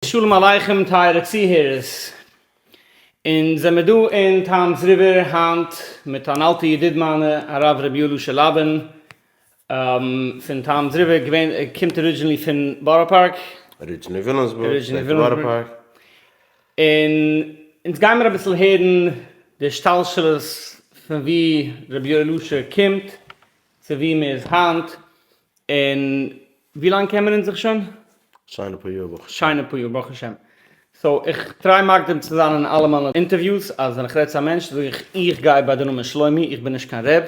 שלום עליכם טייערע צוהערערס, אונז זעמיר דא אין טאמס ריווער היינט מיט אן אלטע ידיד מיינע הרב ר' יואלישע לאבין פון טאמס ריווער, געווען קומט originally פון בארא פארק. originally וויליאמסבורג, שפעטער בארא פארק. און אונז גיימיר אביסל הערן די השתלשלות פון ווי ר' יואלישע קומט צו ווי מען איז היינט, און ווי לאנג קען מען אונז זיך שוין? שיינע פאר יאר ברוך השם. שיינע פאר יאר ברוך השם. so איך try מקדים צו זיין אין אלע מיינע אינטערוויוס אז ווען איך רעד צו א מענטש זאג איך איך גיי ביי די נאמען שלומי איך בין נישט קיין רב,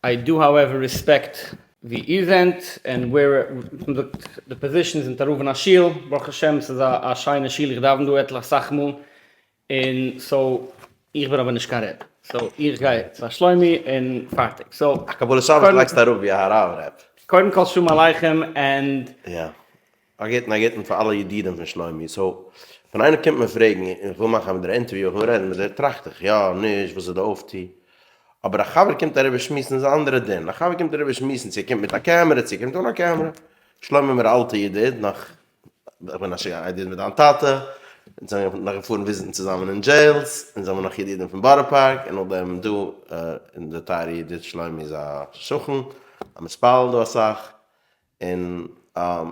I do however respect ווי איר זענט און ווער מ'זאגט די position זענט א רב אין א שול, ברוך השם ס'איז א שיינע שול איך דאווען דא עטליכע אסאך מאל, און so איך בין אבער נישט קיין רב, so איך גיי צו א שלומי און פארטיג, so. א קבלת שבת לייגסטו אראפ ווי א הרב רב. קודם כל שלום עליכם and. יא. א גוטן א גוטן פאר אלע ידידים פון שלומי, so ווען איינער קומט מיר פרעגן איך וויל מאכן מיט דיר א אינטערוויו איך וויל רעדן מיט דיר טראכט איך יא נישט וואס איז די אויפטו, אבער א חבר קומט אריבער שמועסן איז א אנדערע דין, א חבר קומט אריבער שמועסן צו ער קומט מיט א קעמערע צו ער קומט אן א קעמערע, שלומי מיר אלטע ידיד נאך איך בין א שוין א ידיד מיט דיין טאטע, אונז זענען נאך געפארן וויזיטן צוזאמען אין jails, אונז זענען נאך ידידים פון בארא פארק, און נאכדעם דא אונזער טייערע ידיד שלומי איז א שכן, א מתפלל דא אסאך, און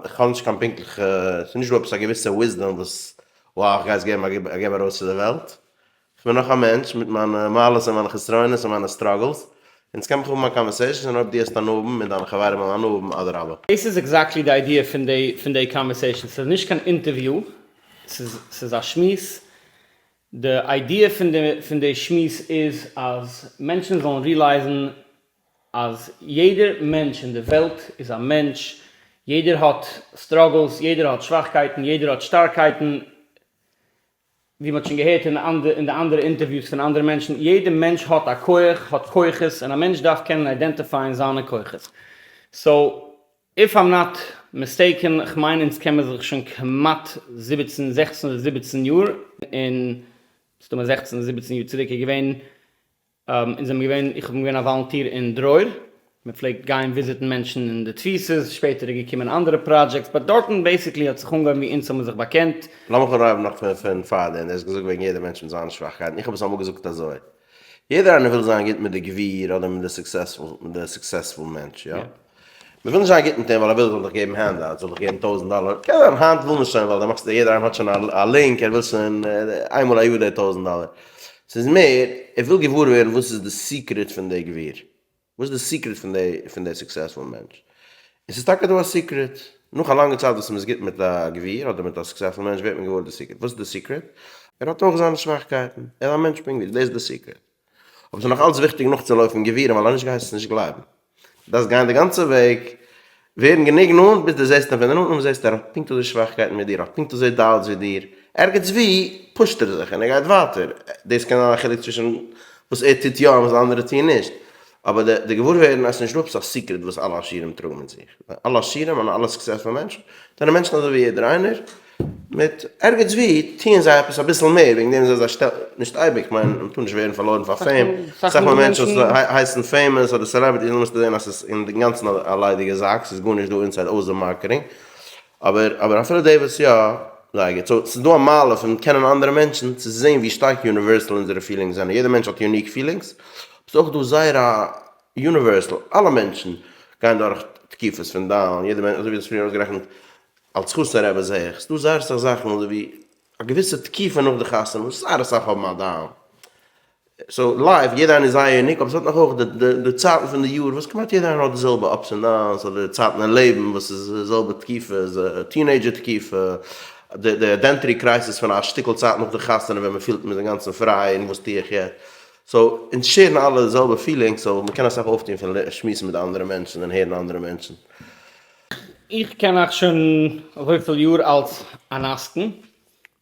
איך האב נישט קיין פונקטליכע, ס'איז נישט דא עפעס א געוויסע wisdom וואס wow איך גיי עס געבן א געב ארויס צו די וועלט, איך בין נאך א מענטש מיט מיינע מעלות און מיינע חסרונות און מיינע struggles, אונז קען מען האבן א conversation און אויב דו האסט הנאה האבן און דיינע חברים וועלן הנאה האבן אדרבה. דאס איז exactly די idea פון די פון די conversation, ס'איז נישט קיין אינטערוויו, ס'איז ס'איז א שמועס, די idea פון די פון די שמועס איז אז מענטשן זאלן realize ן אז יעדער מענטש אין די וועלט איז א מענטש, יעדער האט struggles, יעדער האט שוואכקייטן, יעדער האט שטארקייטן, ווי מ'האט שוין געהערט אין די אנדערע אינטערוויוס פון אנדערע מענטשן, יעדע מענטש האט א כח, האט כוחות, און א מענטש דארף קענען identify ען זיינע כוחות. so, if I'm not mistaken, כ'מיין אונז קען מיר זיך שוין כמעט 17, 16 אדער 17 יאר, און מסתמא 16, 17 יאר צוריק איז געווען אונז זענען געווען, איך בין געווען א volunteer אין דרור, מען פלעגט גיין וויזיטן מענטשן אין די תפיסות, שפעטער איז געקומען אנדערע projects, but דארטן basically האט זיך אנגעהויבן ווי אונז האבן זיך באקענט. לאמיך אנהייבן נאך פון פון פארדעם, דו האסט געזאגט וועגן יעדער מענטש מיט זיינע שוואכקייטן, איך האב עס אמאל געזאגט אזוי, יעדער איינער וויל זיין גוט מיט די גביר אדער מיט די successful מיט די successful מענטש, יא? מען וויל נישט זיין גוט מיט אים ווייל ער וויל זאל דיך געבן handouts, זאל דיך געבן טויזענט דאלער, קען זיין היינט וויל מען שוין ווייל די מאכסט יעדער איינער האט שוין א link ער וויל שוין איינמאל א יאר די טויזענט דאלער, ס'איז מער ער וויל געוואר ווערן וואס איז די secret פון די גביר, וואס איז די secret פון די פון די successful מענטש, און ס'איז טאקע דא א secret, נאך א לאנגע צייט וואס מ'איז גוט מיט א גביר אדער מיט א successful מענטש ווערט מען געוואר די secret, וואס איז די secret? ער האט אויך זיינע שוואכקייטן, ער איז א מענטש פונקט ווי דו, דאס איז די secret. אבער ס'איז נאך אלץ וויכטיג נאכצולויפן גבירים ווייל אנישט גייסטו עס נישט גלייבן. דו דארפסט גיין די גאנצע וועג, ווערן גענוג נאנט ביז דו זעסט אים פון די נאנט און זעסט ער האט פונקט אזוי שוואכקייטן ווי דיר, האט פונקט אזוי doubts ווי דיר, ערגעץ וואו push ט ער זיך און ער גייט ווייטער. דאס קען זיין א חילוק צווישן וואס ער טוט יא און וואס אנדערע טוען נישט. אבער די די געוואר ווערן אז ס'איז נישטא עפעס א secret וואס אלע עשירים טראגן מיט זיך. אלע עשירים און אלע successful מענטשן זענען מענטשן אזוי ווי יעדער איינער, מיט ערגעץ ווי טוען זיי עפעס אביסל מער, וועגן דעם זענען זיי שטעל, נישט אייביג, כ'מיין מ'טאר נישט ווערן פארלוירן פאר fame, אסאך מאל מענטשן וואס הייסן famous אדער celebrities מוזטו זען אז ס'איז אינגאנצן א ליידיגע זאק, ס'איז גארנישט דא inside אויסער marketing, אבער אבער אפילו די וואס יא, זייער גוט, so ס'איז דא א מעלה פון קענען אנדערע מענטשן צו זען ווי שטארק universal אונזערע feelings זענען, יעדער מענטש האט unique feelings, אבער ס'איז אויך דא זייער א universal, אלע מענטשן גייען דורך תקופות פון down, יעדער מענטש, אזוי ווי דו האסט פריער אויסגערעכנט, אלס חתן רבי זעה איך, ס'דא זייער אסאך זאכן אזוי ווי א געוויסע תקופה נאך די חתונה וואס זייער אסאך האבן א down. so life, יעדער איינער איז זייער unique, אבער ס'האט נאך אויך די די צייטן פון די יאר וואס כמעט יעדער איינער האט די זעלבע ups און downs, אדער די צייטן אין לעבן וואס איז די זעלבע תקופה, teenager תקופה, די די identity crisis פון א שטיקל צייט נאך די חתונה ווען מ'פילט מ'איז אינגאנצן פריי און וואס טו איך יעצט. so אונז share ן אלע די זעלבע feelings, so מ'קען אסאך אויפטון פון שמועסן מיט אנדערע מענטשן און הערן אנדערע מענטשן. איך קען אייך שוין אזויפיל יאר אלס אן עסקן.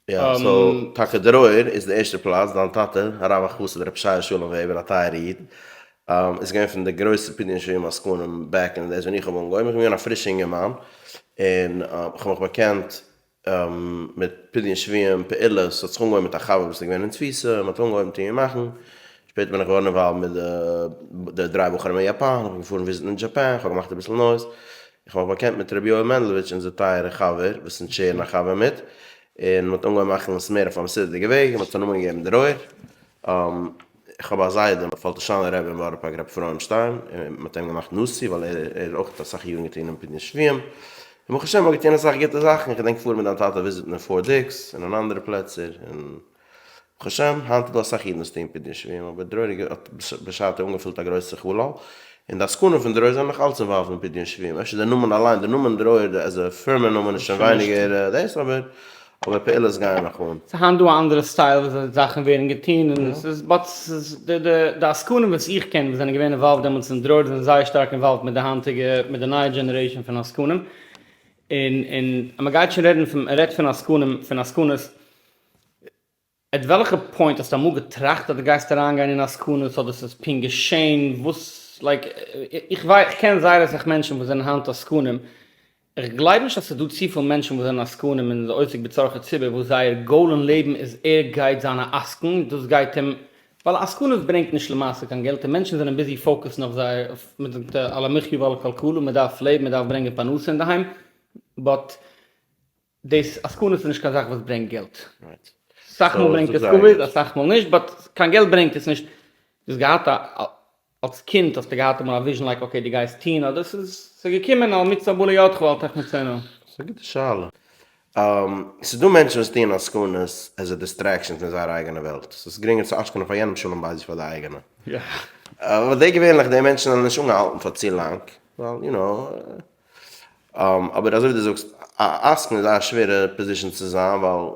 יא, so טאקע דרור איז די ערשטע פלאץ, דיין טאטע הרב החסיד רבי שייע שלום וועבער א טייערע איד, איז געווען פון די גרויסע פדיון שבויים עסקנים back in the days ווען איך האב אנגעהויבן, איך בין געווען א פרישע אינגערמאן, און איך האב מיך באקענט מיט פדיון שבויים פעולות, ס'האט זיך אנגעהויבן מיט א חבר וואס איז געווען אין תפיסה, מ'האט אנגעהויבן טון און מאכן, שפעטער בין איך געווארן involved מיט די דריי בחורים אין יאפאן, איך בין געפארן וויזיטן אין Japan, איך האב געמאכט אביסל noise, איך האב מיך באקענט מיט ר' יואל מענדלאוויטש אונזער טייערע חבר, וואס אונז share ן א חבר מיט. און מען האט אנגעהויבן מאכן עס מער אויף א מסודר'דיגע וועג, און מען האט עס א נאמען געגעבן דרור. איך האב א זיידע, פאלטישאנער רבי אין בארא פארק רבי אפרים שטיין, און מען האט אים געמאכט נשיא ווייל ער האט אויך אסאך יארן געטון אין פדיון שבויים, און ברוך השם מען האט געטון אסאך גוטע זאכן, איך געדענק פארן מיט דיין טאטע וויזיטן אין פארט דיקס און אין אנדערע פלעצער, און ברוך השם היינט איז דא אסאך אידן וואס טוען פדיון שבויים, אבער דרור האט בשעתו אנגעפילט א גרויסע חלל, און די עסקנים פון דרור זענען נאך אלץ involved אין פדיון שבויים, אפשר די נאמען אליין, די נאמען דרור as א פירמע נאמען איז שוין ווייניגער דאס, אבער אבער פעולות גייען נאך אן. ס'איז היינט דא א אנדערע style וויאזוי זאכן ווערן געטון און ס'איז but ס'איז די די די עסקנים וואס איך קען וואס זענען געווען involved דעמאלטס אין דרור זענען זייער שטארק involved מיט די היינטיגע מיט די נייע generation פון עסקנים און און אז מ'גייט שוין רעדן פון מ'רעדט פון עסקנים פון עסקנות at וועלכע point האסטו אמאל געטראכט אז דו גייסט אריינגיין אין עסקנות אדער ס'איז פונקט געשען וואס like איך ווייס איך קען זייער אסאך מענטשן וואס זענען היינט עסקנים איך גלייב נישט אז ס'איז דא צופיל מענטשן וואס זענען עסקנים און עוסק בצרכי ציבור וואס זייער גאול אין לעבן איז ער גייט זיין א עסקן דאס גייט אים ווייל עסקנות ברענגט נישט למעשה קיין געלט און מענטשן זענען busy focus ן אויף זייער אויף מען זאגט על המחיה ועל הכלכלה מען דארף לעבן מען דארף ברענגען פרנסה אינדערהיים but דאס עסקנות איז נישט קיין זאך וואס ברענגט געלט. אסאך מאל ברענגט עס כבוד אסאך מאל נישט but קיין געלט ברענגט עס נישט. דו האסט געהאט א אלס קינד האסטו געהאט אמאל א vision like okay דו גייסט טון אדער ס'איז ס'איז געקומען על מצוה הבאה לידך אל תחמיצנה? ס'איז א גוטע שאלה. ס'איז דא מענטשן וואס טוען עסקנות as a distraction פון זייער אייגענע וועלט. ס'איז גרינגער צו עסקנ'ען פאר יענעם שלום בית ווי פאר די אייגענע. אבער די געווענליך די מענטשן זענען נישט אנגעהאלטן פאר צו לאנג ווייל you know אבער אזוי ווי דו זאגסט, א עסקן איז זייער שווערע position צו זיין ווייל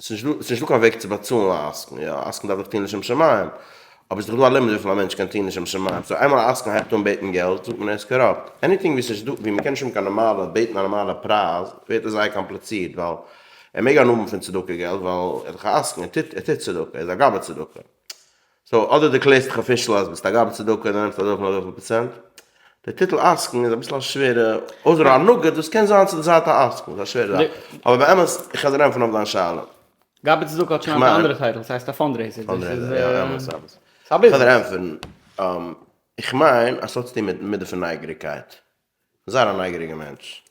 ס'איז נישטא קיין וועג צו באצאלן א עסקן, יא א עסקן דארף דאך טון לשם שמים, אבער ס'איז דאך דא א limit וויפיל א מענטש קען טון לשם שמים, so איינמאל א עסקן הייבט אן בעטן געלט זאגט מען ער איז corrupt, anything ווי ס'נישט דא ווי מ'קען נישט האבן קיין נארמאלע בעטן א נארמאלע פרייז ווערט עס זייער קאמפליצירט ווייל ער מעג הנאה האבן פון צדקה געלט ווייל ער איז דאך א עסקן ער טוט ער טוט צדקה ער איז א גבאי צדקה. so אדער דערקלערסט דיך official אז ביסט א גבאי צדקה און דו נעמסט אזויפיל און אזויפיל פראצענט. דער טיטל עסקן איז אביסל א שווערע, אויסער א נגיד וואס קען זיין צו די זייט א עסקן, איז א שווערע זאך. אבער באמת, איך וועל דיר ענטפערן אויף דיין שאלה. גבאי צדקה האט שוין היינט א אנדערע title, ס'הייסט א fundraiser. fundraiser, יא, אמת, אמת. איך וועל דיר ענטפערן, איך מיין אז ס'האט צוטון מיט מידה פון נייגעריגקייט. זייער א נייגעריגע מענטש.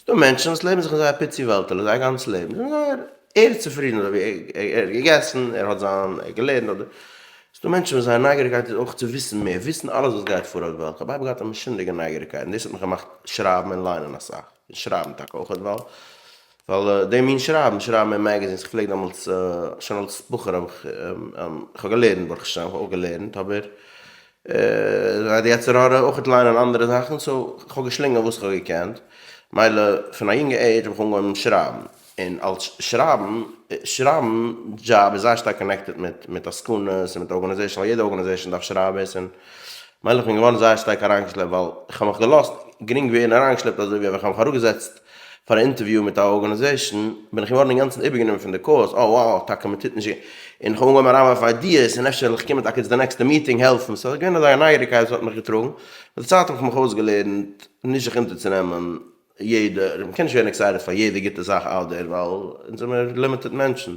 ס'דא מענטשן וואס לעבן זיך אין זייער פיצי וועלטעלע זייער גאנץ לעבן, זיי זענען זייער ער איז צופרידן אזוי ווי ער האט געגעסן, ער האט זיין, ער האט געלערנט אדער, ס'דא מענטשן וואס זייער נייגעריגקייט איז אויך צו וויסן מער, וויסן אלעס וואס גייט פאר אויף די וועלט, כ'האב אייביג געהאט א משונה'דיגע נייגעריגקייט און דאס האט מיך געמאכט שרייבן און ליינען אסאך, און שרייבן טאקע אויך ווייל ווייל די מין שרייבן, שרייבן אין magazines, כ'פלעג דעמאלטס, שוין אלס בחור האב איך, כ'האב געלערנט ברוך השם, כ'האב אויך געלערנט, אבער די יצר הרע אויך ליינען אנדערע זאכן, so כ'האב געשלינגען וואס כ'האב געקענט, מילא פון א יונגע עידזש האב איך אנגעהויבן שרייבן, און אלס שרייבן, שרייבן דזשאב איז זייער שטארק connected מיט מיט עסקנות און מיט organization, ווייל יעדע organization דארף שרייבערס, און מילא כ'בין געווארן זייער שטארק אריינגעשלעפט ווייל כ'האב מיך געלאזט גרינג ווערן אריינגעשלעפט אזוי ווי ווען כ'האב מיך אראפגעזעצט פאר א אינטערוויו מיט א organization בין איך געווארן אינגאנצן איבערגענומען פון די cause, oh wow טאקע מען טוט נישט, און איך האב אנגעהויבן אריינווארפן ideas און אפשר וועל איך קומען טאקע צו די נעקסטע meeting העלפן, ס'איז געווען אזא נייגעריגקייט וואס האט מיך געטראגן, מיט די צייט האב איך מיך אויסגעלערנט נישט זיך אונטערצונעמען יעדע, מען קען נישט ווערן excited פאר יעדע גוטע זאך out there ווייל אונז זעמיר limited מענטשן.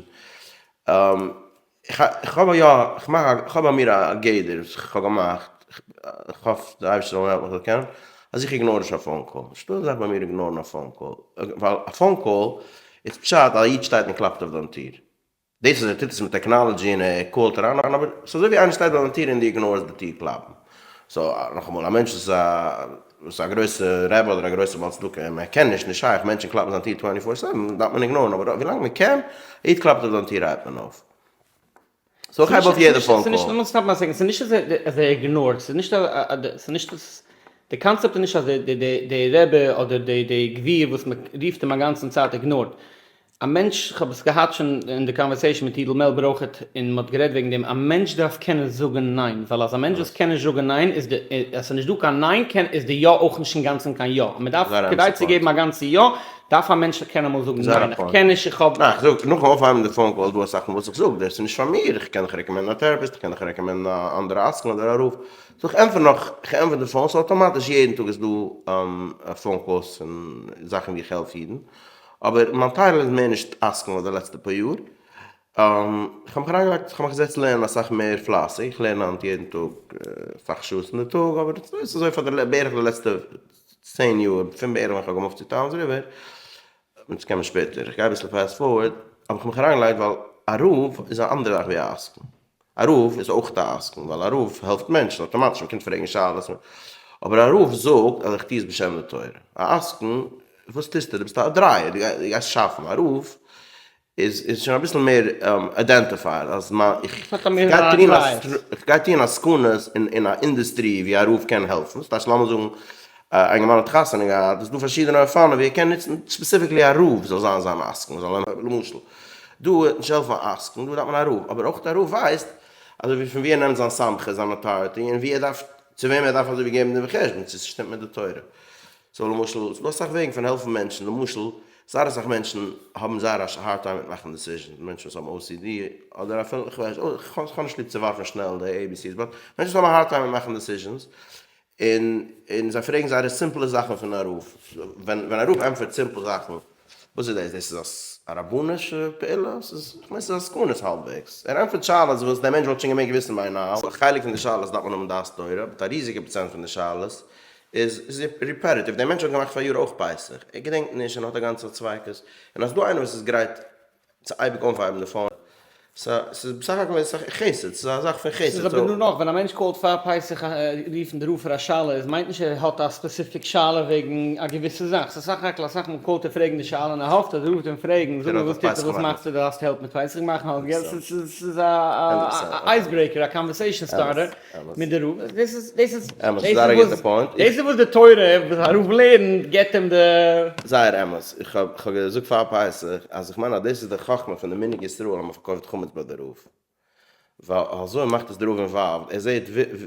איך האב יא, איך מאך א, איך האב ביי מיר א גדר וואס איך האב געמאכט, איך האף די אייבערשטער זאל מיר העלפן איך זאל קענען, אז איך ignore נישט א phone call, נישטא אזא זאך ביי מיר ignore ן א phone call, ווייל א phone call איז פשט אז א איד שטייט און קלאפט אויף דיין טיר, דאס אז ער טוט עס מיט technology און ער call ט אריין, אבער ס'איז אזוי ווי איינער שטייט ביי דיין טיר און דו ignore סט די טיר קלאפן, so נאכאמאל, א מענטש וואס איז א וואס איז א גרויסע רבי אדער א גרויסע בעל צדקה און מען קען נישט, נישט שייך מענטשן קלאפן זיין טיר twenty four seven, דארף מען ignore ן, אבער ווילאנג מען קען, א איד קלאפט אויף זיין טיר הייבט מען אויף. so איך הייב אויף יעדע phone call. לאמיר stop ן א second, ס'איז נישט אז ער ignore ט, ס'איז נישט אז, ס'איז נישט אז, די קאנצעפט איז נישט אז די רבי אדער די גביר וואס מען רופט אים א גאנצן צייט ignore ט, א מענטש, כ'האב עס געהאט שוין אין די conversation מיט יודל מעלבער אויכעט, און מ'האט גערעדט וועגן דעם, א מענטש דארף קענען זאגן ניין, ווייל אז א מענטש וואס קען נישט זאגן ניין, איז די, אז ס'איז נישט דא קיין ניין, קען, איז די יא אויך נישט אינגאנצן קיין יא. מ'דארף, כדי צו געבן א גאנצע יא, דארף א מענטש קענען אמאל זאגן ניין, איך קען נישט, איך האב. ניין, איך זאג, נאכן אויפהייבן די phone call איז דא אסאך פון וואס איך זאג, דאס איז נישט פאר מיר, איך קען דיך recommend ן א therapist, איך קען דיך recommend ן א אנדערע עסקן אדער א רב, so איך ענטפער נאך, איך ענטפער די phone, so אטאמאטיש יעדן טאג איז דא phone calls פון זאכן ווי איך העלף אידן, אבער מיין טייטל איז מער נישט עסקן אויף די לעצטע פאר יאר. איך האב מיך אריינגעלייגט, איך האב מיך געזעצט לערנען אסאך מער פלייסיג, איך לערן היינט יעדן טאג אסאך שעות אין די טאג, אבער דאס איז אזוי פאר די בערך די לעצטע צען יאר, פון בערך ווען איך האב גע move ט צו טאמס ריווער. אונז קען מען שפעטער, איך גיי אביסל fast forward, האב איך מיך אריינגעלייגט ווייל א רב איז א אנדערע זאך ווי א עסקן, א רב איז אויך א עסקן ווייל א רב העלפט מענטשן אטאמאטיש, מען קומט פרעגן שאלות, אבער א רב זאגט אז איך טו עס בשם די תורה, א עסקן וואס טוסטו דו ביסט א דרייער דו גייסט שאפן, א רב איז איז שוין אביסל מער identified אז מיין איך איך גיי טון עסקנות אין א industry ווי א רב קען העלפן, ס'טייטש לאמיר זאגן א אינגערמאן האט חתונה געהאט איז דא פארשידענע אופנים ווי ער קען נוצן specifically א רב זאל זיין זיין עסקן זאל אים למשל דא וועט נישט העלפן א עסקן דא דארף מען א רב אבער אויך א רב ווייסט אזוי ווי פון ווי ער נעמט זיין סמכות זיין authority און ווי ער דארף צו וועם ער דארף אזוי ווי געבן דין וחשבון צו ס'שטימט מיט די תורה. so למשל ס'דא אסאך וועגן פון העלפן מענטשן למשל זייער אסאך מענטשן האבן זייער א hard time מיט מאכן decisions, מענטשן וואס האבן OCD, אדער אפילו, איך ווייס, איך האב נישט ליב צו ווארפן שנעל די ABCs, but מענטשן וואס האבן א hard time מיט מאכן decisions, און און זיי פרעגן זייערע סימפלע זאכן פון א רב, ווען ווען א רב ענטפערט סימפל זאכן, וואס איז דאס? דאס איז א רבנישע פעולה? ס'איז, איך מיין ס'איז עסקנות האלבוועגס, ער ענטפערט שאלות וואס דער מענטש וואלט שוין געמעגט וויסן ביי now. א חלק פון די שאלות דארף מען האבן דעת תורה, but א ריזיגע פראצענט פון די שאלות איז איז repetitive, דער מענטש האט געמאכט פאריאר אויך פסח, ער געדענקט נישט און האט א גאנצע ספיקות, און אז ס'דא איינער וואס איז גרייט צו אייביג אויפהייבן די phone, סא ס'איז בסך הכל איז עס חסד, ס'איז א זאך פון חסד, ס'איז אבער דא נאך, ווען א מענטש call ט פאר פסח רופן די רב פאר א שאלה, איז מיינט נישט ער האט א specific שאלה וועגן א געוויסע זאך, ס'איז סך הכל אסאך מאל call ט ער פרעגן די שאלה און ער האפט אז די רב וועט אים פרעגן, זאג מיר וואס טוט זיך וואס מאכסטו דו האסט help מיט פסח מאכן האסט געלט, ס'איז א ice breaker א conversation starter. מיט די רב, דאס איז, דאס איז, אמת, זייער א גוטע point. דאס איז וואס די תורה, וואס א רב לערנט, געבט אים די. זייער אמת, איך האב איך האב געזאגט פאר פסח אז איך מיין אז דאס איז די חכמה פון די מנהג ישראל אז מען פארקויפט חמץ ביי די רב, ווייל אזוי מאכט עס די רב involved, ער זעט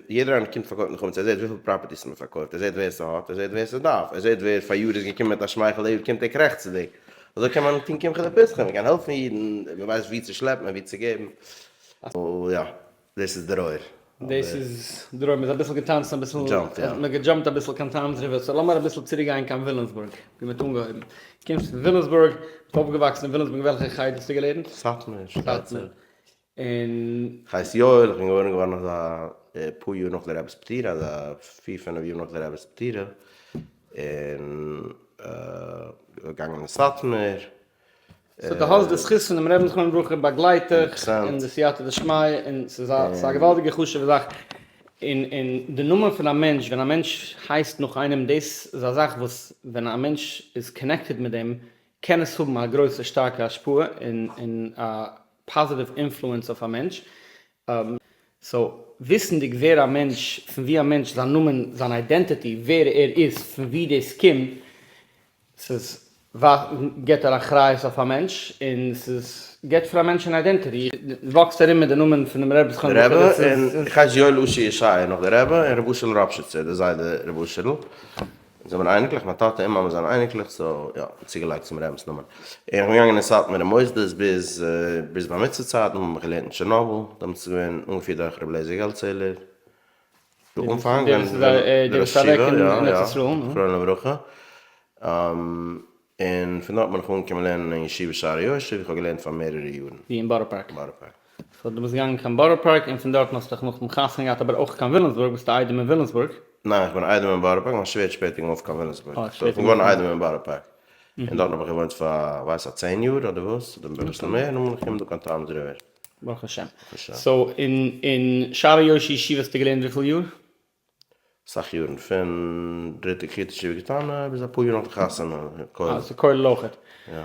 יעדער איינער קומט פארקויפן חמץ, ער זעט וויפיל properties מען פארקויפט, ער זעט ווער ס'האט, ער זעט ווער ס'דארף, ער זעט ווער פאריאר איז געקומען מיט א שמייכל, די יאר קומט ער קרעכצעדיג, אזוי קען מען טון קמחא דפסחא, מען קען העלפן אידן, מען ווייסט ווי צו שלעפן און ווי צו געבן, יא. דאס איז דרור. דאס איז דרור, מ'איז אביסל געטאנצן אביסל, מ'האט גע jump ט אביסל קיין טאמס ריווער, so לאמיר אביסל צוריק גיין קיין וויליאמסבורג, ווי מ'האט אנגעהויבן. קומסט פון וויליאמסבורג, ביסט אויפגעוואקסן אין וויליאמסבורג, אין וועלכע חדר האסטו געלערנט? סאטמאר, סאטמאר. און. כ'הייס יואל, איך בין געבוירן געווארן אזא פאר יאר נאך די רבי'ס פטירה, אזא פיר פינף יאר נאך די רבי'ס פטירה, און געגאנגען אין סאטמאר. so דו האסט די זכות פונעם רבי'ן זכרונו לברכה באגלייט דיך אין די סייעתא דשמיא און ס'איז א ס'איז א געוואלדיגע חשוב'ע זאך, און און די נאמען פון א מענטש ווען א מענטש הייסט נאך איינעם דאס איז א זאך וואס ווען א מענטש איז connected מיט דעם קען עס האבן א גרויסע שטארקע השפעה און און א positive influence אויף א מענטש, so וויסנדיג ווער א מענטש פון ווי א מענטש זיין נאמען זיין identity ווער ער איז פון ווי דאס קומט ס'איז גיבט ער אחריות אויף א מענטש, און ס'איז גיבט פאר א מענטש אן identity. וואקסט ארום מיט די נאמען פונעם רבי זכרונו לברכה. דער רבי, און איך הייס יואל אשר ישעי' נאך דער רבי, און רבי אשר'ל ראפשיצער, דער זיידע רבי אשר'ל. אונז זעמיר אייניקלעך, מיין טאטע און מאמע זענען אייניקלעך, so יא, צוגעלייגט צום רבינ'ס נאמען. און איך בין געגאנגען אין סאטמארע מוסדות ביז ביז בר מצוה צייט, נאכדעם האב איך געלערנט אין טשערנאבל, דעמאלטס איז געווען אנגעפירט דורך רבי אליעזר געלדצעהלער. די אנפאנג ווען דער ראש ישיבה, יא יא, זכרונו לברכה, און פון דארט בין איך אנגעקומען לערנען אין ישיבה שערי יושר, ווי איך האב געלערנט פאר מערערע יארן. ווי אין בארא פארק? בארא פארק. so דו ביסט געגאנגען קיין בארא פארק און פון דארטן האסטו דיך נאכדעם חתונה געהאט אבער אויך קיין וויליאמסבורג, ביסטו איידעם אין וויליאמסבורג? ניין איך בין איידעם אין בארא פארק, מיין שווער האט שפעטער גע move ט קיין וויליאמסבורג, so איך בין געווארן איידעם אין בארא פארק, און דארטן האב איך געוואוינט פאר ווייס א צען יאר אדער וואס, אדער אביסל מער, נאכדעם בין איך געקומען דא קיין טאמס ריווער. ברוך השם. so אין אין שערי יושר ישיבה האסטו געלערנט וויפיל יאר? אסאך יארן, פון דריטע כיתה ישיבה קטנה ביז אפאר יאר נאך די חתונה, כולל. אה, ס'איז כולל אויכעט. יא.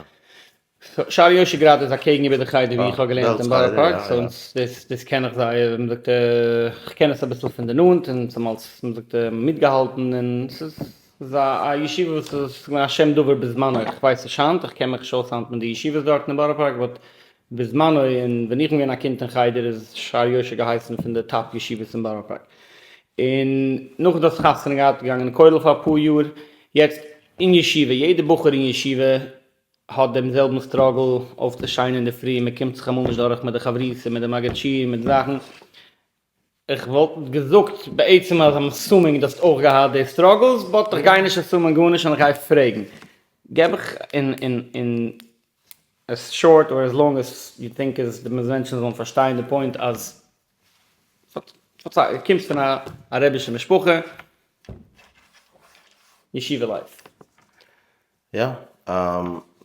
so שערי יושר גראדע איז אקעגן איבער די חדר ווי איך האב געלערנט אין בארא פארק, so דאס דאס קען איך זייער, ווי מ'זאגט, איך קען עס אביסל פון די נאנט, און ס'האבן אלס, ווי מ'זאגט, מיטגעהאלטן, און ס'איז ס'איז א ישיבה וואס איז געווען א שם דבר בזמנו, איך ווייס נישט היינט, איך קען מיך נישט אויס היינט מיט די ישיבות דארטן אין בארא פארק, but בזמנו און ווען איך בין געווען א קינד אין חדר איז שערי יושר געהייסן פון די top ישיבות אין בארא פארק. און נאך דאס חתונה געהאט געגאנגען אין כולל פאר אפאר יאר, יעצט אין ישיבה, יעדע בחור אין ישיבה האט דעם זעלבן struggle אויפצושטיין אינדערפרי, מען קומט זיך אמאל נישט דורך מיט די חברותא, מיט די מגיד שיעור, מיט זאכן, איך וואלט געזאגט בעצם אז I'm assuming דו האסט אויך געהאט די struggles, but איך גיי נישט assume ען גארנישט און איך גיי פרעגן. געב איך אין אין אין as short or as long as you think אז די מענטשן זאלן פארשטיין די point אז פארצייל, דו קומסט פון א רבי'שע משפחה, ישיבה life. יא.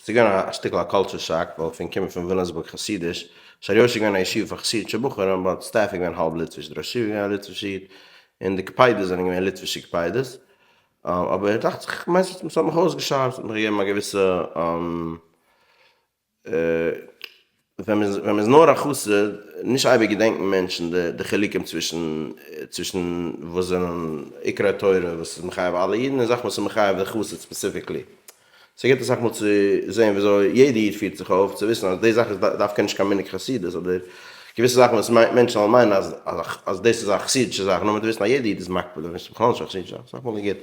ס'איז געווען א שטיקל א culture shock, ווייל פון קומען פון וויליאמסבורג חסידיש, שערי יושר איז געווען א ישיבה פאר חסידישע בחורים, but staff איז געווען האלב ליטוויש, די ראש ישיבה איז געווען א ליטווישע איד, און די קפידות זענען געווען ליטווישע קפידות, אבער דאכט זיך, כ'מיין ס'האט מיך אויסגעשארפט, ס'האט מיך געגעבן א געוויסע ווען מען איז נאר א חסיד, נישט אייביג געדענקן מענטשן די חילוקים צווישן צווישן וואס זענען עיקרי תורה וואס איז מחייב אלע אידן און זאכן וואס איז מחייב די חסיד specifically. ס'גוט אסאך מאל צו זען וויאזוי יעדע איד פירט זיך אויף, צו וויסן אז די זאך איז דווקא נישט קיין מנהג חסידות אדער געוויסע זאכן וואס מענטשן זאלן מיינען אז אז דאס איז א חסידישע זאך, נאר מען דארף וויסן אז יעדע איד איז מקפיד אויף עס, בכלל נישט א חסידישע זאך, אסאך מאל איז גוט.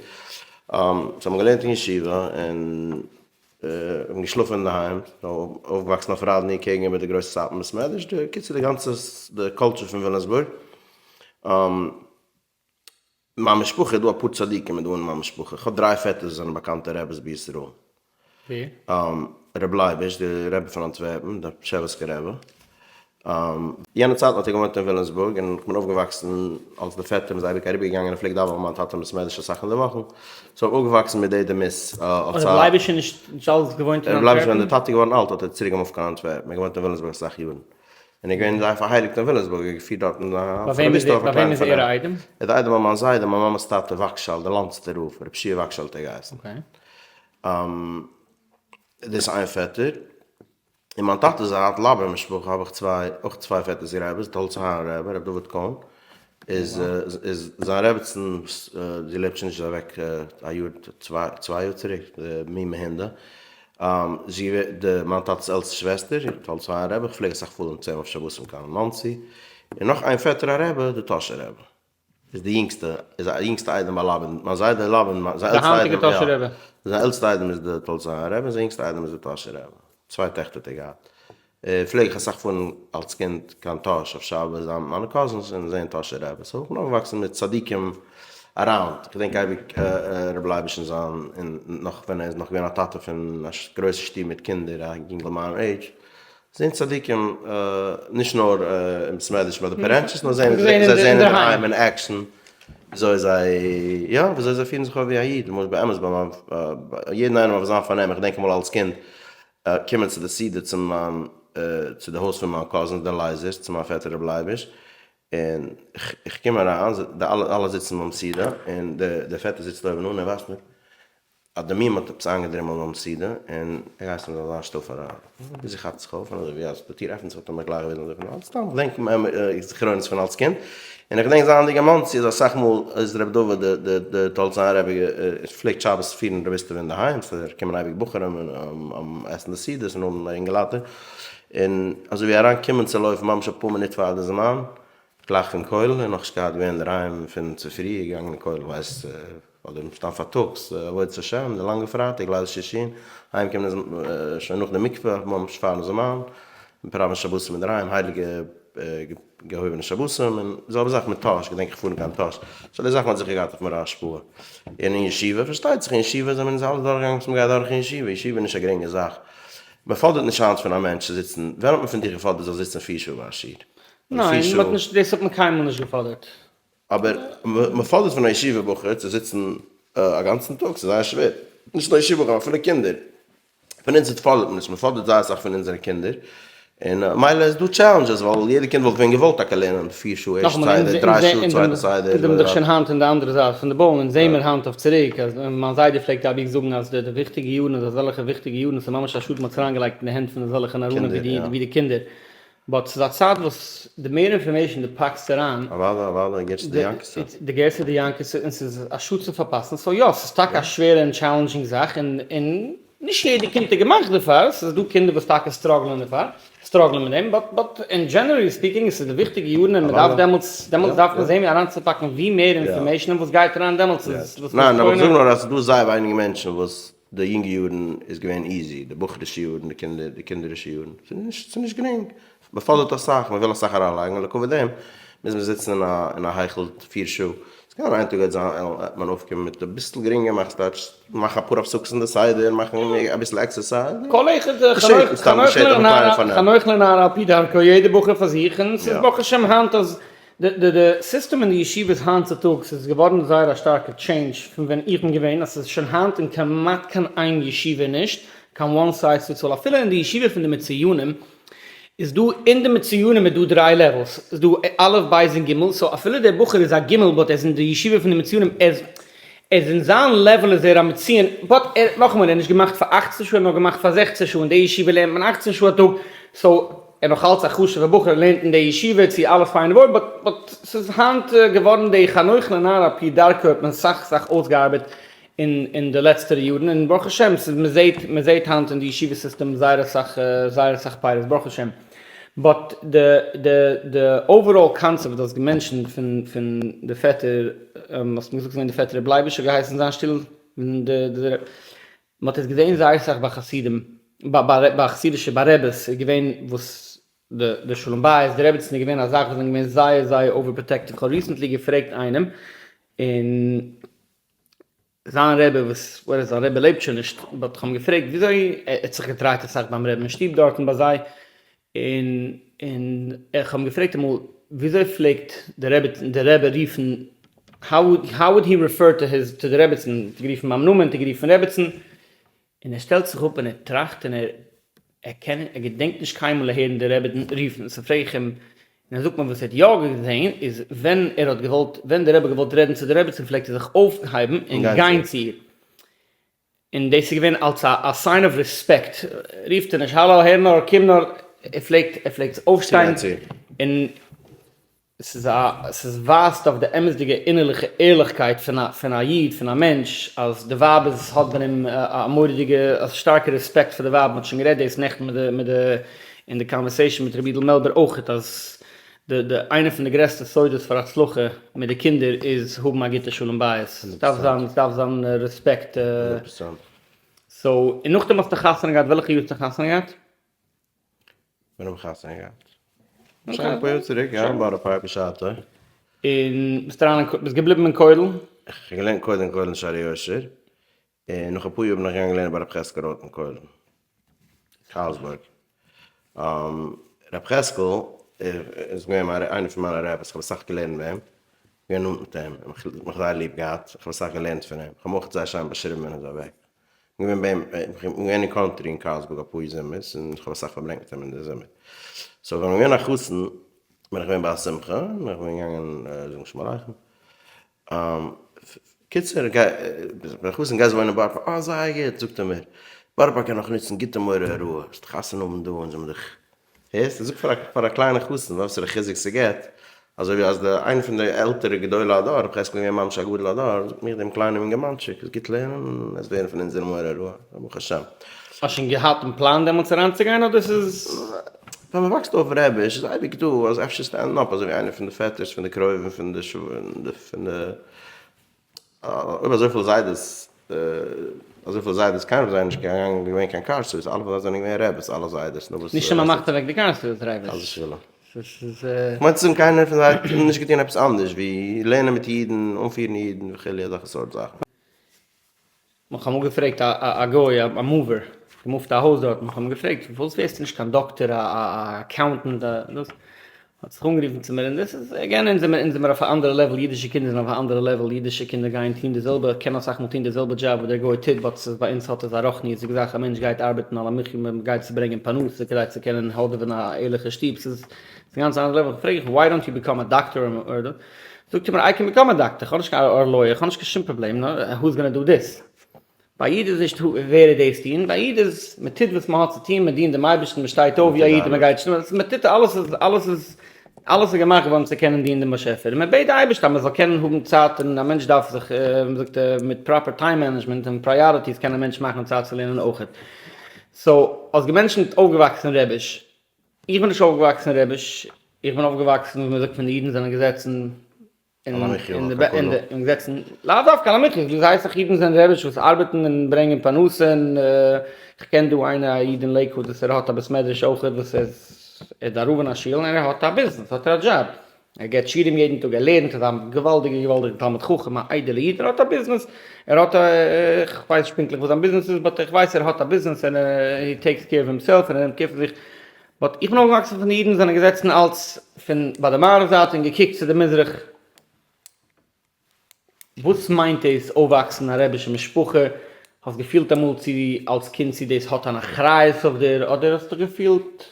סאו האבן געלערנט אין ישיבה און. כ'בין געשלאפן אינדערהיים, אויפגעוואקסן אויף ראדני קעגן איבער די גרויסע סאטמאר בית מדרש, די קיצור די גאנצע די culture פון וויליאמסבורג, מיין משפחה איז דא אפאר צדיקים איז דא אין מיין משפחה, כ'האב דריי פעטערס וואס זענען באקאנטע רעבעס בישראל, ר' לייביש די רבי פון אנטווערפן, די פשעווארסקער רבי, יענע צייטן האט ער געוואוינט אין וויליאמסבורג און כ'בין אויפגעוואקסן אלס די פעטער מ'איז אייביג אריבערגעגאנגען און פלעגט דאווענען מיין טאטע אין בית מדרש אסאך אין די וואכן, so כ'בין אויפגעוואקסן מיט די דמות אלס א. רבי לייביש איז נישט נישט אלס געוואוינט אין רבי לייביש ווען אנטווערפן? די טאטע איז געווארן אלט האט ער צוריק געמופט קיין אנטווערפן, ער האט געוואוינט אין וויליאמסבורג אסאך יארן און ער איז געווען זייער פארהייליגט אין וויליאמסבורג, ער האט געפירט דארטן א ביי וועם איז רביסטעווע ער אויף א ביי וועם קליינע איז ער פארנעם. א איידעם? ער איז די איידעם ביי מיין זיידע, מיין מאמע'ס טאטע וואגשאל, די לאנצהוטער רב, רבי שיע וואגשאל האט ער געהייסן. דאס איז איין פעטער. אין מיין טאטע'ס זייט, לאבער משפחה, האב איך צוויי, אויך צוויי פעטערס רעבעס, תולדות אהרן רבי, רבי דוד קאהן, איז איז זיין רעבעצן, זי לעבט שוין נישט, זי איז אוועק א יאר, צוויי יאר צוריק, מומע הינדא, זי איז די מיין טאטע'ס עלטסטע שוועסטער, תולדות אהרן רבי, איך פלעג אסאך פארן צו אים אויף שבתים קיין מאנסי, און נאך איין פעטער א רבי, די טאהשער רבי. איז די יונגסטע, איז א יונגסטע איידעם ביי לאבין, מיין זיידע לאבין, זיין די עלטסטע היינטיגע איידעם, טאהשער יא, רבי. זיין עלטסטע איידעם איז די תולדות אהרן רבי און זיין יונגסטע איידעם איז די טאהשער רבי, צוויי טעכטער האט ער געהאט. פלעג איך אסאך פארן אלס קינד קיין טאהש אויף שבת זיין מיט מיינע cousins און זעהן טאהשער רבי, so איך בין אויפגעוואקסן מיט צדיקים around, איך געדענק אייביג רבי לייביש און זיין, און נאך ווען ער איז נאך געווען א טאטע פון א גרויסע שטוב מיט קינדער, א יונגל מיין עידזש, זעהן צדיקים נישט נאר אין בית מדרש ביי די פארענטשעס נאר זעהן זיי זעהן אינדערהיים אין action וויאזוי זיי יא וויאזוי זיי פירן זיך אויף ווי א איד למשל באמת ביי מיין יעדן איינעם אויף זיין פארנעם איך געדענק אמאל אלס קינד קומען צו די סעודה צו מיין צו די הויז פון מיין cousin די לייזערס צו מיין פעטער רבי לייביש און איך קום אריין די אלע אלע זיצן ביים סעודה און די פעטער זיצט אויבן אן און ער ווייזט מיר אז די מומע האט עפעס איינגעדרימלט ביים סעודה און ער הייסט מ'זאל זיין שטיל פאר א ביז זי כאפט זיך אויף און אזוי ווי אז די טיר עפנט זיך האט ער מיר גלייך געוויזן אזוי פון אלץ סתם כ'דענק זכרונות פון אלץ קינד און איך געדענק זייענדיג אין מאנסי איז אסאך מאל איז ר' דוד די די תולדות אהרן רבי פלעגט שבת פירן רביסטעווע אינדערהיים ס'איז געקומען אייביג בחורים און עסן די סעודות און האבן אינגעלייט און אזוי ווי אריין קומען צו לויפן ממש אפאר מינוט פאר די זמן גלייך פון כולל און נאכנישט געהאט געווען אינדערהיים פון צופרי געגאנגען אין כולל ווייסט אדער סתם פארטאגס עבודת השם די לאנגע פרייטאג ליל שישי אהיים קומען איז שוין נאך די מקווה ממש פארן זמן און פראווען שבתים אינדערהיים הייליגע געהויבענע שבתים און די זעלבע זאך מיט טאהש געדענק איך פארן קיין טאהש so די זאכן האט זיכער געהאט אויף מיר א השפעה און אין ישיבה פארשטייט זיך אין ישיבה זענען אונז אלע דורכגעגאנגען וואס מ'גייט דורך אין ישיבה ישיבה איז נישט א גרינגע זאך מ'פאדערט נישט היינט פון א מענטש צו זיצן ווען האט מען פון דיר געפאדערט זאלסט זיצן פיר שעה ביי א שיעור? ניין, מ'האט נישט, דאס האט מען קיינמאל נישט געפאדערט. אבער מ'פאדערט פון א ישיבה בחור צו זיצן א גאנצן טאג, ס'איז זייער שווער. נישט נאר ישיבה בחורים, אפילו קינדער. פון אונז פאדערט מען נישט, מ'פאדערט זייער אסאך פון אונזערע קינדער. און מילא איז דא challenges, ווייל יעדע קינד וואלט ווען געוואלט טאקע לערנען פיר שעה ערשטע סדר, דריי שעה צווייטע סדר. אונז זעמיר דאך שוין היינט אין די אנדערע זייט פון די ball, אונז זעמיר היינט אויף צוריק, אז מיין זיידע פלעגט אייביג זאגן אז די וויכטיגע יארן איז אזעלכע וויכטיגע יארן, ס'איז ממש א שאד מ'האט עס אריינגעלייגט אין די הענט פון אזעלכע נאראנים ווי די קינדער. but ס'איז א צייט וואס די מער information דו פאקסט אריין, אוודאי אוודאי געבסטו די יאנקעסע. די געבסטו די יאנקעסע און ס'איז א שאד צו פארפאסן, so יא ס'איז טאקע א שווערע און challenging זאך און און נישט יעדע קינד איז געמאכט דערפאר, ס'איז דא קינדער וואס טאקע struggle ען דערפאר, struggle ען מיט דעם, but but in generally speaking עס איז די וויכטיגע יארן און מ'דארף דעמאלטס דעמאלטס דארף מען זען אריינצופאקן ווי מער information און וואס גייט אריין דעמאלטס איז וואס ניין אבער כ'זאג נאר אז ס'איז דא זייער ווייניג מענטשן וואס די יונגע יארן איז געווען easy, די בחור'ישע יארן, די קינדער, די קינדערישע יארן, ס'איז נישט, ס'איז נישט גרינג, מ'פאדערט אסאך, מ'וויל אסאך אריינלייגן, און לכבוד דעם מוז מען זיצן אין א אין א היכל פיר שעה, ס'קען זיין איין טאג וועט זיין וועט מען אויפקומען מיט אביסל גרינגער מאכן סטייטש, מאכן אפאר הפסקות אין די סדר, מאכן אביסל exercise, כל אחד חנוך לנער על פי דרכו, יעדע בחור פאר זיך, און ס'איז ברוך השם היינט אז די די סיסטעם אין די ישיבות היינט צוטאגס איז געווארן זייער א שטארקע change פון ווען איך בין געווען אז ס'איז שוין היינט אין כמעט קיין איין ישיבה נישט. קיין one size fits all, אפילו אין די ישיבה פון די מצויינים איז דא, אין די מצויינים איז דא דריי levels, איז דא א' ב' און ג', so אפילו דער בחור איז א ג' but ער איז אין די ישיבה פון די מצויינים, ער איז ער איז אין זיין level איז ער א מצויין, but ער, נאכאמאל ער איז נישט געמאכט פאר אכצן שעה ער איז נאר געמאכט פאר זעכצן שעה, אין די ישיבה לערנט מען אכצן שעה א טאג, so ער נאך אלץ א חשוב'ע בחור ער לערנט אין די ישיבה צו אלעס פיין און וואויל, but but ס'איז היינט געווארן די חנוך לנער על פי דרכו האט מען סאך סאך אויסגעארבעט אין אין די לעצטערע יארן און ברוך השם ס'איז מ'זעהט מ'זעהט היינט אין די ישיבה סיסטעם זייער אסאך זייער אסאך פירות ברוך השם but די די די overall concept וואס דו האסט געמענטשענט פון פון די פעטער האסט מיר געזאגט ס'איז געווען די פעטער ר' לייביש האט געהייסן זיין שטיל און די די מ'האט עס געזעהן זייער אסאך ביי חסידים ביי ביי חסידישע ביי רעבעס איז געווען וואס די די שלום בית די רעבעצן איז געווען א זאך וואס זענען געווען זייער זייער over protective כ'האב recently געפרעגט איינעם און זיין רבי וואס וואס זיין רבי לעבט שוין נישט but כ'האב אים געפרעגט וויאזוי ער האט זיך געדרייט אסאך ביים רבי'ן אין שטוב דארטן ביי זיי און און איך האב אים געפרעגט אמאל וויאזוי פלעגט די רבי די רבי רופן how how would he refer to his to די רעבעצן האט גערופן ביים נאמען האט ער גערופן רעבעצן און ער שטעלט זיך אפ און ער טראכט און ער ער קען ער געדענקט נישט קיינמאל הערן די רעבעצן רופן so פרעג איך אים און ער זאגט מיר וואס ער האט יא געזען איז ווען ער האט געוואלט ווען די רבי האט געוואלט רעדן צו די רעבעצן פלעגט ער זיך אויפהייבן און גיין צו איר און דאס איז געווען אלס א א sign of respect רופט ער נישט האלא הער נאר קום נאר ער פלעגט ער פלעגט אויפשטיין און ס'איז א ס'איז ווייזט אויף די אמת'דיגע אינערליכע ערליכקייט פון א פון א איד פון א מענטש אז די ווייב איז האט ביי אים א מורא'דיגע א שטארקע רעספעקט פאר די ווייב מ'האט שוין גערעדט דאס נעכטן מיט די מיט די אין די conversation מיט רבי יודל מעלבער אויכעט אז די די איינע פון די גרעסטע סודות פאר הצלחה מיט די קינדער איז האבן א גוטע שלום בית ס'דארף זיין ס'דארף זיין רעספעקט so און נאכדעם האסטו חתונה געהאט וועלכע יאר האסטו חתונה געהאט? ווען האב איך חתונה געהאט? שוין אפאר יאר צוריק, יא, בארא פארק בשעתו. און ביסט אריין אין, ביסט געבליבן אין כולל? איך האב געלערנט קודם אין כולל אין שערי יושר, און נאך אפאר יאר בין איך געגאנגען לערנען ביי רב חזקאל רוט אין כולל, קארלסבורג. רב חזקאל איז געווען מיין איינער פון מיינע רעבעס, איך האב אסאך געלערנט ביי אים, געווען נאנט מיט אים, מיך זייער ליב געהאט, איך האב אסאך געלערנט פון אים, איך האב אים אויך זייער שיין באשריבן ווען ער איז אוועק. געווען ביי אים, איך בין געווען אין country אין קארלסבורג אפאר זומערס און איך האב אסאך פארברענגט מיט אים אין די זומער. so ווען כ'בין געווען א חתן בין איך געווען ביי א שמחה און איך בין געגאנגען זאגן שלום עליכם. קיצור בין א חתן גייסט וואוינען אין בארא פארק? אה זייער גוט זאגט ער מיר, בארא פארק קען נאך נוצן גוטע מורי הוראה, וועסט חתונה האבן דא און זיי האבן דיך הערסט? ער זאגט פאר א פאר א קליינע חתן וואסערע חיזוק ס'געט, אזוי ווי אז די איינע פון די עלטערע גדולי הדור, רבי חזקאל איז געווען ממש א גדול הדור, זאגט מיך דעם קליינעם אינגערמאנטשיק, וועסט גוט לערנען און וועסט ווערן פון אונזערע מורי הוראה, ברוך השם. האסט שוין געהאט אין פלאן דעמאלטס אריינצוגיין אדער ס'איז. ווען מ'וואקסט אויף רעביש איז אייביג דא אז אפשר stand up אזוי ווי איינער פון די פעטערס פון די קרובים פון די פון די אויב אזויפיל זיידעס, אזויפיל זיידעס, קיינער פון זיי איז נישט געגאנגען געווען קיין car service, אלע פון זיי זענען געווען רעבעס, אלע זיידעס, נו וואס. נישט אז מען מאכט אוועק די car service drivers. חס ושלום. כ'מיין צו זאגן קיינער פון זיי האט נישט געטון עפעס אנדערש ווי לערנען מיט אידן, אנפירן אידן וכו' אזעלכע סארט זאכן. איך האב אמאל געפרעגט א גוי א mover, געמופט א הויז דארטן, איך האב אים געפרעגט פארוואס ווערסטו נישט קיין דאקטער א accountant א דאס, האט זיך אנגערופן צו מיר, און דאס איז again אונז זעמיר אונז זעמיר אויף א אנדערע level, אידישע קינדער זענען אויף א אנדערע level, אידישע קינדער גייען טון די זעלבע, קענען אסאך מאל טון די זעלבע דזשאב וואס דער גוי טוט, but ס'איז ביי אונז האט עס א רוחניות'דיגע זאך, א מענטש גייט ארבעטן על המחיה, מען גייט צו ברענגען פרנסה כדי צו קענען האדעווען א ערליכע שטוב, ס'איז א גאנץ אנדערע level, פרעג איך why don't you become a doctor or דאס, זאגט ער מיר I can become a doctor, כ'האב נישט קיין or lawyer, כ'האב נישט קיין שום פראבלעם, נאר who's gonna do this? ביי א איד איז נישט ווער וועט דאס טון, ביי א איד איז מען טוט וואס מען האט צו טון, מען דינט דעם אייבערשטן, מען שטייט אויף ווי א איד און מען גייט שלאפן, מען טוט אלעס איז אלעס איז אלעס איז געמאכט געווארן צו קענען דינען דעם באשעפער, און מען בעט די אייבערשטער אז מען זאל קענען האבן צייט, און א מענטש דארף זיך ווי מען זאגט מיט proper time management און priorities קען א מענטש מאכן צייט צו לערנען אויכעט. so האסט געמענטשנט אויפגעוואקסן רעביש, איך בין נישט אויפגעוואקסן רעביש, איך בין אויפגעוואקסן ווי מען זאגט פון די אידן זענען געזעצן און געזעצן, לאו דווקא על המחיה, דא זייער אסאך אידן זענען רעביש וואס ארבעטן און ברענגען פרנסה, און איך קען דא איינער א איד אין לעיקוואד וואס ער האט א בית מדרש אויכעט וואס ער איז א רב אין א שול און ער האט א ביזנעס האט ער א דזשאב, ער געבט שיעורים יעדן טאג, ער לערנט, ער איז א געוואלדיגער געוואלדיגער תלמיד חכם, א איידעלע איד, ער האט א ביזנעס, ער האט א, איך ווייס נישט פונקטליך וואס זיין ביזנעס איז, but איך ווייס ער האט א ביזנעס און he takes care of himself און ער נעמט care פון זיך, but איך בין אויפגעוואקסן פון די אידן זענען געזעצן אלץ פון ביי די מערב זייט און געקוקט צו די מזרח, וואס מיינט דאס אויפוואקסן אין א רעבישע משפחה? האסט געפילט אמאל צו אלס קינד צו דאס האט אן אחריות אויף דיר אדער האסטו געפילט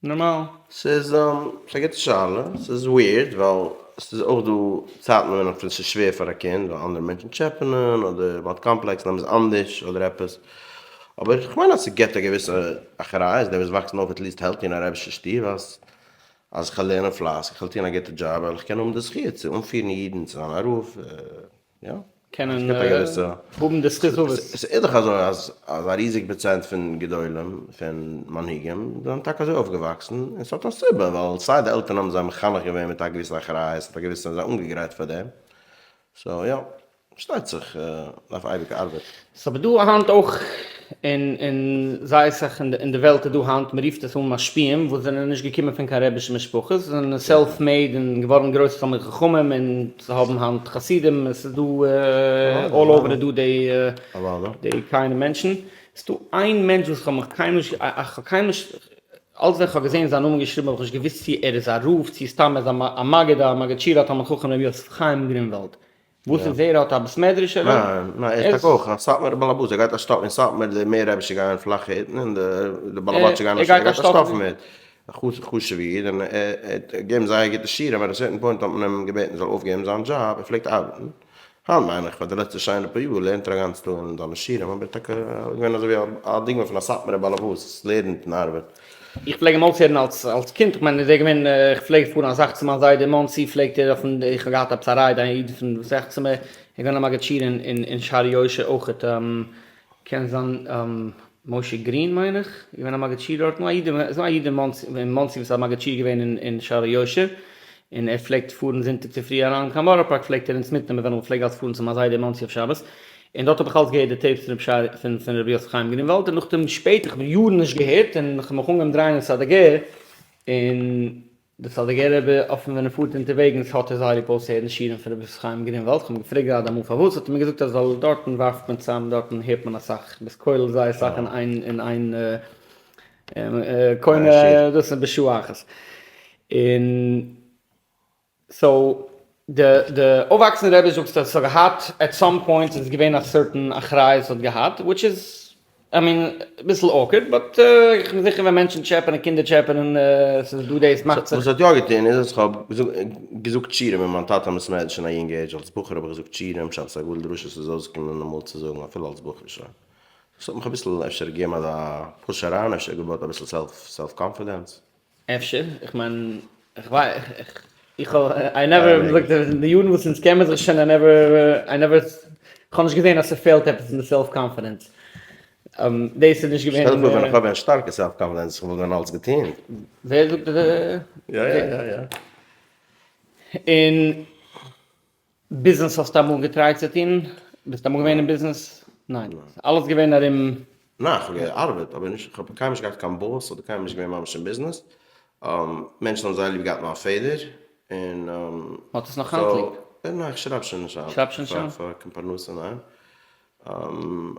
נארמאל? ס'איז א גוטע שאלה, ס'איז weird ווייל ס'איז אויך דא צייטן ווען אפילו ס'איז שווער פאר א קינד ווייל אנדערע מענטשן טשעפענען אדער מ'האט קאמפלעקסן אז מ'איז אנדערש אדער עפעס, אבער איך מיין אז ס'געבט א געוויסע אחריות די וואס וואקסן אויף at least healthy אין א רעבישע שטוב אז אז כ'וועל לערנען פלייסיג, כ'וועל טון א גוטע דזשאב וועל איך קענען האבן די זכי' צו אנפירן אידן, צו זיין א רב, יא. קענען האבן די זכות אבות. ס'איז דאך אזוי אז אז א ריזיג פראצענט פון גדולים, פון מנהיגים, זענען טאקע אזוי אויפגעוואקסן, און ס'האט א סיבה, ווייל סיי די עלטערן האבן זיי מחנך געווען מיט א געוויסע אחריות, מיט א געוויסע, זיי אנגעגרייט פאר דעם, so יא. פארשטייט זיך דארף אייביג ארבעט. ס'איז אבער דא היינט אויך אין אין זייער סאך אין די וועלט איז דא היינט מ'רופט עס אן משפיעים וואס זענען נישט געקומען פון קיין רעבישע משפחות זיי זענען self made און געווארן גרויסע תלמידי חכמים און זיי האבן היינט חסידים עס איז דא all over איז דא די די קיינע מענטשן. ס'איז דא איין מענטש וואס כ'האב מיך קיינמאל נישט איך האב קיינמאל נישט אלץ ווען כ'האב געזען זיין נאמען געשריבן האב איך נישט געוואוסט צו ער איז א רב צו סתם ער איז א מגיד א מגיד שיעור א תלמיד חכם ר' יוסף חיים גרינוואלד וואס איז ער האט א בית מדרש ער ניין ניין ער איז טאקע אויך א סאטמארע בעל הבית ער גייט א שטאפ אין סאטמאר די מער רעבישע גייען פלאכע היטן און די בעל הבת'שע גייען ער גייט א שטאפן מיט א חשובע איד און ער האט געגעבן זייער גוטע שיעורים at a certain point האט מען אים געבעטן זאל אויפגעבן זיין דזשאב ער פלעגט ארבעטן היינט מיין איך פאר די לעצטע שיינע פאר יאר לערנט ער א גאנץ טאג אין זיינע שיעורים אבער טאקע געווען אזוי ווי א דוגמא פון א סאטמארע בעל הבית וואס לערנט און ארבעט. איך פלעג אים אויסהערן אלס אלס קינד, איך מיין איז ער געווען, איך פלעג פארן אסאך צו מיין זיידע אין מאנסי, פלעגט ער אויפן, איך האב געהאט עפעס א ride א איד פון וואס איך צו מיר, ער איז געווען א מגיד שיעור אין אין אין שערי יושר אויכעט, קען זיין משה גרין מיין איך, איז געווען א מגיד שיעור דארטן, א איד איז דא א איד אין מאנסי אין מאנסי וואס איז א מגיד שיעור געווען אין אין שערי יושר, און ער פלעגט פארן זונטאג צופרי אריין קיין בארא פארק פלעגט ער אונז מיטנעמען ווען איך פלעג אלס פארן צו מיין זיידע אין מאנסי אויף שבת, און דארט האב איך אלץ געהערט די tapes פון רבי שי פון פון רבי יוסף חיים גרינוואלד, און נאכדעם שפעטער, איך האב יארן נישט געהערט, און איך האב מיך אנגעהויבן דרייען אין סאדיגער, און די סאדיגער רבי אפן ווען ער פארט אונטערוועגנס האט ער זייער ליב אויסצוהערן שיעורים פון רבי יוסף חיים גרינוואלד, איך האב אים געפרעגט גראדע אמאל פארוואס, האט ער מיר געזאגט אז ווייל דארטן ווארפט מען צאם, דארטן הערט מען אסאך, ביסט כולל זייער אסאך אין איין אין איין קונה דאס בשעה אחת, און. so די די אויפוואקסן רבי זאגסט אז ס'האט געהאט at some point איז געווען א certain אחריות האט געהאט which is I mean אביסל awkward but איך בין זיכער ווען מענטשן טשעפענען קינדער טשעפענען ס'איז דא דאס מאכט זיך. וואס האט יא געטון איז אז כ'האב געזאגט שיעורים אין מיין טאטע בית מדרש אין א יונגע עידזש אלס בחור האב איך געזאגט שיעורים שבת הגדול דרשות איז אויסגעקומען אמאל צו זאגן אפילו אלס בחור שוין דאס האט מיך אביסל אפשר געגעבן אזא push אריין אפשר געבויט אביסל self confidence. אפשר, איך מיין, איך ווייס, איך האב, I never, ווי מ'זאגט, אין די יארן וואס אונז קען מיר זיך שוין, I never, I never, איך האב נישט געזען אז ס'פעלט עפעס אין די self confidence. דאס איז נישט געווען. שטעל דיך פאר ווען איך האב ווען שטארקע self confidence, איך וואלט ווען אלס געטון. ווער זאגט די. יא יא יא יא. און ביזנעס האסטו אמאל געטרייט צו טון? ביסט אמאל געווען אין ביזנעס? ניין. אלעס געווען ארום. ניין, כ'האב געארבעט, אבער נישט, כ'האב קיינמאל נישט געהאט קיין boss, אדער קיינמאל נישט געווען ממש אין ביזנעס. מענטשן האבן זייער ליב געהאט מיין פעדער, און. האט עס נאך היינט ליב? ניין, איך שרייב שוין נישט היינט. שרייבסט שוין נישט היינט? פאר קיין פרנסה, ניין.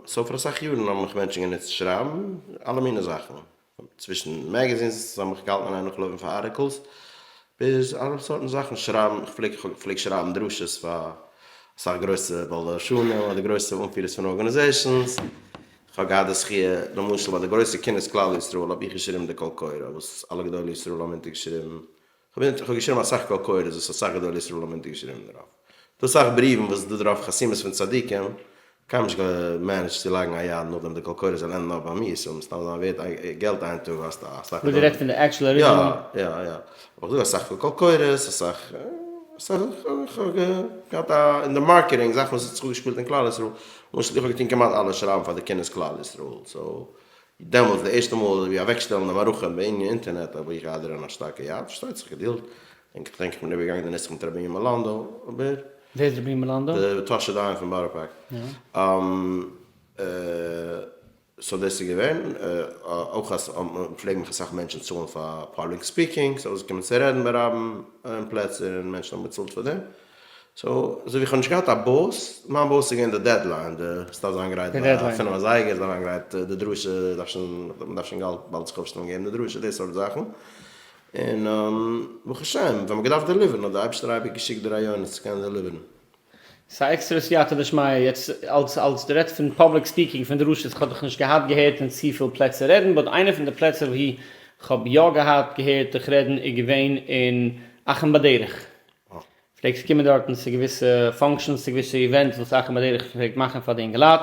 so פאר אסאך יארן האבן מיך מענטשן גענוצט צו שרייבן אלע מיני זאכן. צווישן magazines האבן מיך געהאלטן אין איין נאכלויפן פאר articles, ביז אלע סארטן זאכן, שרייבן, איך פלעג, איך פלעג שרייבן דרשות פאר אסאך גרויסע בעל דרשנים אדער גרויסע אנפירערס פון organizations, איך האב געהאט די זכי' למשל ביי די גרויסע כינוס כלל ישראל האב איך געשריבן די קול קורא וואס אלע גדולי ישראל האבן אונטערגעשריבן, איך האב געשריבן אסאך קול קורא'ס וואס אסאך גדולי ישראל האבן אונטערגעשריבן דערויף. דא אסאך בריוון וואס איז דא דערויף חתימות פון צדיקים, קיינמאל נישט געמענעדזשט צו לייגן א יד נאכדעם די קול קורא זאל ענדן אויף ביי מיר, ס'זאל מסתם זיין ווערט געלט איין טאג האסט אסאך גדולי. רעדט פון די actual original? יא יא יא. אבער איך זאג אסאך פון קול קורא'ס, אסאך אסאך איך האב געהאט א אין די marketing זאכן וואס האט זיך אפגעשפילט אין כלל ישראל, למשל איך האב געטון כמעט אלעס שרייבן פאר די כינוס כלל ישראל, so דעמאלטס די ערשטע מאל ווי אוועקשטעלן די מערכה בענין אינטערנעט האב איך געהאט דערין א שטארקע יד, פארשטייט זיך געדילט, און כ'דענק איך בין איבערגעגאנגען די נוסח מיט רבי בנימין לאנדא, אבער. ווער איז רבי בנימין לאנדא? די טאהשער דיין פון בארא פארק. so דאס איז געווען, אויך אז פלעגן מיך אסאך מענטשן צאלן פאר public speaking, ס'איז אויסגעקומען צו רעדן ברבים אין פלעצער און מענטשן האבן געצאלט פאר דעם. so אזוי ווי איך האב נישט געהאט א boss, מיין boss איז געווען די deadline, די ס'דארף זיין גרייט ביי פינף אזייגער, ס'דארף זיין גרייט די דרשה, דארף שוין, מ'דארף שוין באלד זיך אויפשטעלן געבן די דרשה, די סארט זאכן, און ברוך השם ווען מ'האט געדארפט דעליווערן האט די אייבערשטער אייביג געשיקט די רעיונות צו קענען דעליווערן. ס'איז א עקסטערע סייעתא דשמיא, יעצט אלס אלס דו רעדסט פון public speaking פון דרשות, כ'האב דיך נישט געהאט געהערט אין צופיל פלעצער רעדן, but איינע פון די פלעצער וואו כ'האב יא געהאט געהערט דיך רעדן איז געווען אין אחים בדרך. פלעגסט קומען דארטן צו געוויסע functions צו געוויסע events וואס אחים בדרך פלעגט מאכן פאר די אינגעלייט,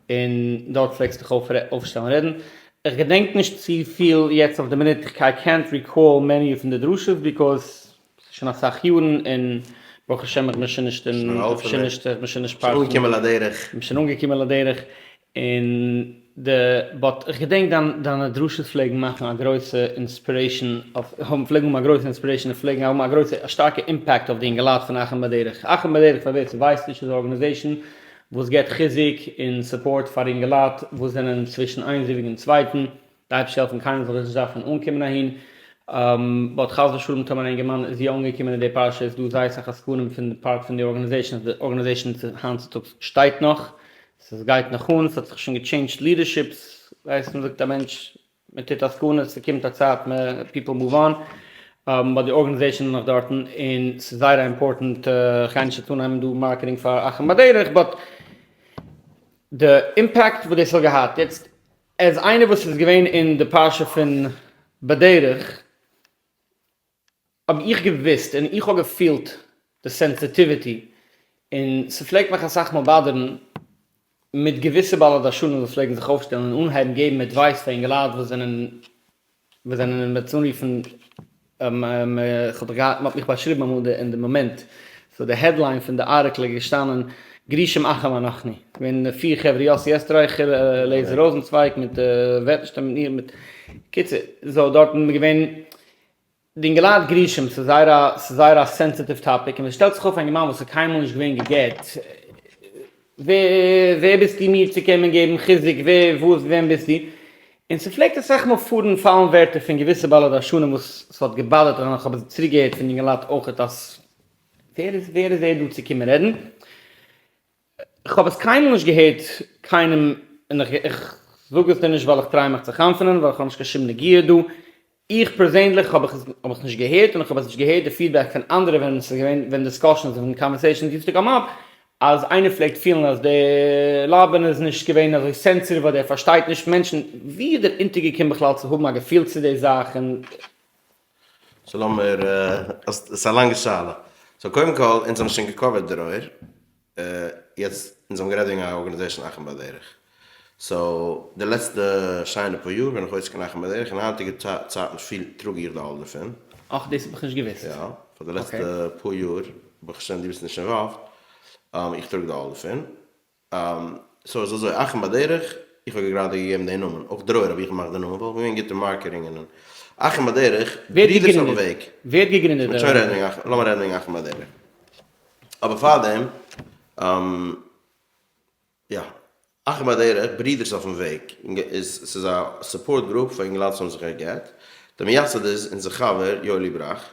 און דארט פלעגסט דיך אויפשטעלן רעדן. איך געדענק נישט צופיל יעצט אויף די מינוט, איי קענט ריקאל מעני פון די דרשות because ס'איז שוין אסאך יארן און ברוך השם איך בין שוין נישט אין, שוין נישט, איך בין שוין נישט part פון. שוין אנגעקומען לדרך. איך בין שוין אנגעקומען לדרך, און די, but איך געדענק דיין דיינע דרשות פלעגן מאכן א גרויסע inspiration אויף, האבן פלעגן האבן א גרויסע inspiration און פלעגן האבן א גרויסע א שטארקע impact אויף די אינגעלייט פון אחים בדרך. אחים בדרך פאר ווער ס'ווייסט נישט איז א organization וואס געבט חיזוק און support פאר אינגעלייט וואס זענען צווישן איין זיווג און צווייטן, די אייבערשטער העלפן קיינער זאל נישט דארפן אנקומען אהין, but חס ושלום טאמער א אינגערמאן איז יא אנגעקומען אין די פרשה איז דא זייער סאך עסקנים פון די part פון די organization, די organization היינט צוטאגס שטייט נאך, ס'גייט נאך אן, ס'האט זיך שוין גע change ט leaderships, ווייסט מען זאגט א מענטש מען טוט עסקנות ס'קומט א צייט מען people move on, but די organization איז נאך דארטן און ס'איז זייער א important, כ'גיי נישט יעצט אנהייבן דא marketing פאר אחים בדרך but די impact וואס דאס האט געהאט יעצט as איינער וואס איז געווען אין די פרשה פון בדרך האב איך געוואוסט און איך האב געפילט די sensitivity און ס'פלעגט מיך אסאך מאל bother ן מיט געוויסע בעלי דרשנים וואס פלעגן זיך אויפשטעלן און אנהייבן געבן advice פאר אינגעלייט וואס זענען וואס זענען מ'וועט עס אנרופן איך האב דאך געהאט, מ'האט מיך באשריבן אמאל אין די מאמענט, so די headline פון די article איז געשטאנען גרושים אחים אנחנו, געווען פיר חברה יאסי עסטרייכער, אליעזר ראזענצווייג מיט וועטנשטיין מיט מיר מיט, קיצור, so דארטן איז געווען די אינגעלייט גרושים, ס'איז זייער א ס'איז זייער א sensitive topic, און ווען ס'שטעלט זיך אויף א אינגערמאן וואס איז קיינמאל נישט געווען גע'גט, ווער ווער ביסטו מיר צו קומען געבן חיזוק, ווער וואס ווען ביסטו, און ס'פלעגט אסאך מאל פארן פאלן ווערטער פון געוויסע בעלי דרשנים וואס ס'האט גע bother ט און איך האב עס צוריק געהערט פון יונגעלייט אויכעט אז ווער איז ווער איז ער דא צו קומען רעדן, כ'האב עס קיינמאל נישט געהערט קיינעם און איך זאג עס דיר נישט ווייל איך try מיך צו חנפ'ענען ווייל איך האב נישט קיין שום נגיעה דא, איך פערזענליך האב איך עס האב איך נישט געהערט און איך האב עס נישט געהערט די feedback פון אנדערע ווען עס איז געווען ווען discussions און conversations used to come up אז איינער פלעגט פילן אז די לאבען איז נישט געווען אזוי sensitive אדער ער פארשטייט נישט מענטשן, ווי איז דער אונטערגעקומען בכלל צו האבן א געפיל צו די זאך און. so לאמיר, ס'איז א לאנגע שאלה. so קודם כל, אונז האבן שוין גע cover ט דרור, יעצט אונז האבן גערעדט וועגן א organization אחים בדרך, so די לעצטע שיינע פאר יאר בין איך עוסק אין אחים בדרך, אין היינטיגע צייטן פיל טראג איך די עול דערפון. אך דאס האב איך נישט געוואוסט. יא, פאר די לעצטע פאר יאר, ברוך השם דו ביסט נישט involved, איך טראג די עול דערפון. so איז אזוי, אחים בדרך, איך האב גראדע געגעבן די נאמען, אויך דרור האב איך געמאכט די נאמען, ווייל איך בין געווען גוט אין marketing און אחים בדרך, ברידערס אויפן וועג. ווער האט געגרינדעט די? שוין רעדן וועגן אחים, לאמיר רעדן וועגן אחים בדרך. אבער פארדעם, יא, אחים בדרך, ברידערס אויפן וועג, איז ס'איז א support group פאר אינגעלייט וואס האבן זיך גע'גט, די מייסד איז אונזער חבר יואלי בראך.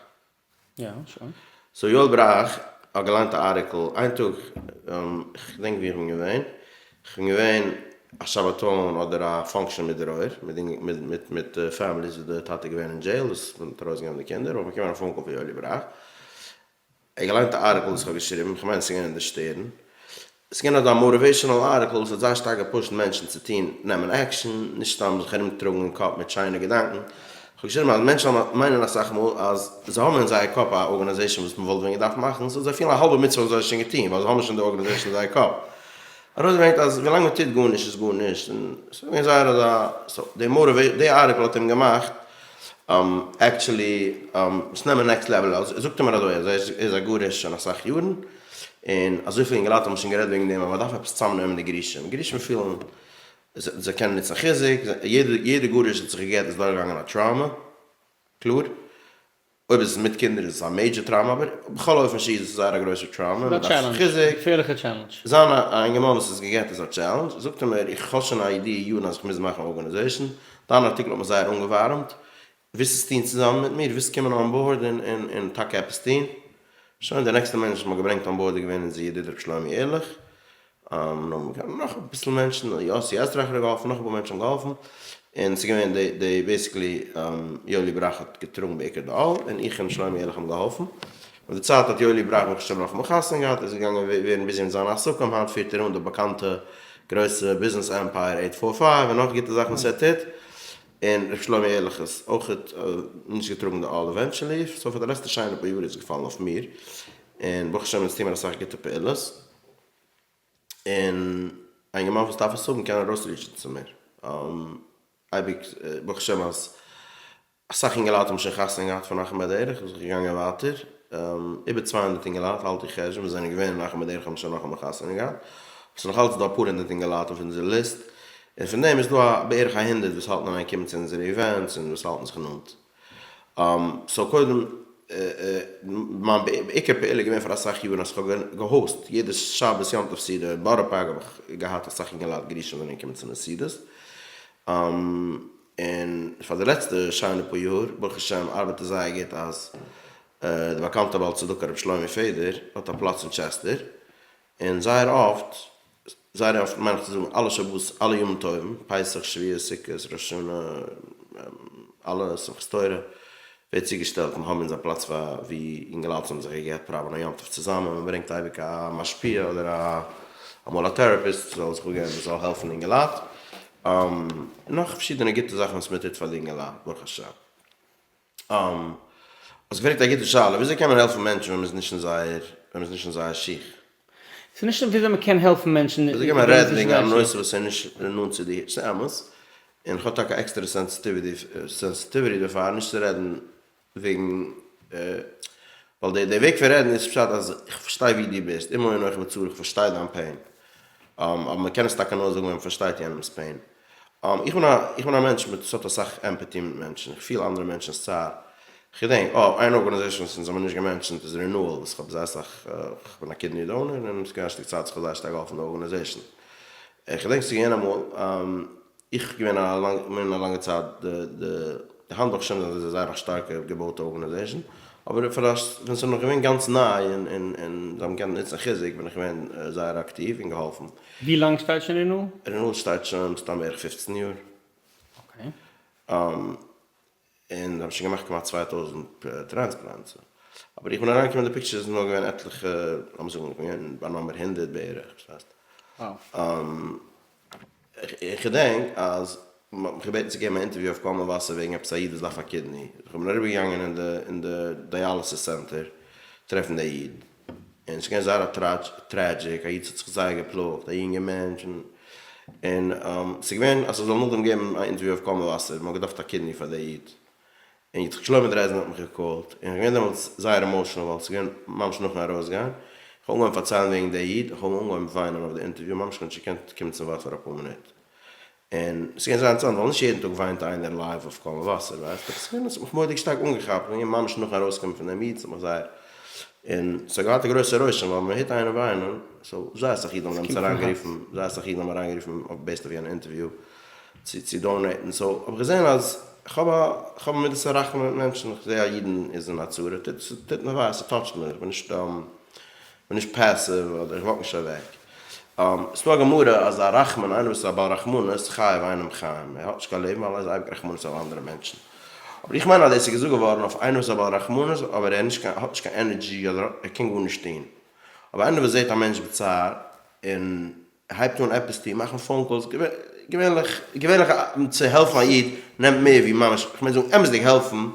יא, שוין. so יואל בראך האט געליינט א article איין טאג, איך געדענק ווי איך בין געווען, איך בין געווען א שבתון אדער א function מיט דרור, מיט מיט families וואס די טאטע איז געווען אין jail וואס מען האט ארויסגענומען די קינדער, האב איך באקומען א phone call פון יואלי בראך, ער האט געליינט א article וואס איך האב געשריבן, איך מיין עס איז געווען אין די שטערן, עס איז געווען אזא motivational article וואס האט זייער שטארק גע push ט מענטשן צו טון, נעמען action, נישט סתם זיך ארום טראגן אין קאפ מיט שיינע געדאנקען. איך האב געשריבן אז מענטשן מיינען אסאך מאל אז זיי האבן אין זייער קאפ א organization וואס מען וואלט ווען געדארפט מאכן, so זיי פילן א האלבע מצוה האבן זיי שוין געטון ווייל זיי האבן שוין די organization אין זייער קאפ. ארויסגעברענגט אז ווילאנג מען טוט גארנישט איז גארנישט, און עס איז געווען זייער אזא, so די motiva די article האט אים געמאכט actually עס נעמען next level, זאגט ער מיר אזוי אז ער איז א גרוש שוין אסאך יארן, און אזויפיל אינגעלייט האבן שוין גערעדט וועגן דעם אז מען דארף עפעס צאמנעמען די גרושים, גרושים פילן זיי קענען נוצן חיזוק, יעדע גרוש האט זיך געגעט איז דורכגעגאנגען א trauma, קלאר, אויב איז עס מיט קינדער איז עס א major trauma, אבער בכל אופן שיהיה איז עס זייער א גרויסע trauma, מען דארף חיזוק, זיין א אינגערמאן וואס איז געגעט איז א challenge, זאגט ער מיר איך האב שוין א idea יארן אז איך מוז מאכן א organization, דיין ארטיקל האט מיר זייער אנגעווארעמט, ווילסט עס טון צוזאמען מיט מיר? ווילסט קומען on board און טאקע עפעס טון? שוין, די נעקסטע מענטש וואס מ'האט געברענגט on board איז געווען אונזער ידיד ר' שלומי ערליך, נאך אביסל מענטשן, יאסי עסטרייכער האט געהאלפן, נאך אפאר מענטשן האבן געהאלפן, און ס'איז געווען די די basically יואלי בראך האט געטראגן בעיקר די עול, און איך און שלומי ערליך האבן געהאלפן. מיט די צייט האט יואלי בראך ברוך השם נאכאמאל חתונה געהאט, איז געגאנגען ווערן busy מיט זיינע עסקים, היינט פירט ער אן די באקאנטע גרויסע ביזנעס empire eight four five און נאך גוטע זאכן וואס ער טוט, און ר' שלמה ערליך איז אויכעט נישט געטראגן די עול eventually, so פאר די לעצטע שיינע פאר יאר איז געפאלן אויף מיר, און ברוך השם אונז טוהן מיר אסאך גוטע פעולות, און א אינגערמאן וואס דארף עס האבן קען ארויס reach ן צו מיר, אייביג ברוך השם אז אסאך אינגעלייט האבן שוין חתונה געהאט פון אחים בדרך און זיך געגאנגען ווייטער, איבער 200 אינגעלייט האלט איך חשבון וואס זענען געווען אין אחים בדרך האבן שוין נאכאמאל חתונה געהאט, ס'איז נאך אלץ דא אפאר הונדערט אינגעלייט אויף אונזער ליסט, און פון דעם איז דא א בערך א הונדערט וואס האלטן אין איין קומען צו אונזערע events און וואס האלטן זיך נאנט. so קודם, מיין בעיקר פעולה איז געווען פאר אסאך יארן אז כ'האב גע host יעדע שבת יום טוב סעודה אין בארא פארק האב איך געהאט אסאך אינגעלייט גרושים זענען געקומען צו די סעודות, און פאר די לעצטע שיינע פאר יאר ברוך השם ארבעט עס זייער גוט אז די באקאנטע בעל צדקה רבי שלומי פעדער האט א פלאץ אין טשעסטער, און זייער אפט, זייער אפט מיין איך צו זאגן אלע שבת אלע ימים טובים, פסח שבועות סוכות ראש השנה אלע שמחת תורה, ווערט צוגעשטעלט און האבן אונז א פלאץ פאר ווי אינגעלייט האבן זיך געגעט פראווען א יום טוב צוזאמען, מען ברענגט אייביג א משפיע אדער א אמאל א therapist זאל זיך אפגעבן זאל העלפן אינגעלייט, און נאך פארשידענע גוטע זאכן וואס מען טוט פאר די אינגעלייט ברוך השם. האסט געפרעגט א גוטע שאלה, וויאזוי קען מען העלפן מענטשן ווען מען איז נישט אין זייער, ווען מען איז נישט אין זייער שיך? ס'איז נישט וויאזוי מען קען העלפן מענטשן וויאזוי קען מען רעדן וועגן א נושא וואס איז נישט נאנט צו דיר? ס'איז אמת, און כ'האב טאקע עקסטערע sensitivity דערפאר נישט צו רעדן וועגן, ווייל די וועג פון רעדן איז פשט אז איך פארשטיי ווי דו ביסט, עמו אנכי בצרה, איך פארשטיי דיין pain. אבער מען קען עס טאקע נאר זאגן ווען מען פארשטייט יענעמ'ס pain. איך בין א איך בין א מענטש מיט וואס האט אסאך empathy מיט מענטשן, איך פיל אנדערע מענטשנ'ס צער. כ'געדענק, אה, איין organization וואס אונז האבן נישט גע mention ט איז Renewal, וואס כ'האב זייער אסאך, כ'בין א kidney donor און ס'געווען א שטיק צייט וואס כ'האב זייער שטארק געהאלפן די organization. כ'געדענק ס'איז געווען אמאל, איך געווען א לאנג בין א לאנגע צייט די די די היינט ברוך השם זענען זיי זייער א שטארקע געבויטע organization, אבער פאר א ווען ס'איז נאך געווען גאנץ ניי און און און זיי האבן געקענט נוצן חיזוק בין איך געווען זייער אקטיוו און געהאלפן. ווי לאנג שטייט שוין Renewal? Renewal שטייט שוין מסתם בערך 15 יאר. okay. און זיי האבן שוין געמאכט כמעט 2000 transplants. אבער איך בין אריינגעקומען אין די picture איז נאר געווען עטליכע, לאמיר זאגן איך בין געווען ביי נומער 100 בערך, פארשטייסט? איך געדענק אז מ'האט מיך געבעטן צו געבן א אינטערוויו אויף קול מבשר וועגן עפעס א איד וואס דארף א kidney. איך בין אריבערגעגאנגען אין די אין די dialysis center טרעפן די איד. און ס'איז געווען זייער א tragic, א איד וואס האט זיך זייער געפלאגט, א יונגער מענטש, און ס'איז געווען אז איך זאל נאכדעם געבן א אינטערוויו אויף קול מבשר, מ'האט געדארפט א kidney פאר די איד. און יצחק שלמה דרעזנער האט מיך גע call ט, און איך בין געווען דעמאלטס זייער emotional ווייל ס'איז געווען ממש נאכן ארויסגיין, איך האב אנגעהויבן פארציילן וועגן די איד, איך האב אנגעהויבן וויינען אויף די אינטערוויו, ממש כ'האב נישט געקענט קומען צום ווארט פאר אפאר מינוט. און ס'איז געווען זייער אינטערעסאנט ווייל נישט יעדן טאג וויינט איינער live אויף קול מבשר, ווייסט, אבער ס'איז געווען, ס'האט מיך מורא'דיג שטארק אנגעכאפט, און ממש נאכן ארויסקומען פון דעם איד, ס'האט מיך זייער, און ס'האט געהאט א גרויסע רושם ווייל מען הערט איינעם וויינען, so זייער אסאך אידן האבן דעמאלטס אריינגערופן, זייער אסאך אידן האבן אריינגערופן אויף based אויף יענע אינטערוויו צו צו donate ן, so האב איך געזען אז כ'האב א כ'האב א מידת הרחמים מיט מענטשן, איך זע א אידן איז אין א צרה, טוט ס'טוט מיר וויי, ס' touch ט מיר, איך בין נישט כ'בין נישט passive אדער איך walk נישט אוועק. ס'דא א גמרא אז א רחמן, איינער וואס איז א בעל רחמנות, חייו אינם חיים, ער האט נישט קיין לעבן ווייל ער איז אייביג רחמנות אויף אנדערע מענטשן. אבער איך מיין אז דאס איז געזאגט געווארן אויף איינער וואס איז א בעל רחמנות אבער ער נישט קיין האט נישט קיין energy אדער ער קען גארנישט טון. אבער איינער וואס זעט א מענטש בצער און הייבט אן עפעס טון, מאכן phone calls, געווענליך געווענליך צו העלפן א איד נעמט מער ווי ממש, כ'מיין זאגן אמת'דיג העלפן,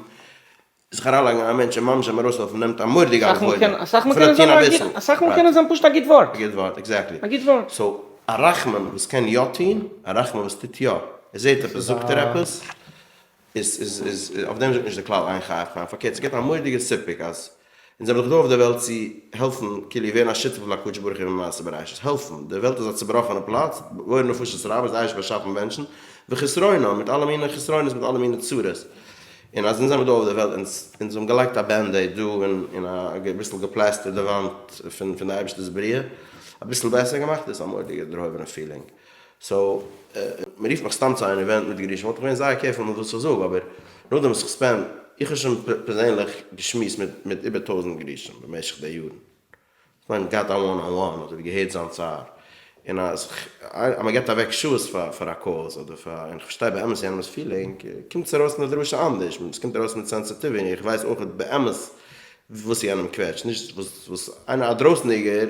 זיך אריינלייגן אין א מענטש און ממש אים ארויסהעלפן נעמט א מורא'דיגע עבודה, אסאך מאל קען עס זיין אסאך מאל קען עס זיין פשוט א גוט ווארט. א גוט ווארט, exactly. א גוט ווארט. so א רחמן וואס קען יא טון, א רחמן וואס טוט יא, ער זעט עפעס זאגט ער עפעס, איז איז איז אויף דעם זאגט נישט די כלל אין חייו חיים, פארקערט ס'געבט א מורא'דיגע סיפוק אז אונז זעמיר דאך דא אויף די וועלט צו העלפן כאילו ווערן א שותף להקדוש ברוך הוא במעשה בראשית, העלפן, די וועלט איז א צובראכענע פלאץ, בורא נפשות רבות, די אייבערשטער באשאפן מענטשן, וחסרונם, מיט אלע מיני חסרונות מיט אלע מיני צרות, און אז אונז זעמיר דא אויף די וועלט אונז אונז האבן געלייגט א band-aid דא און און אביסל געפלעסטערט די וואנט פון פון די אייבערשטער'ס בריאה, אביסל בעסער געמאכט, דאס איז א מורא'דיגע דערהויבענע feeling. so, מען רופט מיך סתם צו אן event מיט גרושים, וואלט איך געווען זייער careful מיט וואס איך זאג, אבער נאכדעם וואס איך spend, איך האב שוין פערזענליך געשמועסט מיט מיט איבער טויזענט גרושים במשך די יארן, כ'מיין געהאט א one on one אדער געהערט זיין צער, און אז אז מען געבט אוועק שעות פאר פאר א cause אדער פאר, און כ'פארשטיי באמת יענעמ'ס feeling, קומט עס ארויס אין די דרשה אנדערש, עס קומט ארויס מיט sensitivity, איך ווייס אויך באמת. וואס יענעם קוועטשט, נישט וואס וואס איינער א דרויסנדיגער,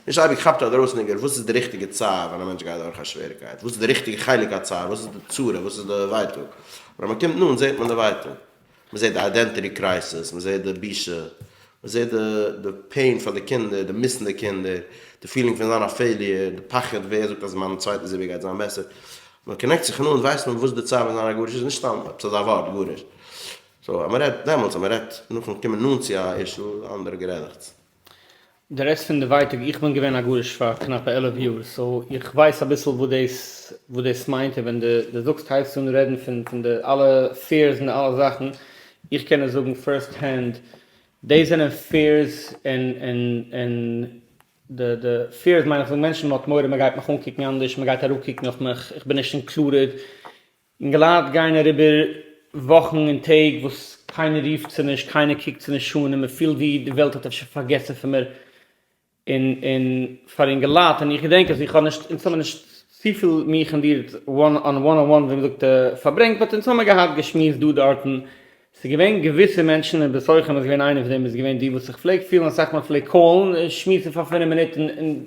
נישט אייביג כאפט א דרויסנדיגער וואס איז די ריכטיגע צער ווען א מענטש גייט דורך א שוועריקייט, וואס איז די ריכטיגע חלק הצער, וואס איז די צרה, וואס איז די ווייטאג, אבער אז מען קומט נאנט זעט מען די ווייטאג, מען זעט די identity crisis, מען זעט די בושה, מען זעט די די pain פאר די קינדער, די miss ן די קינדער, די feeling פון זיין א failure, די פחד ווער זאגט אז מיין צווייטע זיווג גייט זיין בעסער, מען connect זיך נאנט ווייסט מען וואס די צער פון זיין א גרוש איז, נישט סתם עפעס אזא ווארט גרוש. so אז מען רעדט דעמאלטס אז מען רעדט נאכן קומען נאנט צו א issue איז א אנדערע גערעדעכטס. די רעדסט פון די ווייטאג, איך בין געווען א גרוש פאר קנאפע 11 יאר, so איך ווייס אביסל וואס דאס וואס דאס מיינט, און ווען די די זאגסט הייבסט אן רעדן פון פון די אלע fears און די אלע זאכן, איך קען עס זאגן first hand, דאס זענען fears און און און די די fears מיין איך זאגן מענטשן מען האט מורא מען גייט מיך אנקוקן אנדערש, מען גייט אראפקוקן אויף מיך, איך בין נישט included, אינגעלייט גייען אריבער וואכן און טעג וואס קיינער רופט זיי נישט, קיינער קוקט זיי נישט אן, און מען פילט ווי די וועלט האט אפשר פארגעסן פון מיר, און און פאר אינגעלייט, און איך געדענק אז איך האב נישט, אונז האבן נישט צופיל מיך און דיר one on one on one ווי מען זאגט פארברענגט, but אונז האבן געהאט געשמועסט דא דארטן, ס'איז געווען געוויסע מענטשן און בתוכם איז געווען איינער פון דעם איז געווען דו וואס איך פלעג פילן אסאך מאל פלעג call ן שמועסן פאר פינף מינוט און און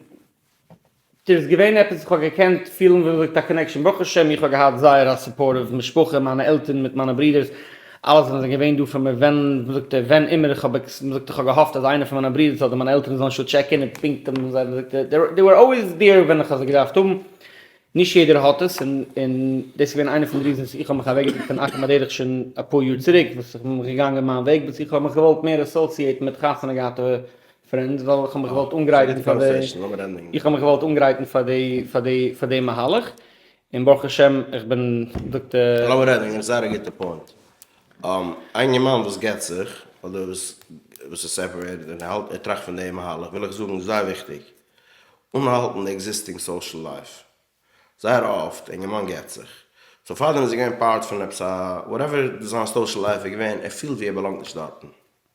ס'איז געווען עפעס איך האב געקענט פילן ווי מ'זאגט א connection, ברוך השם איך האב געהאט זייער א supportive משפחה, מיינע עלטערן מיט מיינע ברידערס, אלע זענען געווען דא פאר מיר ווען מ'זאגט ווען אימער איך האב מ'זאגט איך האב געהאפט אז איינער פון מיינע ברידערס אדער מיינע עלטערן זאלן שוין check אין און פונקט האבן זיי מ'זאגט they were always there ווען איך האב זיי געדארפט האבן, נישט יעדער האט עס און און דאס איז געווען איינע פון די reasons איך האב מיך אוועקגערוקט פון אחים בדרך שוין אפאר יאר צוריק וואס איך בין געגאנגען מיין וועג וואס איך האב מיך געוואלט מער associate ן מיט חתונה געהאטע friends ווייל איך האב מיך געוואלט אנגרייטן פאר די איך האב מיך געוואלט אנגרייטן פאר די פאר די פאר די מהלך און ברוך השם איך בין זאגט לאמיר ענדיגן, זייער א גוטע point. א אינגערמאן וואס גט זיך אדער וואס וואס איז separated און ער האלט ער טראכט פון די מהלך וויל איך זאגן זייער וויכטיג אנהאלטן די existing social life זייער אפט אינגערמאן גט זיך so פארדעם איז ער געווען part פון עפעס א whatever זיין social life איז געווען ער פילט ווי ער באלאנגט נישט דארטן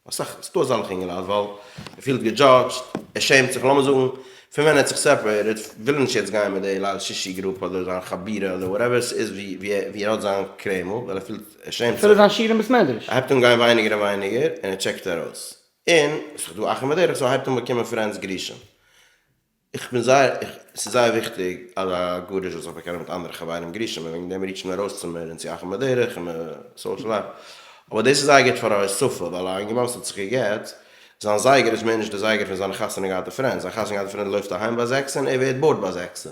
אסאך ס'דא אזאלכע אינגעלייט ווייל ער פילט געדזשאדזשט, ער שעמט זיך, לאמיר זאגן פון ווען ער האט זיך separated וויל ער נישט יעצט גיין מיט די ליל שישי group אדער זיין חבורה אדער whatever ס'איז ווי ער האט זיין קרעמל ווייל ער פילט ער שעמט אפילו זיך. זיין שיעור אין בית מדרש. ער הייבט אן גיין ווייניגער און ווייניגער און ער check ט ארויס. און ס'איז דא אחים בדרך so ער הייבט אן באקומען friends גרושים. איך בין זייער, ס'איז זייער וויכטיג אז א גרוש זאל זיך באקענען מיט אנדערע חברים גרושים און וועגן דעם reach ט מען ארויס צו מיר און צו אחים בדרך און social life, אבער דאס איז זייער גוט פאר א הוספה ווייל א אינגערמאן וואס האט זיך גע'גט, זיין זייגער איז מער נישט די זייגער פון זיינע חתונה געהאטע friends, זיין חתונה געהאטע friend לויפט אהיים ביי זעקסע און ער ווערט bored ביי זעקסע.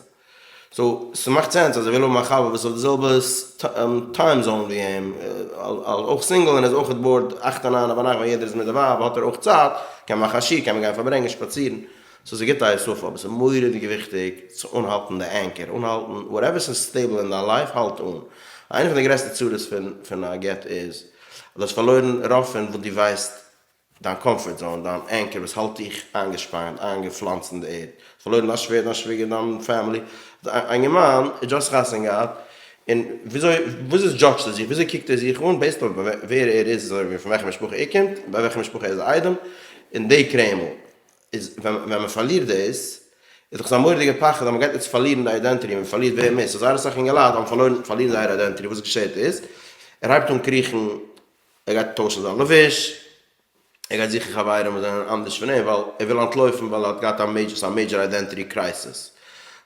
so ס'מאכט sense אז ער וויל האבן א חבר וואס איז אויף די זעלבע time zone ווי אים, אויך single און איז אויך bored אכט און ניין ביינאכט ווען יעדער איז מיט די ווייב האט ער אויך צייט, קען מאכן א שיעור, קען מען גיין פארברענגען, שפאצירן. so ס'איז גוט א הוספה אבער ס'איז מורא'דיג וויכטיג צו אנהאלטן די anchor, אנהאלטן whatever ס'איז stable אין דיין life האלט אן. איינע פון די גרעסטע צרות פון פון א גט איז אז דו האסט פארלוירן רוב פון וואס דו ווייסט, דיין comfort zone, דיין anchor וואס האלט דיך איינגעשפאנט, איינגעפלאנצט אין די ערד. האסט פארלוירן דיין שווער, דיין שוויגער, דיין family. א אינגערמאן איז just חתונה געהאט און וויאזוי וויאזוי judge ט ער זיך, וויאזוי קוקט ער זיך אן based אויף ווער ער איז, פון וועלכע משפחה ער קומט, ביי וועלכע משפחה ער איז א איידעם, און די קרעמל. איז ווען ווען מען פארלירט דאס, איז דאך עס א מורא'דיגע פחד אז מען גייט יעצט פארלירן די identity, מען פארלירט ווער מען איז, so זייער אסאך אינגעלייט האבן פארלוירן פארלירן זייער identity, וואס געשעט איז, ער הייבט אן קריכן, ער גייט טוישן זיין לבוש, ער גייט זוכן חברים וואס זענען אנדערש פון אים, ווייל ער וויל אנטלויפן ווייל ער האט געהאט א major, ס'איז א major identity crisis,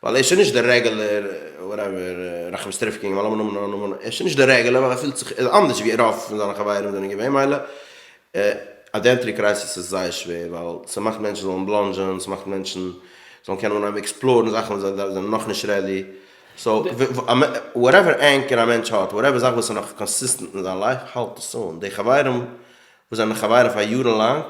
ווייל ער איז שוין נישט דער רעגולער whatever ראחמיסטריווקא אינגערמאן, לאמיר נאמען א נאמען, ער איז שוין נישט דער רעגולער ווייל ער פילט זיך אנדערש ווי רוב פון זיינע חברים זענען געווען, מילא identity crisis איז זייער שווער ווייל ס'מאכט מענטשן זאלן בלאנדזשען, ס'מאכט מענטשן זאלן קענען אנהייבן explore ן זאכן וואס זיי זענען נאכנישט ready, so whatever anchor א מענטש האט, whatever זאך וואס איז נאך consistent אין זיין life, האלט עס אן. די חברים וואס זענען חברים פאר יארן לאנג,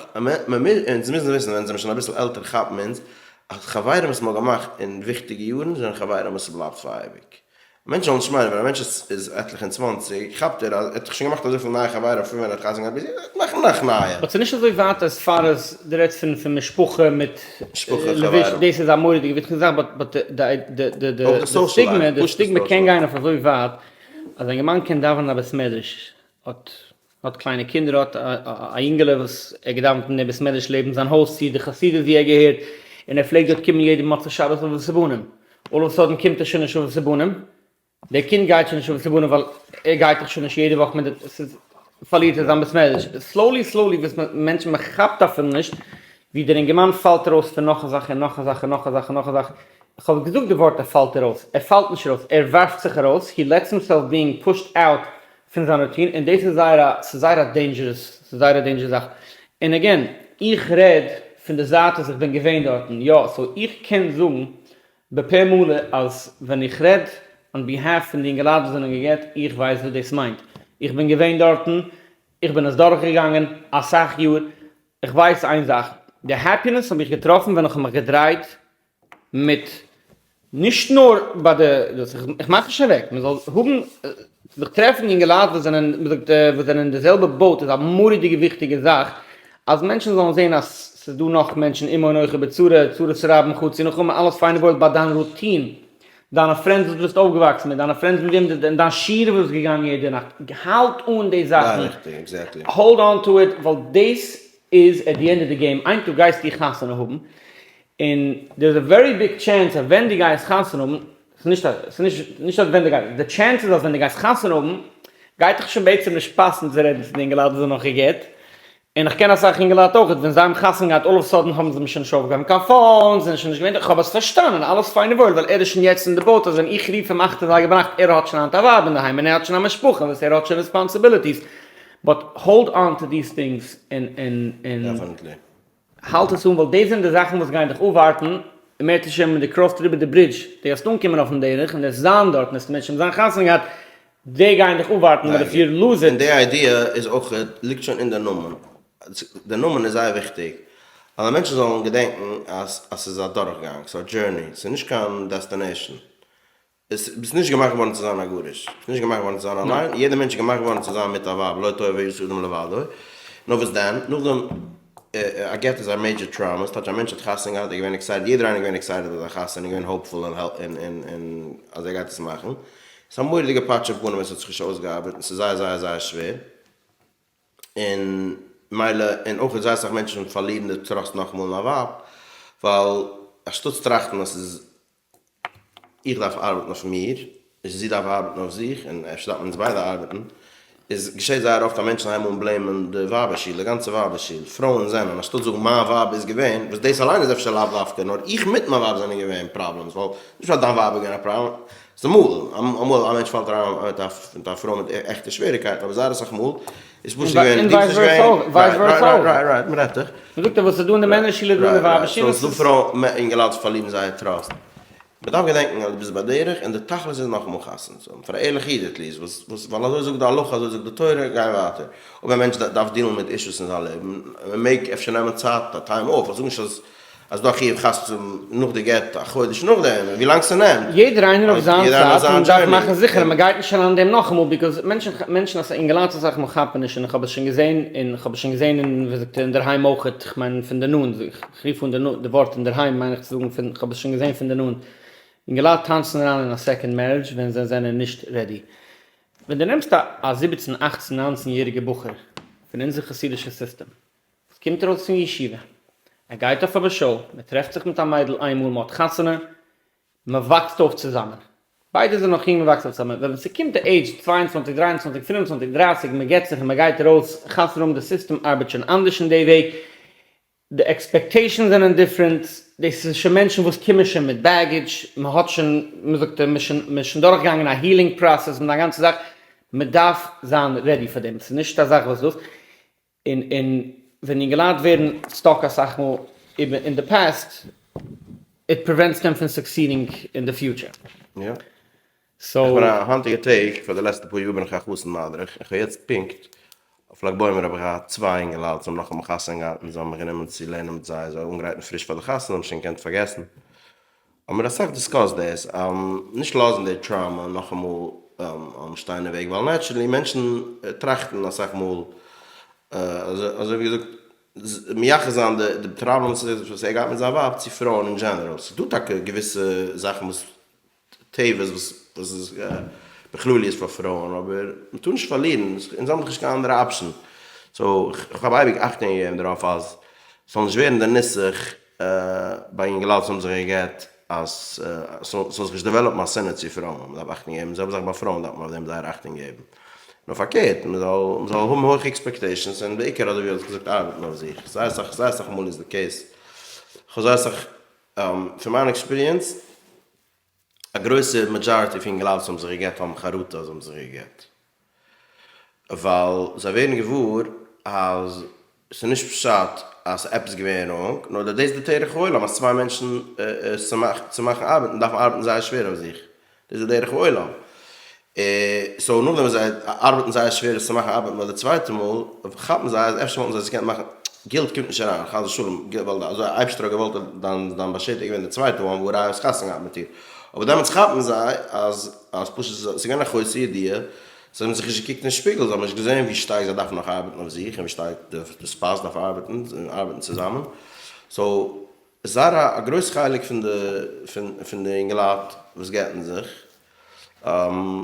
אונז מוזן וויסן ווען זעמיר שוין אביסל עלטער כאפן אונז אז חברים וואס מ'האט געמאכט אין וויכטיגע יארן זענען חברים וואס ס'בלייבט פאר אייביג. מענטשן זאלן נישט מיינען ווען א מענטש איז עטליכע און צוואנציג כאפט ער אז ער האט דאך שוין געמאכט אזויפיל נייע חברים פון ווען ער האט חתונה געהאט ביז יעצט, ער וועט מאכן נאך נייע. but ס'איז נישט אזוי ווייט as far as דו רעדסט פון פון משפחה מיט לבוש, דאס איז א מורא'דיגע וויכטיגע זאך but but די די די די סטיגמע די סטיגמע קען גיין אויף אזוי ווייט אז א אינגערמאן קען דאווענען אין א בית מדרש האט האט קליינע קינדער האט א אינגעלע וואס ער געדאווענט אין די בית מדרש לעבן זיין הויז צו די חסידות ווי ער געהערט און ער פלעגט דארט קומען יעדע מוצאי שבת אבות ובנים all of sudden קומט ער שוין נישט אבות ובנים דער קינד גייט שוין נישט אבות ובנים ווייל ער גייט דאך שוין נישט יעדע וואך מיט די ס'איז. פארלירט ער זיין בית מדרש, slowly slowly וואס מענטשן מען כאפט אפילו נישט ווי דער אינגערמאן פאלט ארויס פון נאך א זאך און נאך א זאך און נאך א זאך און נאך א זאך, איך האב געזאגט די ווארט ער פאלט ארויס, ער פאלט נישט ארויס, ער ווארפט זיך ארויס, he lets himself being pushed out פון זיין routine, און דאס איז זייער א, ס'איז זייער א dangerous, ס'איז זייער א dangerous זאך, און again, איך רעד פון די זייט אז איך בין געווען דארטן, יא, so איך קען זאגן בפה מלא אז ווען איך רעד on behalf פון די אינגעלייט וואס זענען גע'גט, איך ווייס וואס דאס מיינט, איך בין געווען דארטן, איך בין עס דורכגעגאנגען אסאך יאר, איך ווייס איין זאך, די happiness האב איך געטראפן ווען איך האב מיך געדרייט מיט, נישט נאר ביי די דאס, איך מאך נישט אוועק, מען זאל האבן, זיך טרעפן יונגעלייט וואס זענען, מען זאגט, וואס זענען אין די זעלבע boat איז א מורא'דיגע וויכטיגע זאך, אז מענטשן זאלן זען אז ס'איז דא נאך מענטשן עמו אנכי בצרה, צרת רבים חצי נחמה, אלעס פיין און וואויל ביי דיין routine, דיינע friends וואס דו ביסט אויפגעוואקסן מיט, דיינע friends מיט וועם דו, דיין שיעור וואס ביסט געגאנגען יעדע נאכט, האלט אן די זאכן, hold on to it, ווייל דאס איז at the end of the game, איין טאג גייסטו חתונה האבן, און there is a very big chance אז ווען דו גייסט חתונה האבן, ס'איז נישט אז, ס'איז נישט, נישט אז ווען דו גייסט, די chance איז אז ווען דו גייסט חתונה האבן, גייט דיך שוין בעצם נישט פאסן צו רעדן צו די אינגעלייט וואס זענען נאך גע'גט, און איך קען אסאך אינגעלייט אויך, ווען זיי האבן חתונה געהאט all of sudden האבן זיי שוין נישט אויפגעהויבן קיין phone, זענען שוין נישט געווען, איך האב עס פארשטאנען, אלעס פיין און וואויל, ווייל ער איז שוין יעצט אין די boat אז ווען איך רוף אים אכט אזייגער ביינאכט ער האט שוין היינט א ווייב אינדערהיים און ער האט שוין א משפחה וואס ער האט שוין responsibilities, but hold on to these things און און און האלט עס אן ווייל דאס זענען די זאכן וואס גייען דיך אפווארטן, אם ירצה השם ווען דו cross ט אריבער די ברידזש, דו גייסט אנקומען אויפן דרך און וועסט זיין דארט און וועסט מענטשן זיין חתונה געהאט, די גייען דיך אפווארטן but if you lose it. און די idea איז אויך ליגט שוין אין די נאמען, די נאמען איז זייער וויכטיג אז מענטשן זאלן געדענקן אז אז ס'איז א דורכגאנג, ס'איז א journey, ס'איז נישט קיין destination, עס ביסט נישט געמאכט געווארן צו זיין א גרוש, ביסט נישט געמאכט געווארן צו זיין אליין, יעדער מענטש איז געמאכט געווארן צו זיין מיט א ווייב, לא טוב היות אדם לבדו, נאר וואס דען, נאכדעם א גט איז א major trauma, ס'טייטש א מענטש האט חתונה געהאט, ער איז געווען excited, יעדער איינער איז געווען excited אויף זיין חתונה, געווען hopeful און און אז ער גייט עס מאכן, ס'איז א מורא'דיגע פאטש אין פנים ווען ס'האט זיך נישט אויסגעארבעט און ס'איז זייער זייער זייער שווער, און מילא, און אויך זייער אסאך מענטשן פארלירן די trust נאכאמאל אין א ווייב, ווייל אנשטאטס טראכטן אז ס'איז איך דארף ארבעטן אויף מיר, און זי דארף ארבעטן אויף זיך, און אפשר דארף מען אונז ביידע ארבעטן, איז געשעט זייער אפט אז מענטשן הייבן אן blame ען די ווייבער שול, די גאנצע ווייבער שול, פרויען זענען, אנשטאט זאגן מיין ווייב איז געווען, וואס דאס אליין איז אפשר לאו דווקא, נאר איך מיט מיין ווייב זענען געווען problems, ווייל נישט ווייל דיין ווייב איז געווען א פראבלעם, ס'איז אמאל, אמאל א מענטש פאלט אריין מיט א מיט א פרוי מיט עכטע שוועריקייטן, אבער זייער אסאך מאל איז פשוט געווען, דו ביסט נישט געווען, right right right right right, מ'רעדט דאך. מ'זאגט דאך וואס איז דא אין די מענער שול איז דא אין די ווייבער שול. סאו ס'דא פרויען, אינגעלייט וואס פארלירן זייער trust. מ'דארף געדענקן אז דו ביסט בדרך און די תכלית איז נאכאמאל חתונה צו האבן, פאר א ערליכע איד at least, וואס וואס ווייל אזוי זאגט די הלכה אזוי זאגט די תורה, גיי ווייטער. אויב א מענטש דארף deal ן מיט issues אין זיין לעבן, מען מעג אפשר נעמען צייט א time off, איך זאג נישט אז אז דא א חיוב חתונה צו האבן נאך די גט א חודש נאכדעם, ווי לאנג ס'נעמט. יעדער איינער אויף זיין צייט און מ'דארף מאכן זיכער אז מ'גייט נישט אריין אין דעם נאכאמאל because מענטשן מענטשן אסאך אינגעלייט אסאך מאל כאפן נישט און איך האב עס שוין געזען און איך האב עס שוין געזען אין ווי זאגט אינדערהיים אויכעט איך מיין פון די נאנט איך רוף אן די ווארט אינדערהיים מיין איך צו זאגן פון איך האב עס שוין געזען פון די נאנט אינגעלייט טאנצן אריין אין א second marriage ווען זיי זענען נישט ready ווען דו נעמסט א זיבעצן אכצן ניינצן יעריגע בחור פון אונזער חסידישע סיסטעם וואס קומט ארויס פון ישיבה, ער גייט אויף א באשאו, מען טרעפט זיך מיט א מיידל איינמאל, מען האט חתונה, מען וואקסט אויף צוזאמען, ביידע זענען נאך יונג מען וואקסט אויף צוזאמען, ווען ס'קומט די עידזש 22 23 25 30 מען גט זיך און מען גייט ארויס חתונה האבן די סיסטעם ארבעט שוין אנדערש אין די וועג, די expectations זענען different, דאס איז שוין מענטשן וואס קומען שוין מיט baggage, מען האט שוין, מען זאגט מען איז שוין דורכגעגאנגען א healing process מיט א גאנצע זאך, מען דארף זיין ready פאר דעם, ס'איז נישט א זאך וואס דאס, און און ווען יונגעלייט ווערן stuck אסאך מאל איבער אין די past, it prevents them פון succeeding אין די future. יא. so. איך בין א היינטיגע טעג, פאר די לעצטע פאר יאר בין איך א חתן מדריך, איך האב יעצט פונקט אויף לג בעומר האב איך געהאט צוויי אינגעלייט וואס האבן נאכאמאל חתונה געהאט און זיי האבן מיך גענומען צו לערנען מיט זיי, זיי אנגרייטן פריש פאר די חתונה, האבן שוין געקענט פארגעסן. האבן מיר אסאך discussed דאס, נישט לאזן די trauma נאכאמאל שטיין אין וועג, ווייל naturally מענטשן טראכטן אסאך מאל, אזוי ווי געזאגט, מייחס זיין די פראבלעמס וואס ער געהאט מיט זיין ווייב צו פרויען אין general, ס'איז דא טאקע געוויסע זאכן וואס טבע'ס וואס איז בכלליות פאר פרויען, אבער מ'טאר נישט פארלירן, אונז האבן דאך נישט קיין אנדערע option, so כ'האב אייביג אכטונג געגעבן דערויף אז ס'זאל נישט ווערן די נוסח ביי אינגעלייט וואס האבן זיך גע'גט אז ס'זאל זיך נישט develop ן א שנאה צו פרויען, מ'דארף אכטונג געבן, זעלבע זאך ביי פרויען דארף מען אויף דעם זייער אכטונג געבן. נאר פארקערט, מען זאל מען זאל האבן הויכע expectations און בעיקר אזוי ווי האסט געזאגט ארבעטן אויף זיך, זייער אסאך זייער אסאך מאל איז די case, כ'האב זייער אסאך פון מיין experience, א גרויסע majority פון אינגעלייט וואס האבן זיך גע'גט האבן חרטה אז זיי האבן זיך גע'גט, ווייל זיי ווערן געוואר אז ס'איז נישט פשט אז ס'איז עפעס געווען wrong, נאר דאס איז די דרך העולם אז צוויי מענטשן עס צו מאכן ארבעטן דארפן ארבעטן זייער שווער אויף זיך, דאס איז די דרך העולם. so נאכדעם וואס זיי ארבעטן זייער שווער עס צו מאכן ארבעטן ביי די צווייטע מאל, כאפן זיי אז אפשר וואלטן זיי עס געקענט מאכן, guilt קומט נישט אריין, חס ושלום, ווייל אזוי אייבשטער האט געוואלט אז דיין דיין באשערטע איז געווען די צווייטע one והא ראיה האסט חתונה געהאט מיט איר. אבער דעמאלטס כאפן זיי אז אז פשוט ס'איז געווען א חוסר ידיעה, זיי האבן זיך נישט געקוקט אין שפיגל, זיי האבן נישט געזען ווי שטארק זיי דארפן נאך ארבעטן אויף זיך און ווי שטארק די spouse דארף ארבעטן און ארבעטן צוזאמען. so זייער א גרויס חלק פון די פון די אינגעלייט וואס גט'ן זיך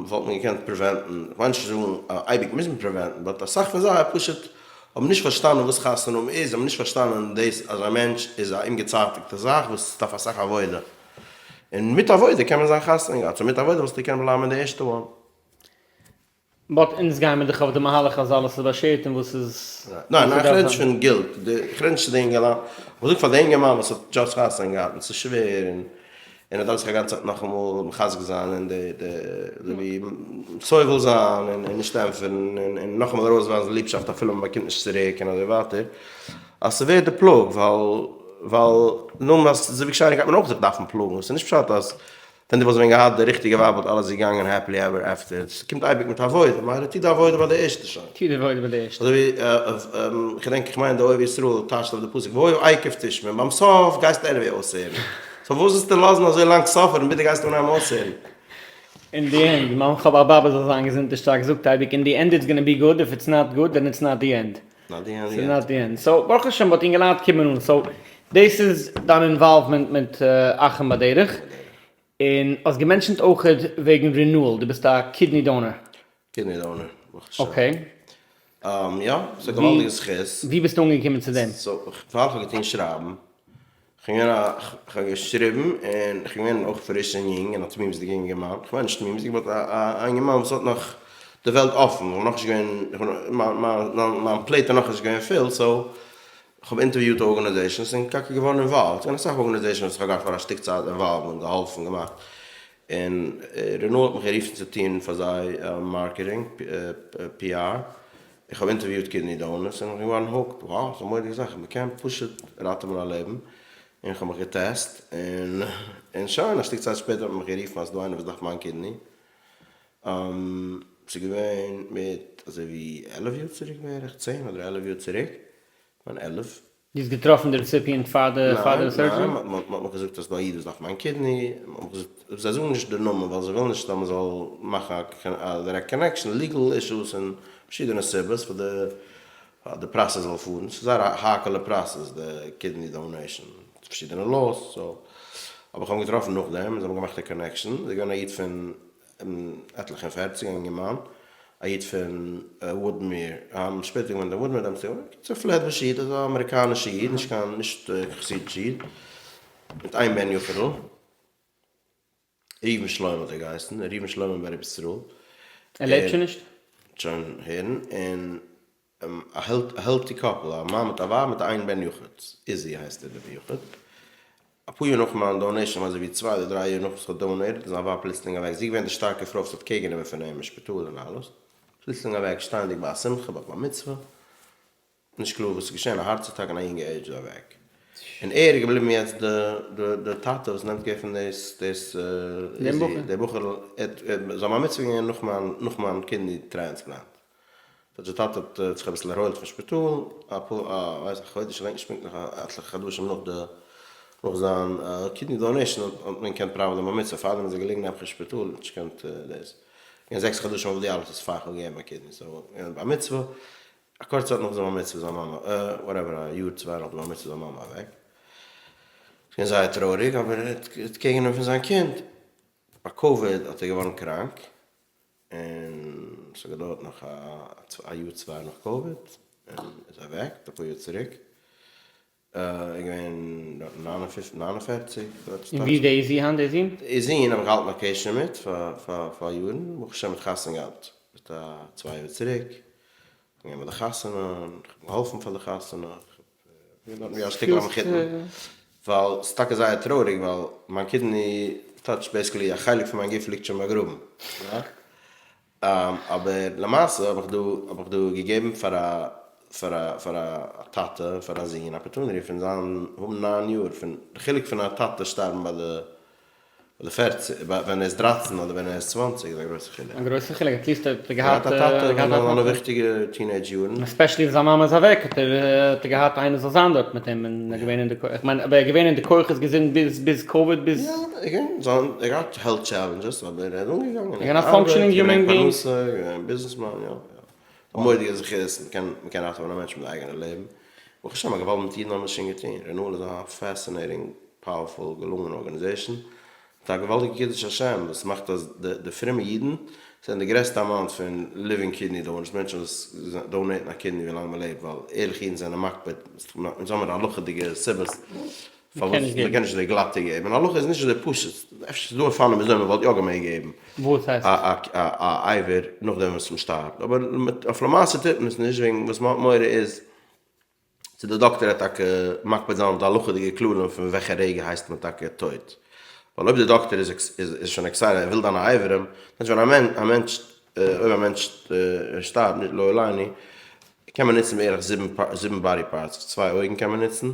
וואלט מען געקענט prevent ן, כ'מיין נישט צו זאגן אז אייביג מוז מען prevent ן, but אסאך פון זיי פשוט האבן נישט פארשטאנען וואס חתונה האבן איז, זיי האבן נישט פארשטאנען דאס אז א מענטש איז א אומגעצייטיגטע זאך וואס דארף אסאך עבודה, און מיט עבודה קען מען זיין חתונה געהאט, so מיט עבודה וואלסטו געקענט בלייבן מיט די ערשטע one. but אונז גייען מיר דאך אויף די מהלך אז אלעס איז באשערט און וואס איז. ניין ניין איך רעד נישט פון guilt, איך רעד נישט צו די אינגערמאן, איך זאג פאר די אינגערמאן וואס האט just חתונה געהאט און ס'איז שווער און און ער דארף זיך א גאנצע צייט נאכאמאל מחזק זיין און די די אזוי ווי סובל זיין און און נישט ענטפערן און און נאכאמאל ארויסווייזן ליבשאפט אפילו מען באקומט נישט צוריק און אזוי ווייטער, אז ס'ווערט די פלאג ווייל ווייל נאכדעם אז זיווג שני גייט מען אויך זיך דארפן פלאגן, ס'איז נישט פשט אז ווען דו וואלסט ווען געהאט די ריכטיגע ווייב וואלט אלעס געגאנגען happily ever after, ס'קומט אייביג מיט עבודה, מילא טו די עבודה ביי די ערשטע שוין. טו די עבודה ביי די ערשטע. אזוי ווי כ'דענק איך מיין די אוהב ישראל טייטשט אויף די פסוק והיה עקב תשמעון, ביים סוף גייסטו anyway אויסהערן, so וואס זאלסטו לאזן אזוי לאנג suffer ן ביז דו גייסט אנהייבן אויסהערן. אין די end, מיין כ'האב א באבע זאל זיין געזונט און שטארק זאגט אייביג אין די end it's gonna be good, if it's not good then it's not the end. not the end ס'איז not the end. so ברוך השם but אינגעלייט קומען אן. so דאס איז דיין involvement מיט אחים בדרך. און האסט גע mention ט אויכעט וועגן Renewal, דו ביסט א kidney donor. kidney donor, ברוך השם. okay. יא, ס'איז א געוואלדיגע זכות. ווי ביסטו אנגעקומען צו דעם? so ווייל כ'האב געטון שרייבן, כ'בין געווען א, כ'האב געשריבן און כ'בין געווען אויך פריש און יונג און א תמימות'דיגע אינגערמאן, כ'מיין נישט תמימות'דיג but א אינגערמאן וואס האט נאך די וועלט אפן, כ'בין נאכנישט געווען, מיין plate איז נאכנישט געווען פול, so כ'האב אינטערוויוט organizations און טאקע געווארן involved, ס'געווען אסאך organizations וואס כ'האב געהאט פאר א שטיק צייט involved און געהאלפן געמאכט, און Renewal האט מיך גערופן צו טון פאר זיי marketing, PR, איך האב אינטערוויוט kidney donors און איך בין געווארן hooked, wow ס'איז א מורא'דיגע זאך, מ'קען פשוט ראטעווען א לעבן, און כ'האב מיך געטעסט, און און שוין, א שטיק צייט שפעטער האט מען מיך גערופן אז ס'דא איינער וואס דארף מיין kidney, ס'איז געווען מיט אזוי ווי 11 יאר צוריק בערך, צען אדער 11 יאר צוריק, כ'מיין 11. דו האסט געטראפן די recipient פאר די פאר די surgery? ניין, ניין, מ'האט מיך געזאגט אז ס'דא א איד וואס דארף מיין kidney, מ'האט מיך געזאגט, זיי זאגן נישט די נאמען ווייל זיי ווילן נישט אז מ'זאל מאכן א direct connection, legal issues און פארשידענע סיבות פאר די פאר די process זאל פארן, ס'איז זייער א האקעלע process די kidney donation, פארשידענע laws, so, אבער כ'האב אים געטראפן נאכדעם, זיי האבן געמאכט א connection, איז געווען א איד פון עטליכע און פערציג, א אינגערמאן, א איד פון Woodmere, שפעטער געוואוינט אין Woodmere, דעמאלטס איז ער א Flatbush איד, אזא אמעריקאנישע איד, נישט קיין נישט חסידישע איד, מיט איין בן יחיד'ל, ראובן שלמה האט ער געהייסן, ראובן שלמה בן רבי ישראל. ער לעבט שוין נישט? שוין הערן, און א healthy couple, א מאן מיט א ווייב מיט איין בן יחיד, איזי הייסט ער דער בן יחיד, אפאר יאר נאך מיין donation, אזוי ווי צוויי אדער דריי יאר נאך וואס כ'האב donated, איז זיין ווייב פלוצלינג אוועק, זי איז געווען די שטארקע פרוי וואס האט care גענומען פון אים אין שפיטאל און אלעס, פלוצלינג אוועק שטייענדיג ביי א שמחה ביי בר מצוה, נישט קלאר וואס איז געשען, א heart attack אין א יונגע עידזש איז אוועק, און ער איז געבליבן יעצט די די די טאטע וואס נעמט care פון דאס דאס איזי, דער בחור'ל, ער האט זיין בר מצוה געווען נאך מיין נאך מיין kidney transplant. סאו די טאטע האט זיך אביסל ערהוילט פון שפיטאל, אפאר א ווייס א חודש כ'דענק נישט פונקטליך עטליכע חדשים נאך די נאך זיין kidney donation האט מען געקענט פראווען די בר מצוה, פארדעם איז ער געליגן נעבעך אין שפיטאל האט נישט געקענט דאס, געווען זעקס חדשים אויף dialysis פאר כ'האב געגעבן א kidney, so געווען בר מצוה, א קורצע צייט נאך זיין בר מצוה איז זיין מאמע whatever א יאר צוויי נאך די בר מצוה איז זיין מאמע אוועק, ס'געווען זייער טרויעריג אבער ער האט care גענומען פון זיין קינד, ביי קאוויד האט ער געווארן קראנק, און ס'האט געדויערט נאך א יאר צוויי נאך קאוויד, און איז אוועק אפאר יאר צוריק, איז געווען דארט 49. און ווי איז די זון היינט די זון? די זון האב איך געהאלטן א קשר מיט פאר יארן, ברוך השם האט חתונה געהאט. מיט א צוויי יאר צוריק, כ'בין געווען ביי די חתונה, כ'האב געהאלפן פאר די חתונה, כ'בין דארטן ווי א שטיקל א מחותן, ווייל ס'איז טאקע זייער טרויעריג ווייל מיין kidney טייטש basically א חלק פון מיין גוף ליגט שוין באגראבן, אבער למעשה האב איך דא האב איך דא געגעבן פאר א פאר א פאר א טאטע און פאר א זון opportunity פון זיין האבן ניין יאר פון די חילוק פון א טאטע שטארבן ביי די ביי די פערצן ווען ער איז דרייצן אדער ווען ער איז צוואנציג איז א גרויסע חילוק. א גרויסע חילוק, at least האט ער געהאט א טאטע ווען זיינע וויכטיגע teenage יארן. especially ווען זיין מאמע איז אוועק האט ער האט ער געהאט איינער זאל זיין דארט מיט אים און ער געווען אין די איך מיין אבער ער געווען אין די כוחות געזונט ביז ביז קאוויד ביז. יא, again, זיין ער געהאט health challenges אבער ער איז אנגעגאנגען, ער געווען א functioning human being. פרנסה, געווען ביזנעסמאן, יא יא. א מורא'דיגע זכות, מ'קען מ'קען ראטעווען א מענטש מיט די אייגענע לעבן. ברוך השם א געוואלד מיט אידן האבן עס שוין געטון, Renewal איז א fascinating powerful געלונגענע organization, מיט א געוואלדיגע קידוש השם וואס מאכט אז די די פרומע אידן זענען די גרעסטע amount פון living kidney donors, מענטשן וואס donate ן א kidney ווי לאנג מען לעבט, ווייל ערליכע אידן זענען מקפיד, אונז האמיר הלכה'דיגע סיבות פארוואס מען קען נישט אזוי גלאטיג געבן, און הלכה איז נישט אזוי פשוט, אפשר איז דא אופנים וויאזוי מען וואלט יא געמעגט געבן וואס הייסט? א אבר נאכדעם וואס מען שטארבט, אבער אויף למעשה טוט מען עס נישט וועגן וואס מען האט מורא איז צו דער דאקטער וועט טאקע מקפיד זיין אויף די הלכה'דיגע כללים פון וועלכע רגע הייסט מען טאקע טויט. ווייל אויב דער דאקטער איז איז שוין excited ער וויל דיינע אברים, טייטש ווען א מענטש אויב א מענטש שטארבט נישט לא עלינו, קען מען נוצן בערך זיבן זיבן body parts, צוויי אויגן קען מען נוצן,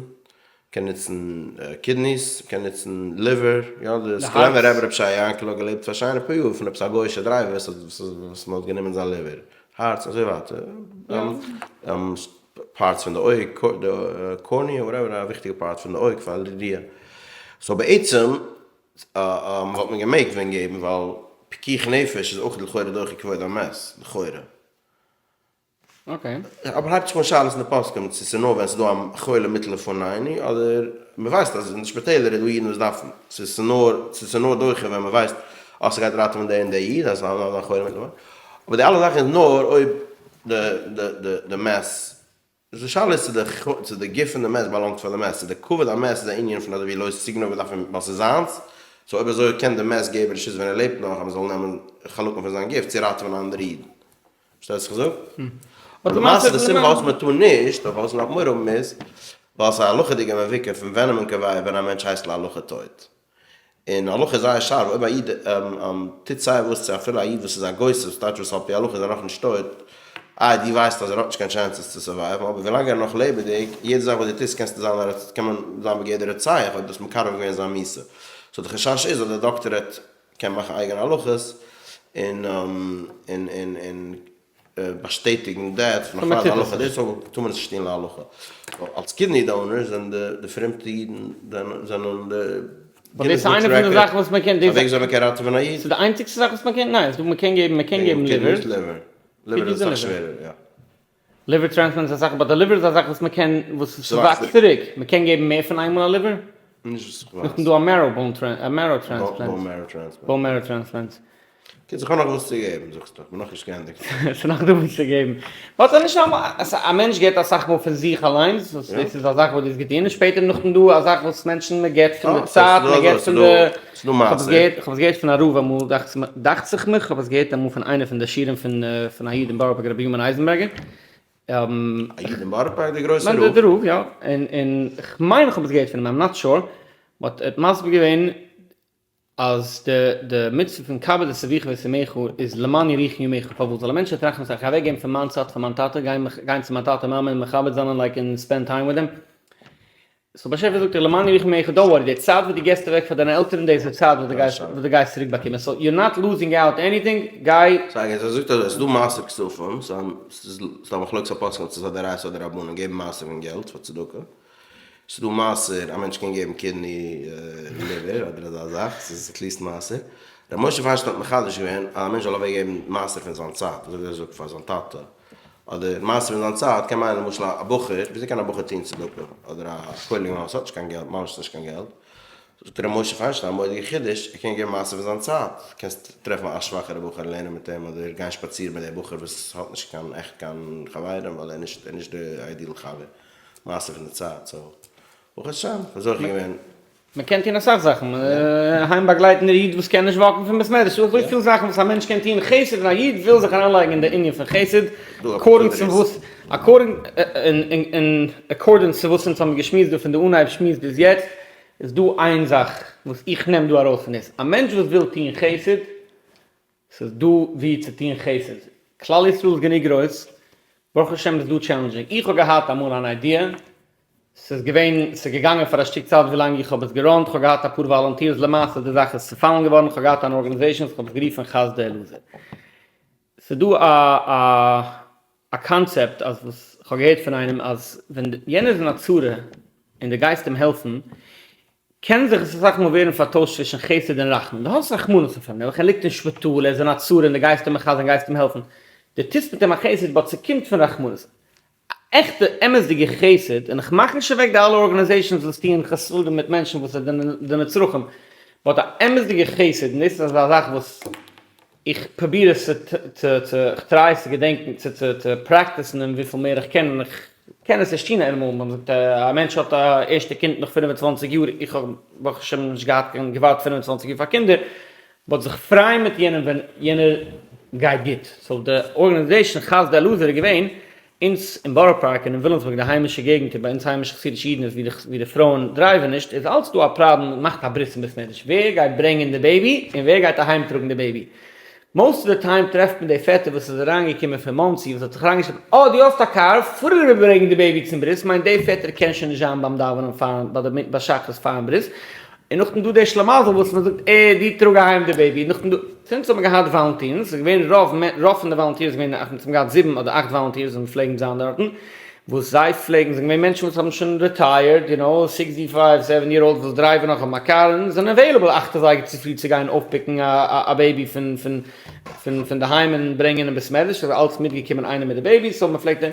מ'קען נוצן kidneys, מ'קען נוצן liver, יא די סקולענער רבי רבי שייע יענקל האט געלעבט פאר שיינע פאר יאר פון עפעס א גוי'אישע driver וואס מ'האט גענומען זיין liver, הארץ אזוי ווייטער. parts פון די אויג, די cornea whatever, א וויכטיגע part פון די אויג פאר ראיה. so בעצם וואלט מען געמעגט ווען געבן ווייל פיקוח נפש איז אויך לכאורה דוחה כבוד המת, לכאורה. okay. אבער הייבט זיך אן שאלות אין די פוסקים צו ס'איז נאר ווען ס'איז דא א חולה מוטל לפנינו אדער מ'ווייסט אז אין די שפיטעלער איז דא אידן וואס דארפן, צו ס'איז נאר צו ס'איז נאר דוחה ווען מ'ווייסט אז ס'גייט ראטעווען די און די איד אז ס'איז א חולה מוטל לפנינו. אבער די אלע זאכן איז נאר אויב די מת, די שאלה איז צו די גוף פון די מת באלאנגט פאר די מת, צו די כבוד המת איז א ענין פון אזויווי לא תגנוב מ'דארף אים ווייל ס'איז זיינס, so אויב אזוי קען די מת געבן רשות ווען ער לעבט נאך אז מ'זאל נעמען חלקים פון זיין גוף צו ראטעווען אנדערע אידן. פארשטייסט וואס איך זאג? באט למעשה די סיבה פארוואס מ'טאר נישט, אדער פארוואס מ'דארף מורא האבן איז, ווייל ס'איז א הלכה'דיגע מבוקר פון ווען איז מען קובע ווען א מענטש הייסט להלכה טויט. און הלכה איז זייער שארף, אויב א איד טוט סיי וואס צו אפילו א איד וואס איז א גוסס, טייטש וואס על פי הלכה איז ער נאכנישט טויט, איי דו ווייסט אז ער האט נישט קיין chances צו survive ן, אבער ווילאנג ער איז נאך לעבעדיג, יעדע זאך וואס דו טוסט קענסטו זיין א רוצח, קען מען זיין בגדר רוצח אויב דו האסט מקרב געווען זיין מיתה. so די חשש איז אז דער דאקטער העט קען מאכן אייגענע הלכות און און און און באשטעטיגן death פון א פרט הלכה דאס אבער טאר מען עס נישט טון להלכה. אלס kidney donor זענען די פרומסטע אידן זענען די ווייל דאס איז איינע פון די זאכן וואס מען קען, א וועג וויאזוי מען קען ראטעווען א איד. ס'איז די איינציגסטע זאך וואס מען קען, ניין, ס'דא מען קען געבן, מען קען געבן liver. liver, liver איז אסאך שווערער, יא. liver transplant איז אסאך, but די liver איז א זאך וואס מען קען, וואס ס'וואקסט צוריק, מען קען געבן מער פון איינמאל א liver? נישט וואס איך ווייס. נאכדעם דא א marrow bone א marrow transplant. bone marrow transplant. bone marrow transplant. קיצור כ'האב נאך וואס צו געבן זאגסטו, כ'בין נאכנישט געענדיגט. ס'איז נאך דא וואס צו געבן. but ס'איז נישט א מענטש געבט אסאך מאל פון זיך אליינס, דאס איז א זאך וואס דו האסט געטון, און שפעטער נאכדעם דא א זאך וואס מענטשן מען געבט פון די צייט, מען געבט פון די, כ'האב עס געהערט, כ'האב עס געהערט פון א רב אמאל, דאכט זיך מיך, כ'האב עס געהערט אמאל פון איינע פון די שיעורים פון פון א איד אין בארא פארק ר' בנימין אייזענבערגער. א איד אין בארא פארק? די גרויסע רב? די רב יא, און און כ'מיין כ'האב עס געהערט פון אים, I'm not sure, but ער האט מסביר געווען אז די די מצוה פון כבד את אביך ואת אמך איז למען יאריכון ימיך, פארוואס זאל א מענטש טראכטן אז איך גיי אוועק געבן פון מיין צייט פאר מיין טאטע, גיין גיין צו מיין טאטע מאמע און מכבד זיין און like און spend time מיט דעם, so באשעפער זאגט דיר למען יאריכון ימיך don't worry, די צייט וואס דו געסט אוועק פאר דיינע עלטערן דאס איז די צייט וואס דו גייסט וואס דו גייסט צוריק באקומען, so you're not losing out anything, גיי. so ער זאגט אזוי, ס'איז דא מעשר כספים, ס'איז דא א מחלוקת הפוסקים צו ס'איז א דאורייתא אדער דרבנן געבן מעשר פון געלט פאר צדקה, ס'איז דא מעשר, א מענטש קען געבן kidney liver אדער אזא זאך, ס'איז at least מעשר. ר' משה פיינשטיין האט מחדש געווען אז א מענטש זאל אוועק געבן מעשר פון זיין צייט, אזוי ווי ער זאגט פאר זיין טאטע, אדער מעשר פון זיין צייט קען מיינען למשל א בחור, וויאזוי קען א בחור טון צדקה, אדער א כולל אינגערמאן וואס האט נישט קיין געלט, ממש נישט קיין געלט, זאגט ר' משה פיינשטיין א מורא'דיגע חידוש, ער קען געבן מעשר פון זיין צייט, קענסט טרעפן א שוואכערע בחור און לערנען מיט אים, אדער גיין שפאצירן מיט די בחור וואס האט נישט קיין עכט קיין חברים ווייל ער איז נישט די ideal חבר. מעשה פון די צייט, so ברוך השם, כ'בין זוכה געווען. מען קען טון אסאך זאכן, אהיים באגלייטן דער איד וואס קען נישט walk ן פון בית מדרש, ס'דא אזויפיל זאכן וואס א מענטש קען טון חסד, און א איד וויל זיך אריינלייגן אין די ענין פון חסד, according צו וואס, according, אין accordance צו וואס אונז האבן געשמועסט דא פון די אנהייב שמועס ביז יעצט, איז דא איין זאך וואס איך נעם דא ארויס פון דאס, א מענטש וואס וויל טון חסד, ס'איז דא ווי צו טון חסד, כלל ישראל איז גענוג גרויס, ברוך השם איז דא challenging, איך האב געהאט אמאל אן idea, ס'איז געווען, ס'איז געגאנגען פאר א שטיק צייט ווילאנג איך האב עס גע run ט, כ'האב געהאט אפאר volunteers, למעשה די זאך איז צופאלן געווארן, כ'האב געהאט אן organization וואס כ'האב עס גערופן חסדי אלעזר. ס'איז דא א א א קאנצעפט אז וואס כ'האב געהערט פון איינעם אז ווען יענער איז אין א צרה און דו גייסט אים העלפן, קען זיך עס אסאך מאל ווערן פארטוישט צווישן חסד און רחמים, דו האסט רחמנות אויף אים, נעבעך ער ליגט אין שפיטאל, ער איז אין א צרה און דו גייסט אים מחזק'ן גייסט אים העלפן, דו טוסט מיט אים א חסד but ס'קומט פון רחמנות. א עכטע אמת'דיגע חסד, און איך מאך נישט אוועק די אלע organizations וואס טוען חסדים מיט מענטשן וואס זענען די נצרכים, but א אמת'דיגע חסד, און דאס איז אזא זאך וואס איך פרוביר עס צו צו איך try עס צו געדענקן צו צו צו practice ן און וויפיל מער איך קען און איך קען עס נישט טון איינמאל מען זאגט א מענטש האט א ערשטע קינד נאך 25 יאר איך האב ברוך השם נישט געהאט קיין געווארט 25 יאר פאר קינדער but זיך פרייען מיט יענעם ווען יענער גייט גוט so די organization חסדי אלעזר איז געווען אונז אין בארא פארק און אין וויליאמסבורג די היימישע געגנטער ביי אונז היימישע חסידישע אידן איז ווי די פרויען drive ן נישט איז אלץ דא א פראבלעם מען מאכט א ברית אין בית מדרש ווער גייט ברענגען די baby און ווער גייט אהיים טראגן די baby most of the time טרעפט מען די פעטער וואס איז אריין געקומען פון מאנסי וואס האט זיך אריין געשלעפט אה דו האסט א קאר פאר אריבער ברענגען די baby צום ברית מיינט די פעטער קען שוין נישט זיין ביים דאווענען פארן ביי די ביי שחרית פארן ברית און נאכדעם דא דער שלמזל וואס מען זאגט אה דו טראג אהיים די baby, נאכדעם דא, אונז האבן געהאט volunteers, ס'איז געווען רוב רוב פון די volunteers איז געווען, אונז האבן געהאט זיבן אדער אכט volunteers וואס פלעגן זיין דארטן, וואס זיי פלעגן, זענען געווען מענטשן וואס האבן שוין retired, you know, sixty five, seven year old וואס drive ן נאך האבן א קאר און זענען available אכט אזייגער צופרי צו גיין אויפ pick ן א baby פון פון פון פון די היים און ברענגען אין בית מדרש, ס'איז אלץ מיטגעקומען איינער מיט די baby, so מען פלעגט,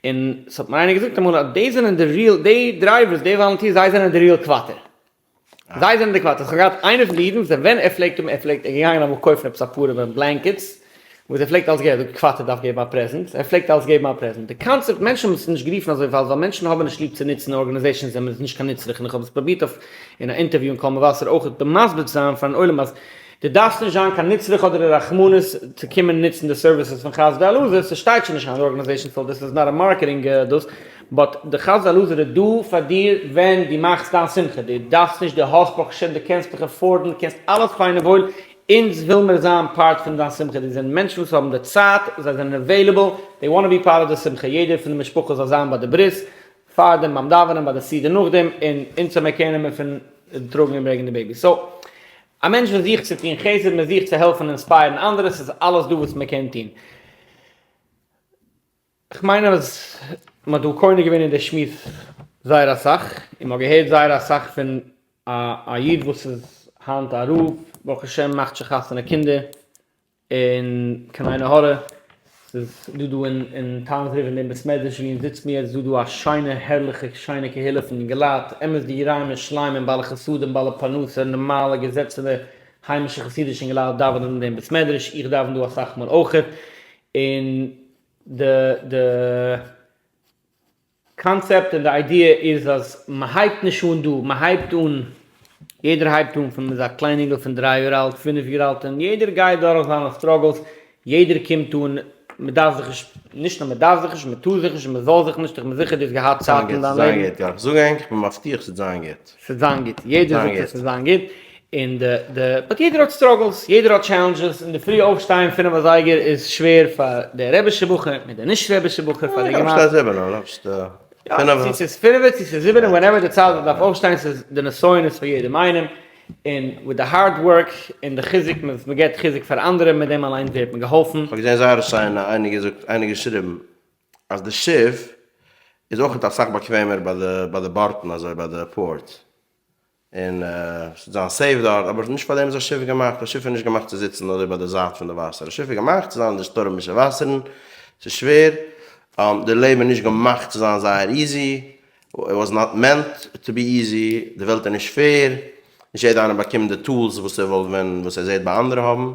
און ס'האט מיר איינער געזאגט אמאל אז די זענען די real, די drivers, די volunteers, זיי זענען די real קוואטער. זיי זענען די קוואטער. כ'האב געהאט איינער פון די אידן וואס ווען ער פלעגט האבן, ער פלעגט, ער איז געגאנגען אמאל קויפן עפעס אפאר blankets, וואס ער פלעגט אלץ געבן, ער זאגט קוואטער דארף געבן א present, ער פלעגט אלץ געבן א present. די קאנצעפט, מענטשן האבן עס נישט גערופן אזוי ווייל ווייל מענטשן האבן נישט ליב צו נוצן organizations ווען מען איז נישט קיין נצרך, און איך האב עס פרובירט אויף אין א אינטערוויו אין קול מבשר אויך מסביר צו זיין פארן עולם אז דו דארפסט נישט זיין קיין נצרך אדער א רחמנות צו קומען נוצן די services פון חסדי אלעזר, ס'שטייט שוין נישט אין organization so דאס איז נאר א marketing דאס, but די חסדי אלעזר איז דא פאר דיר ווען דו מאכסט דיין שמחה, דו דארפסט נישט, דו האסט ברוך השם, דו קענסט דיך afford ן, דו קענסט אלעס פיין און וואויל, אונז וויל מיר זיין part פון דיין שמחה, דאס זענען מענטשן וואס האבן די צייט, זיי זענען available, they want to be part of די שמחה, יעדער פון די משפחה זאל זיין ביי די ברית, פארדעם ביים דאווענען, ביי די סעודה נאכדעם, און אונז האמיר care נעמען פון טראגן און ברענגען די baby, so א מענטש וואס זוכט צו טון חסד, מען זוכט צו העלפן און inspire ן אנדערע, ס'איז אלעס דא וואס מען קען טון. כ'מיין אז מען האט דא קונה געווען אין די שמועס זייער אסאך, און מען האט געהערט זייער אסאך פון א א איד וואס איז היינט א רב, ברוך השם מאכט שוין חתונה קינדער, און קיין עין הרע, ס'איז דא דא אין אין טאמס ריווער אין דעם בית מדרש ווי אונז זיצט מיר יעצט דא דא א שיינע הערליכע שיינע קהילה פון אינגעלייט, אמת'דיג יראים ושלמים בעלי חסדים בעלי פרנסה נארמאלע געזעצענע היימישע חסידישע אינגעלייט דאווענען אין דעם בית מדרש, איך דאווען דא אסאך מאל אויכעט, און די די קאנצעפט און די idea איז אז מ'הייבט נישט אן דא, מ'הייבט אן, יעדער הייבט אן פון מ'איז א קליין אינגל פון דריי יאר אלט, פינף יאר אלט, און יעדער גייט דורך זיינע struggles, יעדער קומט אן, מ'דארף זיך נישט, נישט נאר מ'דארף זיך נישט, מ'טאר זיך נישט, מ'זאל זיך נישט, איך בין זיכער דו האסט געהאט צייטן אין דיין לעבן. זיין גוט, יא, כ'זאג ענק, כ'בין מבטיח ס'וועט זיין גוט. ס'וועט זיין גוט, יעדער זאגט אז ס'וועט זיין גוט, און די די, but יעדער האט struggles, יעדער האט challenges, און די פרי אויפשטיין פינף אזייגער איז שווער פאר די רעבישע בחור, מיט די נישט רעבישע בחור, פאר די אינגערמאן. יא, צו ס'איז פינפע צו ס'איז זיבענע, whenever די צייט וואס מ'דארף אויפשטיין, ס'איז די נסיון איז פאר יעדעם איינעם, און with די hard work און די חיזוק, מ'געבט חיזוק פאר אנדערע, מיט דעם אליינס ווערט מען געהאלפן. כ'האב געזען זייער שיין איינער געזאגט, איינער געשריבן, אז די שיף איז אויך אסאך באקוועמער ביי די ביי די בארטן אזוי ביי די port און ס'וועט זיין safe דארט אבער נישט פאר דעם איז א שיף געמאכט א שיף איז נישט געמאכט צו זיצן אזוי ביי די זייט פון די וואסער א שיף איז געמאכט צו זיין אין די שטורמישע וואסערן ס'איז שווער די לעבן איז נישט געמאכט צו זיין זייער easy it was not meant to be easy די וועלט איז נישט fair נישט יעדער איינער באקומט די tools וואס ער וואלט ווען וואס ער זעט ביי אנדערע האבן.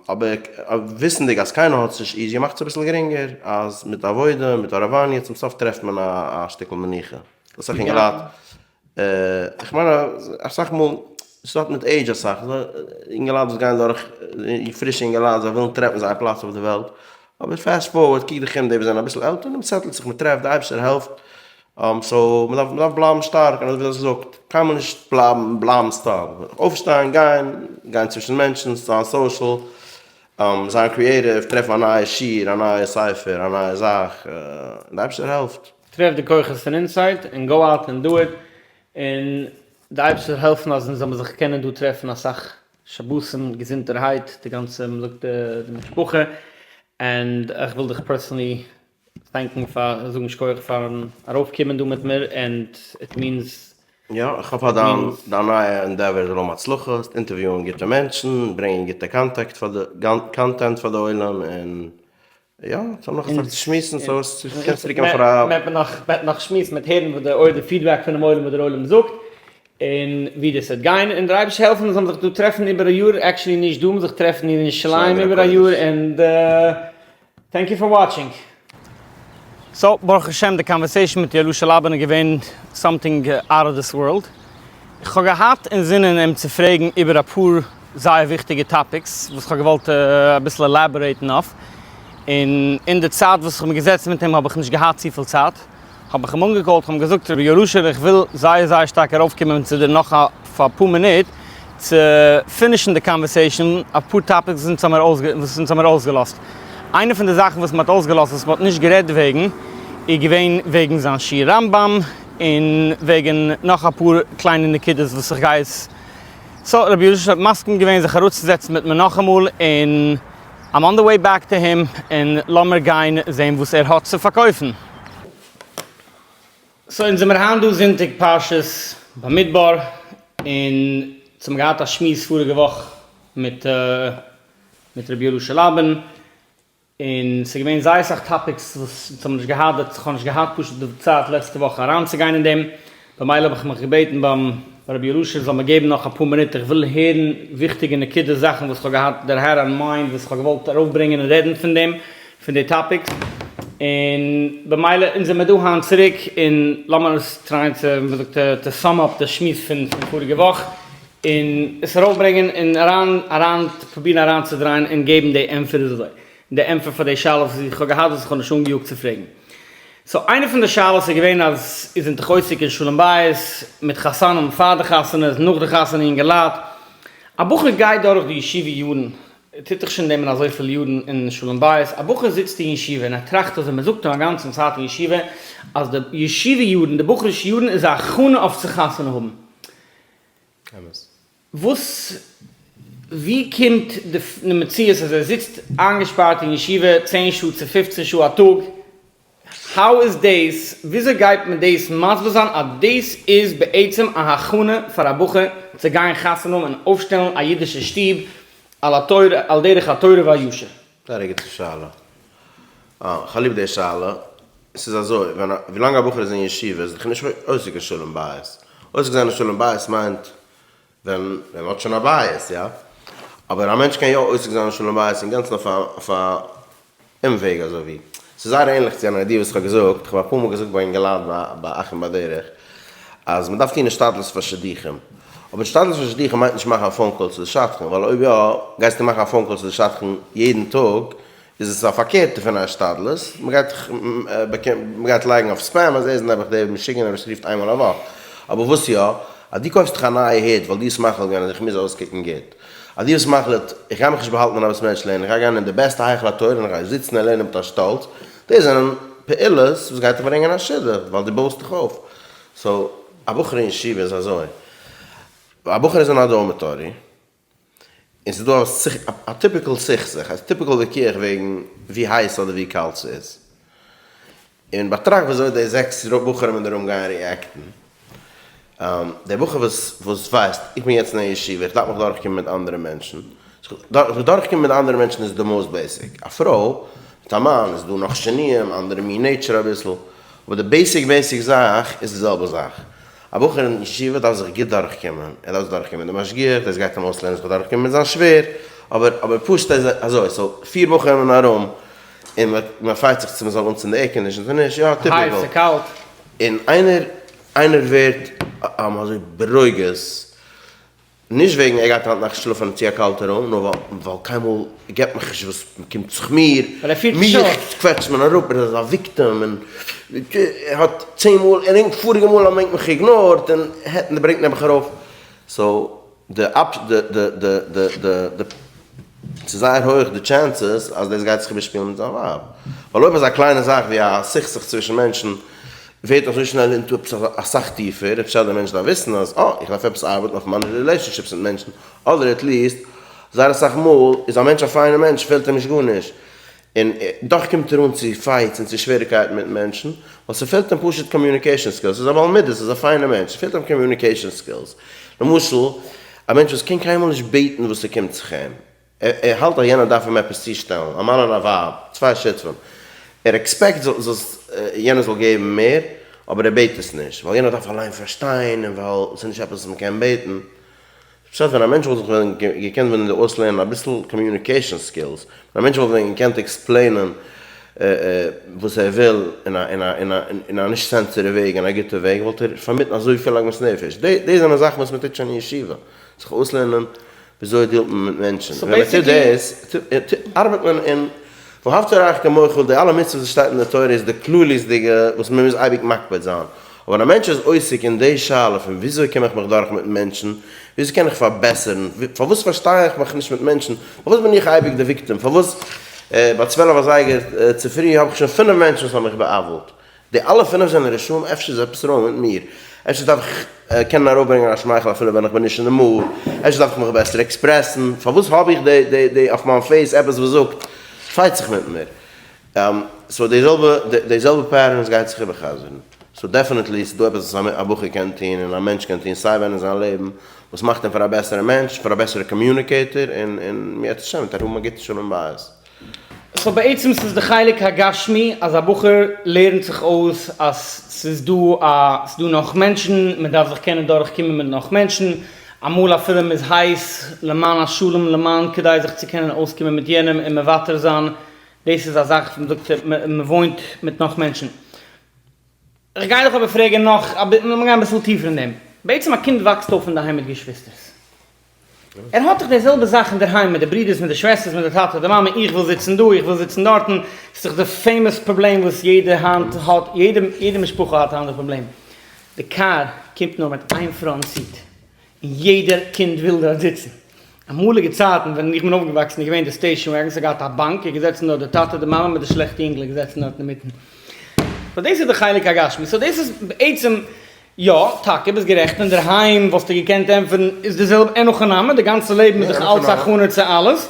אבער וויסנדיג אז קיינער האט עס נישט easy מאכט עס אביסל גרינגער אז מיט עבודה מיט הארעוואניע צום סוף טרעפט מען א שטיקל מנוחה. אסאך אינגעלייט. איך מיין אז אסאך מאל, ס'האט מיט עידזש אסאך, אינגעלייט וואס גייען דורך, פרישע אינגעלייט זיי ווילן טרעפן זייער פלאץ אויף די וועלט, אבער fast forward קוק דיך אום די וואס זענען אביסל עלטער, מען settle ט זיך מען טרעפט, די אייבערשטער העלפט, so מען דארף מען דארף בלייבן שטארק און אזוי ווי דו האסט געזאגט, קיינמאל נישט בלייבן בלייבן stuck, אויפשטיין גיין, גיין צווישן מענטשן, זיין social, זיין creative, טרעפן א נייע שיעור, א נייע ספר, א נייע זאך, און די אייבערשטער העלפט. טרעף די כוחות פון inside און go out and do it, און די אייבערשטער זאל העלפן אז אונז זאל מיר זיך קענען דא טרעפן אסאך שבתים געזונטערהייט, די גאנצע מ'זאגט די משפחה, and איך וויל דיך personally thank ן פאר זאגן שכוח פארן ארויפקומען דא מיט מיר, and it means יא, איך האף אז דיין דיין נייע endeavor זאל האבן הצלחה, interview ען גוטע מענטשן, ברענגען גוטע contact פאר די content פאר די עולם, און יא, אונז האבן נאך אסאך צו שמועסן, so קענסט צוריק קומען פאר א. מען וועט נאך שמועסן, מען וועט הערן וואס די אוי די feedback פונעם עולם וואס דער עולם זאגט, און ווי דאס וועט גיין, און דער אייבערשטער העלפן אונז זאלן זיך דא טרעפן איבער א יאר, actually נישט דא, מ'זאל זיך טרעפן אין ירושלים איבער א יאר, און thank you for watching. so ברוך השם די conversation מיט יהואל'שע לאבען איז געווען something out of this world. איך האב געהאט אינזינען אים צו פרעגן איבער אפאר זייער וויכטיגע topics וואס כ'האב געוואלט אביסל elaborate ן אויף, און אין די צייט וואס כ'בין געזעצן מיט אים האב איך נישט געהאט צופיל צייט, האב איך אים אנגע call ט, כ'האב אים געזאגט רבי יהואל'שע איך וויל זייער זייער שטארק ארויפקומען צו דיר נאך א פאר פאר מינוט צו finish ן די conversation, אפאר topics וואס אונז האמיר אויסגעלאזט. איינע פון די זאכן וואס מ'האט אויסגעלאזט וואס מ'האט נישט גערעדט וועגן איז געווען וועגן זיין שיעור רמב"ם, און וועגן נאך אפאר קליינע נקודות וואס איך גיי עס. so רבי יהושע האט מסכים געווען זיך אראפצוזעצן מיט מיר נאכאמאל, און I'm on the way back to him, און לאמיר גיין זען וואס ער האט צו פארקויפן. so אונז זעמיר היינט דא זונטאג פרשת במדבר, און אונז האבן געהאט א שמועס פאריגע וואך מיט מיט רבי יהושע לאבען, און ס'איז געווען זייער אסאך topics וואס אונז האבן נישט געהאט די, כ'האב נישט געהאט פשוט די צייט לעצטע וואך אריינצוגיין אין דעם, במילא האב איך מיך געבעטן ביים רבי יהושע זאל מיר געבן נאך אפאר מינוט, איך וויל הערן וויכטיגע נקודות זאכן וואס כ'האב געהאט that I had on mind וואס כ'האב געוואלט ארויפברענגען און רעדן פון דעם, פון די topics, און במילא אונז זעמיר דא היינט צוריק און לאמיר עס try ען צו, ווי מ'זאגט, to sum up די שמועס פון פאריגע וואך. און עס ארויפברענגען און אריין אריין פרובירן אריינצודרייען און געבן די ענטפער איז אזוי, די ענטפער פאר די שאלות וואס איך האב געהאט וואס איך האב נישט אנגעיאגט צו פרעגן. so איינע פון די שאלות איז געווען אז איר זענט דאך עוסק אין שלום בית, מיט חתנים פאר די חתונות, נאך די חתונה יונגעלייט, א בחור גייט דורך די ישיבה יארן, טוט דאך שוין דעם אין אזויפיל יארן אין שלום בית, א בחור זיצט אין ישיבה און ער טראכט אזוי, מען זאגט אים א גאנצן צייט אין ישיבה אז די ישיבה יארן, די בחור'ישע יארן איז א הכנה אויף צו חתונה האבן, אמת. וואס ווי קומט די מציאות אז ער זיצט איינגעשפארט אין ישיבה צען שעה צו פופצן שעה א טאג, how איז דאס, וויאזוי גייט מען דאס מסביר זיין אז דאס איז בעצם א הכנה פאר א בחור צו גיין חתונה האבן און אויפשטעלן א אידישע שטוב על התורה על דרך התורה והישר? זייער א גוטע שאלה. אה, כ'האב ליב די שאלה. ס'איז אזוי, ווען א, ווילאנג א בחור איז אין ישיבה איז ער דאך נישט עוסק אין שלום בית. עוסק זיין אין שלום בית מיינט ווען ווען מ'האט שוין א בית, יא? אבער א מענטש קען יא עוסק זיין אין שלום בית אינגאנצן אויף א אויף א אומוועג אזוי ווי. ס'איז זייער ענליך צו אן idea וואס כ'האב געזאגט, כ'האב אפאר מאל געזאגט ביי אינגעלייט ביי ביי אחים בדרך, אז מ'דארף טון השתדלות פאר שידוכים. אבער השתדלות פאר שידוכים מיינט נישט מאכן א phone call צו די שדכן, ווייל אויב יא גייסטו מאכן א phone call צו די שדכן יעדן טאג, איז עס א פארקערטע פון א השתדלות, מ'גייט מ'גייט לייגן אויף spam אז ער איז נעבעך דער משוגענער וואס רופט איינמאל א וואך. אבער וואס יא, אז דו קויפסט דיך א נייע הוט ווייל דו האסט מחליט געווען אז איך מוז אויסקוקן גוט, אז דו האסט מחליט איך גיי מיך נישט באהאלטן אין א בית מדרש לערנען, איך גיי גיין אין די בעסטע היכל התורה און איך גיי זיצן און לערנען מיט א שטאלץ, דאס זענען פעולות וואס גייט דיך ברענגען א שידוך, ווייל דו בויסט דיך אויף. so, א בחור אין ישיבה איז אזוי, א בחור איז אין א dormitory, און ס'איז דא א typical סכסוך, א typical וויכוח וועגן ווי הייס אדער ווי קאלט ס'איז. און באטראכט וויאזוי די זעקס בחורים אין די room גייען react ן. דער בחור וואס וואס ווייסט, איך בין יעצט אין א ישיבה, איך דארף מיך דורכקומען מיט אנדערע מענטשן. זיך דורכקומען מיט אנדערע מענטשן איז די most basic. א פרוי מיט א מאן איז דא נאך שינויים, אנדערע מין nature אביסל. אבער די basic basic זאך איז די זעלבע זאך. א בחור אין ישיבה דארף זיך גוט דורכקומען, ער דארף זיך דורכקומען מיט די משגיח, דאס גייט אים אויסלערנען זיך דורכקומען מיט זיין שווער, אבער אבער פשוט איז אזוי, so פיר בחורים אין א room, און מען fight זיך צו מען זאל אנצינדן די air condition צו נישט, יא typical. הייס צו קאלט. און איינער איינער ווערט. אזוי ברוגז, נישט וועגן ער גייט היינט נאכט שלאפן צו א קאלטע room, נאר ווייל קיינמאל געבט מיך נישט וואס קומט זיך מיר, מיך קוועטשט מען אראפ, ער איז א victim, און ער האט צען מאל, און פאריגע מאל האט מען מיך ignore ט, און ברענגט נעבעך ארויף, so די די די די די די די ס'איז זייער הויעך די chances אז דאס גייט זיך איבערשפילן מיט זיין ווייב. ווייל אויב אזא קליינע זאך ווי א סכסוך צווישן מענטשן ווערט אזוי שנעל into עפעס אסאך טיפער, אפשר דער מענטש דארף וויסן אז אה, איך דארף עפעס ארבעטן אויף מיינע relationships מיט מענטשן, אדער at least, זייער אסאך מאל איז א מענטש א פיינער מענטש פעלט אים נישט גארנישט, און דאך קומט ער אן צו fights און צו שוועריקייטן מיט מענטשן, ווייל ס'פעלט אים פשוט communication skills, ער איז א בעל מידות, ער איז א פיינער מענטש, ס'פעלט אים communication skills. למשל, א מענטש וואס קען קיינמאל נישט בעטן וואס ס'קומט זיך אים, ער האלט אז יענער דארף אים עפעס צושטעלן, א מאן און א ווייב, צוויי שותפים, ער expect יענער זאל געבן מער, אבער ער בעט עס נישט, ווייל יענער דארף אליין פארשטיין און ווייל ס'איז נישט עפעס וואס מ'קען בעטן. פשט ווען א מענטש וואלט זיך ווען געקענט ווען אויסלערנען אביסל communication skills, ווען א מענטש וואלט ווען געקענט explain ען וואס ער וויל אין א אין א אין א אין א נישט sensitive וועג אין א גוטע וועג וואלט ער פארמיטן אזויפיל עגמת נפש, די זענען זאכן וואס מען טוט שוין אין ישיבה, זיך אויסלערנען וויאזוי deal ט מען מיט מענטשן, ווען מען טוט דאס ארבעט מען אין ואהבת לרעך כמוך, די אלע מצוות וואס שטייט אין די תורה איז די כלליות'דיגע וואס מען מוז אייביג מקפיד זיין, אבער א מענטש איז עוסק אין די שאלה פון וויאזוי קום איך מיך דורך מיט מענטשן, וויאזוי קען איך פארבעסערן, פארוואס פארשטיי איך מיך נישט מיט מענטשן, פארוואס בין איך אייביג די victim, פארוואס ביי 12 אזייגער צופרי האב איך שוין פינף מענטשן וואס האבן מיך בא'עוול'ט, די אלע פינף זענען רשעים, אפשר איז עפעס wrong מיט מיר, אפשר דארף איך קענען ארויפברענגען א שמייכל אפילו ווען איך בין נישט אין די mood, אפשר דארף איך מיך בעסער express ן, פארוואס האב איך די אויף מיין face עפעס וואס זאגט fight זיך מיט מיר. so די זעלבע די זעלבע patterns גייט זיך איבערחזר'ן. so definitely ס'איז דא עפעס וואס א בחור קען טון און א מענטש קען טון סיי ווען אין זיין לעבן וואס מאכט אים פאר א בעסערע מענטש, פאר א בעסערע communicator און און אם ירצה השם וועט ער האבן א גוטע שלום בית. so בעצם ס'איז די חלק הגשמי אז א בחור לערנט זיך אויס אז ס'איז דא א ס'איז דא נאך מענטשן, מ'דארף זיך קענען דורך קומען מיט נאך מענטשן, אמאל אפילו מ'איז הייס למען השלום למען כדי זיך צו קענען אויסקומען מיט יענעם און מוותר זיין דאס איז א זאך וואס מ'זאגט מ'וואוינט מיט נאך מענטשן. איך גיי דיך אבער פרעגן נאך, לאמיר גיין אביסל טיפער אין דעם. בעצם א קינד וואקסט אויף אינדערהיים מיט געשוויסטערס. ער האט דאך די זעלבע זאך אינדערהיים מיט די ברודערס מיט די שוועסטערס מיט די טאטע די מאמע, איך וויל זיצן דא איך וויל זיצן דארטן, ס'איז דאך די famous פראבלעם וואס יעדער היינט האט, יעדע משפחה האט היינט די פראבלעם. די קאר קומט נאר מיט איין front seat. און יעדער קינד וויל דארט זיצן. אמאליגע צייטן ווען איך בין אויפגעוואקסן איז געווען די station wagon, ס'האט געהאט א באנק, איז געזעצן דארט די טאטע די מאמע מיט די שלעכטע אינגל איז געזעצן דארט אינמיטן. so דאס איז די חלק הגשמי. so דאס איז בעצם, יא, טאקע ביסט גערעכט, אינדערהיים וואלסטו געקענט ענטפערן איז די זעלבע, אין הכי נמי, די גאנצע לעבן איז דאך אלץ הכנה צו אלעס.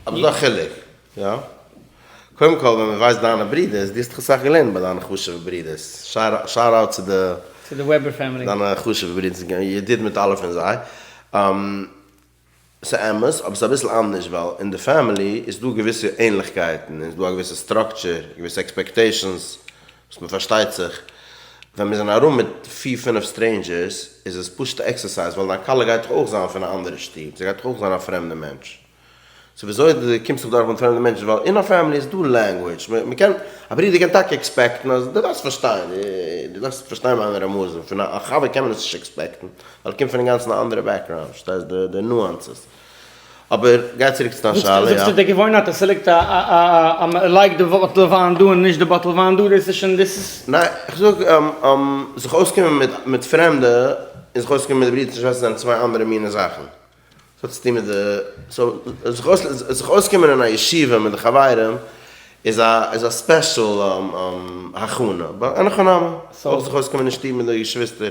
אבער ס'דא א חילוק. יא. קודם כל ווען מען ווייסט דיינע ברידערס, דו האסט דאך אסאך געלערנט ביי דיינע חשוב'ע ברידערס, shout out צו די צו די וועבער family. דיינע חשוב'ע ברידערס, ידיד מיט אלע פון זיי. ס'אמת, אבער ס'איז אביסל אנדערש ווייל אין די family איז דא געוויסע ענליכקייטן, און ס'איז דא א געוויסע structure, געוויסע expectations וואס מען פארשטייט זיך. ווען מיר זענען ארום מיט פיר פינף strangers איז עס פשוט א exercise ווייל דיין כלה גייט דאך אויך זיין פון א אנדערע שטוב, זי גייט דאך אויך זיין א פרעמדע מענטש. so וויאזוי דו קומסט זיך דורך מיט פרעמדע מענטשן, ווייל אין א family איז דא language, מען קען, א ברודער קען טאקע expect ן אז דו דארפסט פארשטיין, דו דארפסט פארשטיין מיינע רמזים, פון א חבר קען מען עס נישט expect ן, ווייל ער קומט פון אינגאנצן א אנדערע background, פארשטייסט די nuances. אבער גיי צוריק צו דיין שאלה, יא. זאגסטו די געוואוינהייט אז ס'ליגט א א א מ'לייגט די bottle וויין דא און נישט די bottle וויין דא, דאס איז שוין דאס איז. ניין, איך זאג זיך אויסקומען מיט מיט פרעמדע און זיך אויסקומען מיט די ברודער און שוועסטער זענען צוויי אנדערע מיני זאכן. ס'האט צוטון מיט די, so זיך אויסקומען אין א ישיבה מיט די חברים איז א איז א special הכנה, but אין הכי נמי, אויך זיך אויסקומען אין שטוב מיט די געשוויסטער.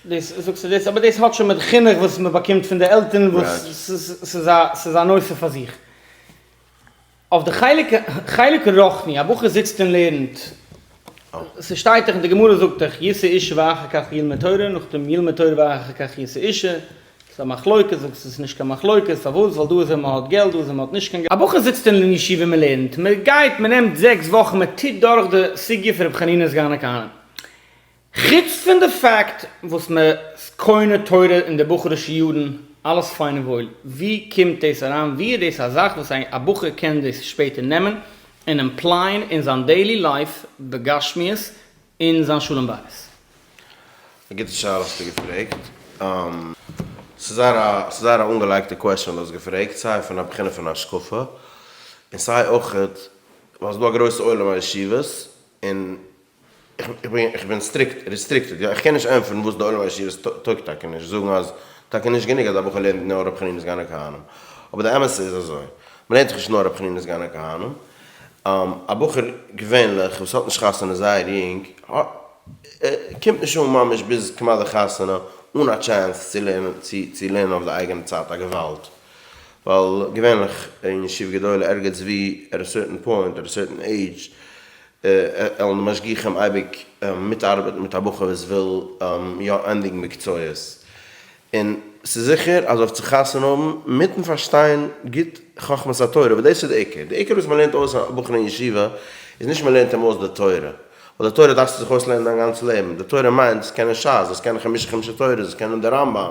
דאס זאגסטו דאס, אבער דאס האט שוין מיט חינוך וואס מ'באקומט פון די עלטערן וואס ס'איז א ס'איז א נושא פאר זיך. אויף די חלק חלק רוחני, א בחור זיצט און לערנט, ס'שטייט דאך אין די גמרא זאגט דאך ישא אישה ואחר כך ילמד תורה, נאכדעם ילמד תורה ואחר כך ישא אישה, ס'איז א מחלוקת, זאגסט ס'איז נישט קיין מחלוקת, פארוואס? ווייל דא איז ווען מ'האט געלט, דא איז ווען מ'האט נישט קיין געלט. א בחור זיצט אין ישיבה מ'לערנט, מ'גייט מ'נעמט זעקס וואכן מ'טוט דורך די סוגיא פון רבי חנינא סגן הכהנים, חוץ פון די פאקט וואס מען איז קונה תורה אין די בחור'ישע יארן, אלעס פיין און וואויל, ווי קומט דאס אריין, ווי איז דאס א זאך וואס א בחור קען דאס שפעטער נעמען און apply ען אין זיין daily life בגשמיות אין זיין שלום בית? א גוטע שאלה האסטו געפרעגט. ס'איז זייער א ס'איז זייער א אנגעלייגטע question וואס דו האסט געפרעגט, סיי פון א בחינה פון השקפה, און סיי אויכעט ווייל ס'איז דא א גרויסע עולם הישיבות, און איך בין איך בין strict restricted יא, איך קען נישט ענטפערן וואס די עולם הישיבות טויג טאקע נישט, זאגן אז טאקע נישט גענוג אז א בחור לערנט נאר רבי חנינא סגן הכהנים, אבער די אמת איז אזוי, מ'לערנט זיך נישט נאר רבי חנינא סגן הכהנים, א בחור געווענליך וואס האט נישט חתונה זייער יונג, קומט נישט אן ממש ביז כמעט די חתונה אן א chance צו לערנען צו לערנען אויף די אייגענע צייט א געוואלד, ווייל געווענליך אין ישיבה גדולה ערגעץ ווי at a certain point at a certain age וועלן די משגיחים אייביג מיטארבעטן מיט א בחור וואס וויל יא ענדיגן מקצועות, און ס'איז זיכער אז אויף צו חתונה האבן מיטן פארשטיין גוט חכמת התורה, וואס דאס איז די עיקר, די עיקר וואס מ'לערנט אויס א בחור אין ישיבה איז נישט מ'לערנט אים אויס די תורה, ווייל די תורה דארפסטו זיך אויסלערנען דיין גאנץ לעבן, די תורה מיינט זאלסט קענען שס, זאלסט קענען חמשה חומשי תורה, זאלסט קענען די רמב ם,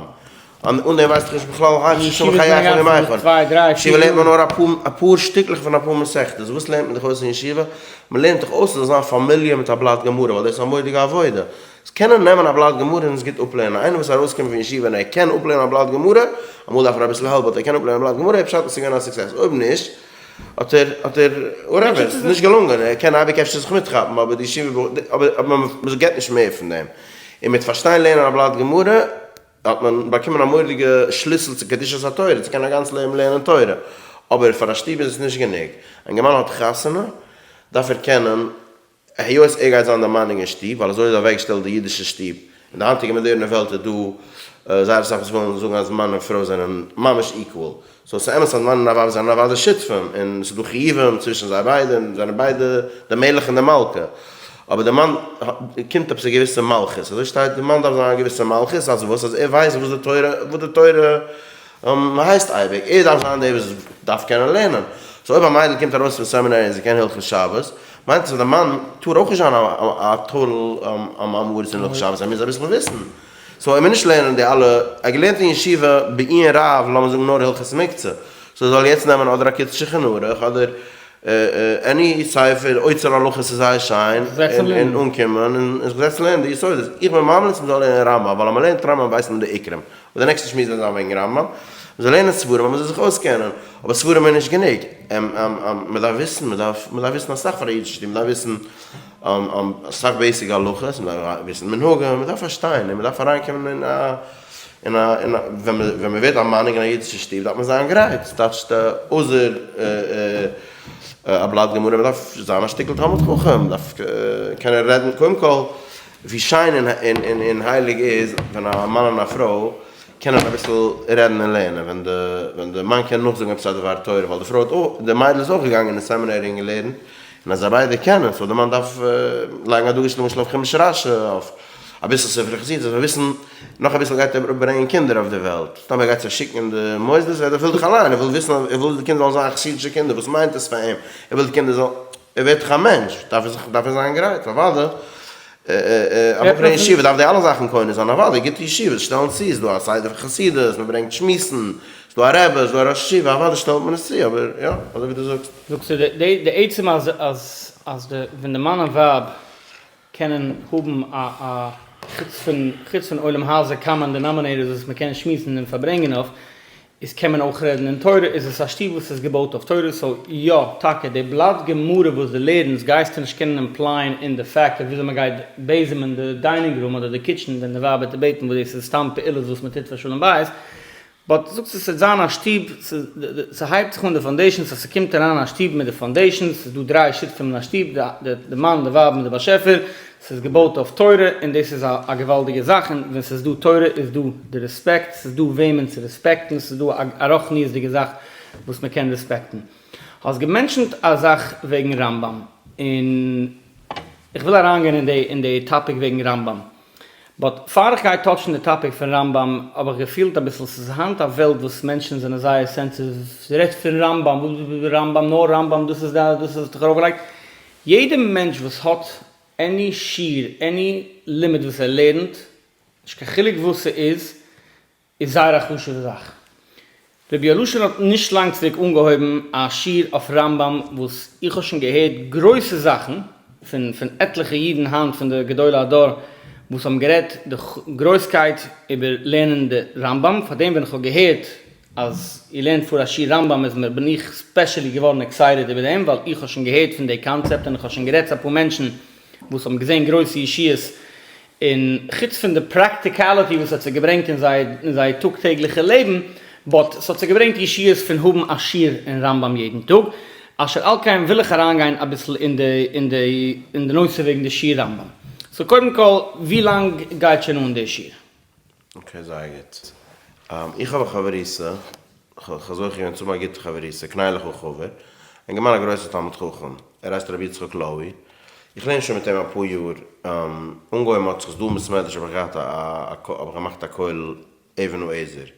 אן דעם ווייסט איך נישט בכלל היכן ששמע חייכם ימיכם. ישיבה לערנט מען נאר אפאר שטיקלעך פון אפאר מסכתות, וואס לערנט מען דיך אויס אין ישיבה? מ'לערנט דיך אויס זאלסט זיין familiar מיט א בלאט גמרא, ווייל דאס איז א מורא'דיגע עבודה, זאלסט קענען נעמען א בלאט גמרא און עס גוט אפלערנען, איינער וואס איז ארויסגעקומען פון ישיבה און ער קען אפלערנען א בלאט גמרא, אמאל דארף ער אביסל help but ער קען אפלערנען א בלאט גמרא, איז פשט אז ס'איז געווען א success, אויב נישט האט ער האט ער whatever, ס'איז נישט געלונגען, ער קען אייביג אפשר זיך מיטכאפן אבער די ישיבה אבער מ'געט נישט מער פון דעם, און מיט פארשטיין לערנען א בלאט גמרא האט מען באקומען א מורא'דיגע שליסל צו קדושת התורה, צו קענען א גאנץ לעבן לערנען תורה, אבער פאר א שטוב איז עס נישט גענוג, א אינגערמאן האט חתונה דארף ער קענען, היות ער גייט זיין דער מנהיג אין שטוב, ווייל אזוי איז אוועקגעשטעלט די אידישע שטוב, אין די היינטיגע מאדערנע וועלט איז דא זייער אסאך וואס ווילן זאגן אז מאן און פרוי זענען ממש equal, so ס'איז אמת אז מאן און א ווייב זענען אוודאי שותפים, און ס'איז דא חיובים צווישן זיי ביידע, און זענען ביידע די מלך און די מלכה, אבער די מאן קומט עפעס א געוויסע מלכות, אזוי שטייט די מאן דארף זיין א געוויסע מלכות, אז וואס? אז ער ווייסט וואס די תורה, וואס די תורה הייסט אייביג, ער דארף זיין דער וואס דארף קענען לערנען, so אויב א מיידל קומט ארויס פון סעמינערי און זי קען הלכות שבת, מיינט עס אז די מאן טאר אויך נישט זיין א total עם הארץ אין הלכות שבת, ער מוז אביסל וויסן. so ער מוז נישט לערנען די אלע, ער האט געלערנט אין ישיבה בעיון רב לאמיר זאגן נאר הלכות מוקצה, so ער זאל יעצט נעמען אדער א קיצור שולחן ערוך אדער any ספר אוצר הלכות איז זייער שיין און אנקומען און זיך זעצן לערנען די יסודות, איך בין ממליץ מען זאל לערנען רמב ם ווייל אז מען לערנט רמב ם ווייסט מען די עיקרים, אבער די נעקסטע שמועס וועט זיין וועגן רמב ם, מען זאל לערנען ספרים אז מען זאל זיך אויסקענען, אבער ספרים איז נישט גענוג, מען דארף וויסן, מען דארף וויסן אסאך פאר א אידישע שטוב, מען דארף וויסן אסאך basic הלכות, מען דארף וויסן מנהגים, מען דארף פארשטיין און מען דארף אריינקומען אין א, אין א, אין א, ווען מען, ווען מען ווערט א מנהיג אין א אידישע שטוב דארף מען זיין גרייט, ס'טייטשט אויסער א בלאט גמרא, מען דארף זיין א שטיקל תלמיד חכם, מען דארף קענען רעדן, קודם כל ווי שיין און און און הייליג איז ווען א מאן און א פרוי קענען אביסל רעדן און לערנען, ווען די, ווען די מאן קען נאכזאגן עפעס א דבר תורה, ווייל די פרוי האט אויך, די מיידל איז אויך געגאנגען אין סעמינערי און געלערנט, און אז זיי ביידע קענען, so די מאן דארף לייגן א דגוש למשל אויף חומש רשי, אויף אביסל ספרי חסידות, זאל וויסן, נאך אביסל גייט ער ברענגען קינדער אויף די וועלט, סתם ער גייט זיי שיקן אין די מוסדות, ער וויל דאך אליין, ער וויל וויסן, ער וויל די קינדער זאלן זיין חסידישע קינדער, וואס מיינט עס פאר אים, ער וויל די קינדער זאלן, ער ווערט דאך א מענטש, דארף ער זיך, דארף ער זיין גרייט, אוודאי, א בחור אין ישיבה דארף די אלע זאכן קונה זיין, אוודאי, גוטע ישיבות שטעלן צו, ס'איז דא א סדר פון חסידות, מען ברענגט שמועסן, ס'איז דא א רבי, ס'איז דא א ראש ישיבה, אוודאי שטעלט מען עס צו, אבער יא, אזוי ווי דו זאגסט. זאגסטו די די עצם אז אז אז די ווען די מאן און ווייב קענען האבן א א חוץ פון חוץ פון עולם הזה common denominators וואס מען קען שמועסן און פארברענגען אויף איז קען מען אויך רעדן אין תורה איז עס א שטוב וואס איז געבויט אויף תורה so יא טאקע די בלאט גמרא וואס דו לערנסט גייסטו נישט קענען apply ען אין די פאקט אויף וויאזוי מען גייט בעזעמען די dining room אדער די kitchen ווען די ווייב וועט דיר בעטן וואס דאס איז סתם פעולות וואס מען טוט פאר שלום בית but זאגסט עס וועט זיין א שטוב, ס'הייבט זיך אן די foundations אז ס'קומט אריין א שטוב מיט די foundations, ס'איז דא דריי שותפים אין א שטוב, די מאן, די ווייב מיט די באשעפער, ס'איז געבויט אויף תורה און דאס איז א געוואלדיגע זאך, און ווען ס'איז דא תורה איז דא די רעספעקט, ס'איז דא וועמען צו רעספעקטן, ס'איז דא א רוחניות'דיגע זאך וואס מ'קען רעספעקטן. האסט גע mention ט א זאך וועגן רמב ם, און איך וויל אריינגיין אין די topic וועגן רמב ם. but פאר איך גיי touch ן די topic פון רמב ם האב איך געפילט אביסל ס'איז היינט א וועלט וואס מענטשן זענען זייער sensitive, רעדט פון רמב ם, רמב ם נאר רמב ם דאס איז דאס האט זיך ארויפגעלייגט, יעדע מענטש וואס האט any שיעור any לימוד וואס ער לערנט, נישט קיין חילוק וואס ס'איז, איז זייער א חשוב'ע זאך. רבי אלעזר האט נישט לאנג צוריק אנגעהויבן א שיעור אויף רמב ם וואס איך האב שוין געהערט גרויסע זאכן פון פון עטליכע אידן היינט פון די גדולי הדור. וואס האבן גערעדט די גרויסקייט איבער לערנען די רמב"ם, פארדעם ווען איך האב געהערט אז איר לערנט פאר א שיעור רמב"ם איז מיר בין איך specially געווארן excited איבער דעם ווייל איך האב שוין געהערט פון די קאנצעפט און איך האב שוין גערעדט צו אפאר מענטשן וואס האבן געזען גרויסע ישועות און חוץ פון די practicality וואס האט זיי געברענגט אין זייער אין זייער טאג טעגליכע לעבן, but ס'האט זיי געברענגט ישועות פון האבן א שיעור אין רמב"ם יעדן טאג, אשר על כן וויל איך אריינגיין אביסל אין די אין די אין די נושא וועגן די שיעור רמב"ם. so קודם כל ווי לאנג גייט שוין אן די שיעור? okay זייער גוט. איך האב א חברותא, כ'האב זוכה געווען צו האבן א גוטע חברותא, קנה לך חבר, אינגערמאן א גרויסער תלמיד חכם, ער הייסט רבי יצחק לאוי, איך לערן שוין מיט אים אפאר יאר, אנגעהויבן האט זיך עס דא אין בית מדרש האב איך געהאט א האב איך געמאכט א כולל אבן העזר,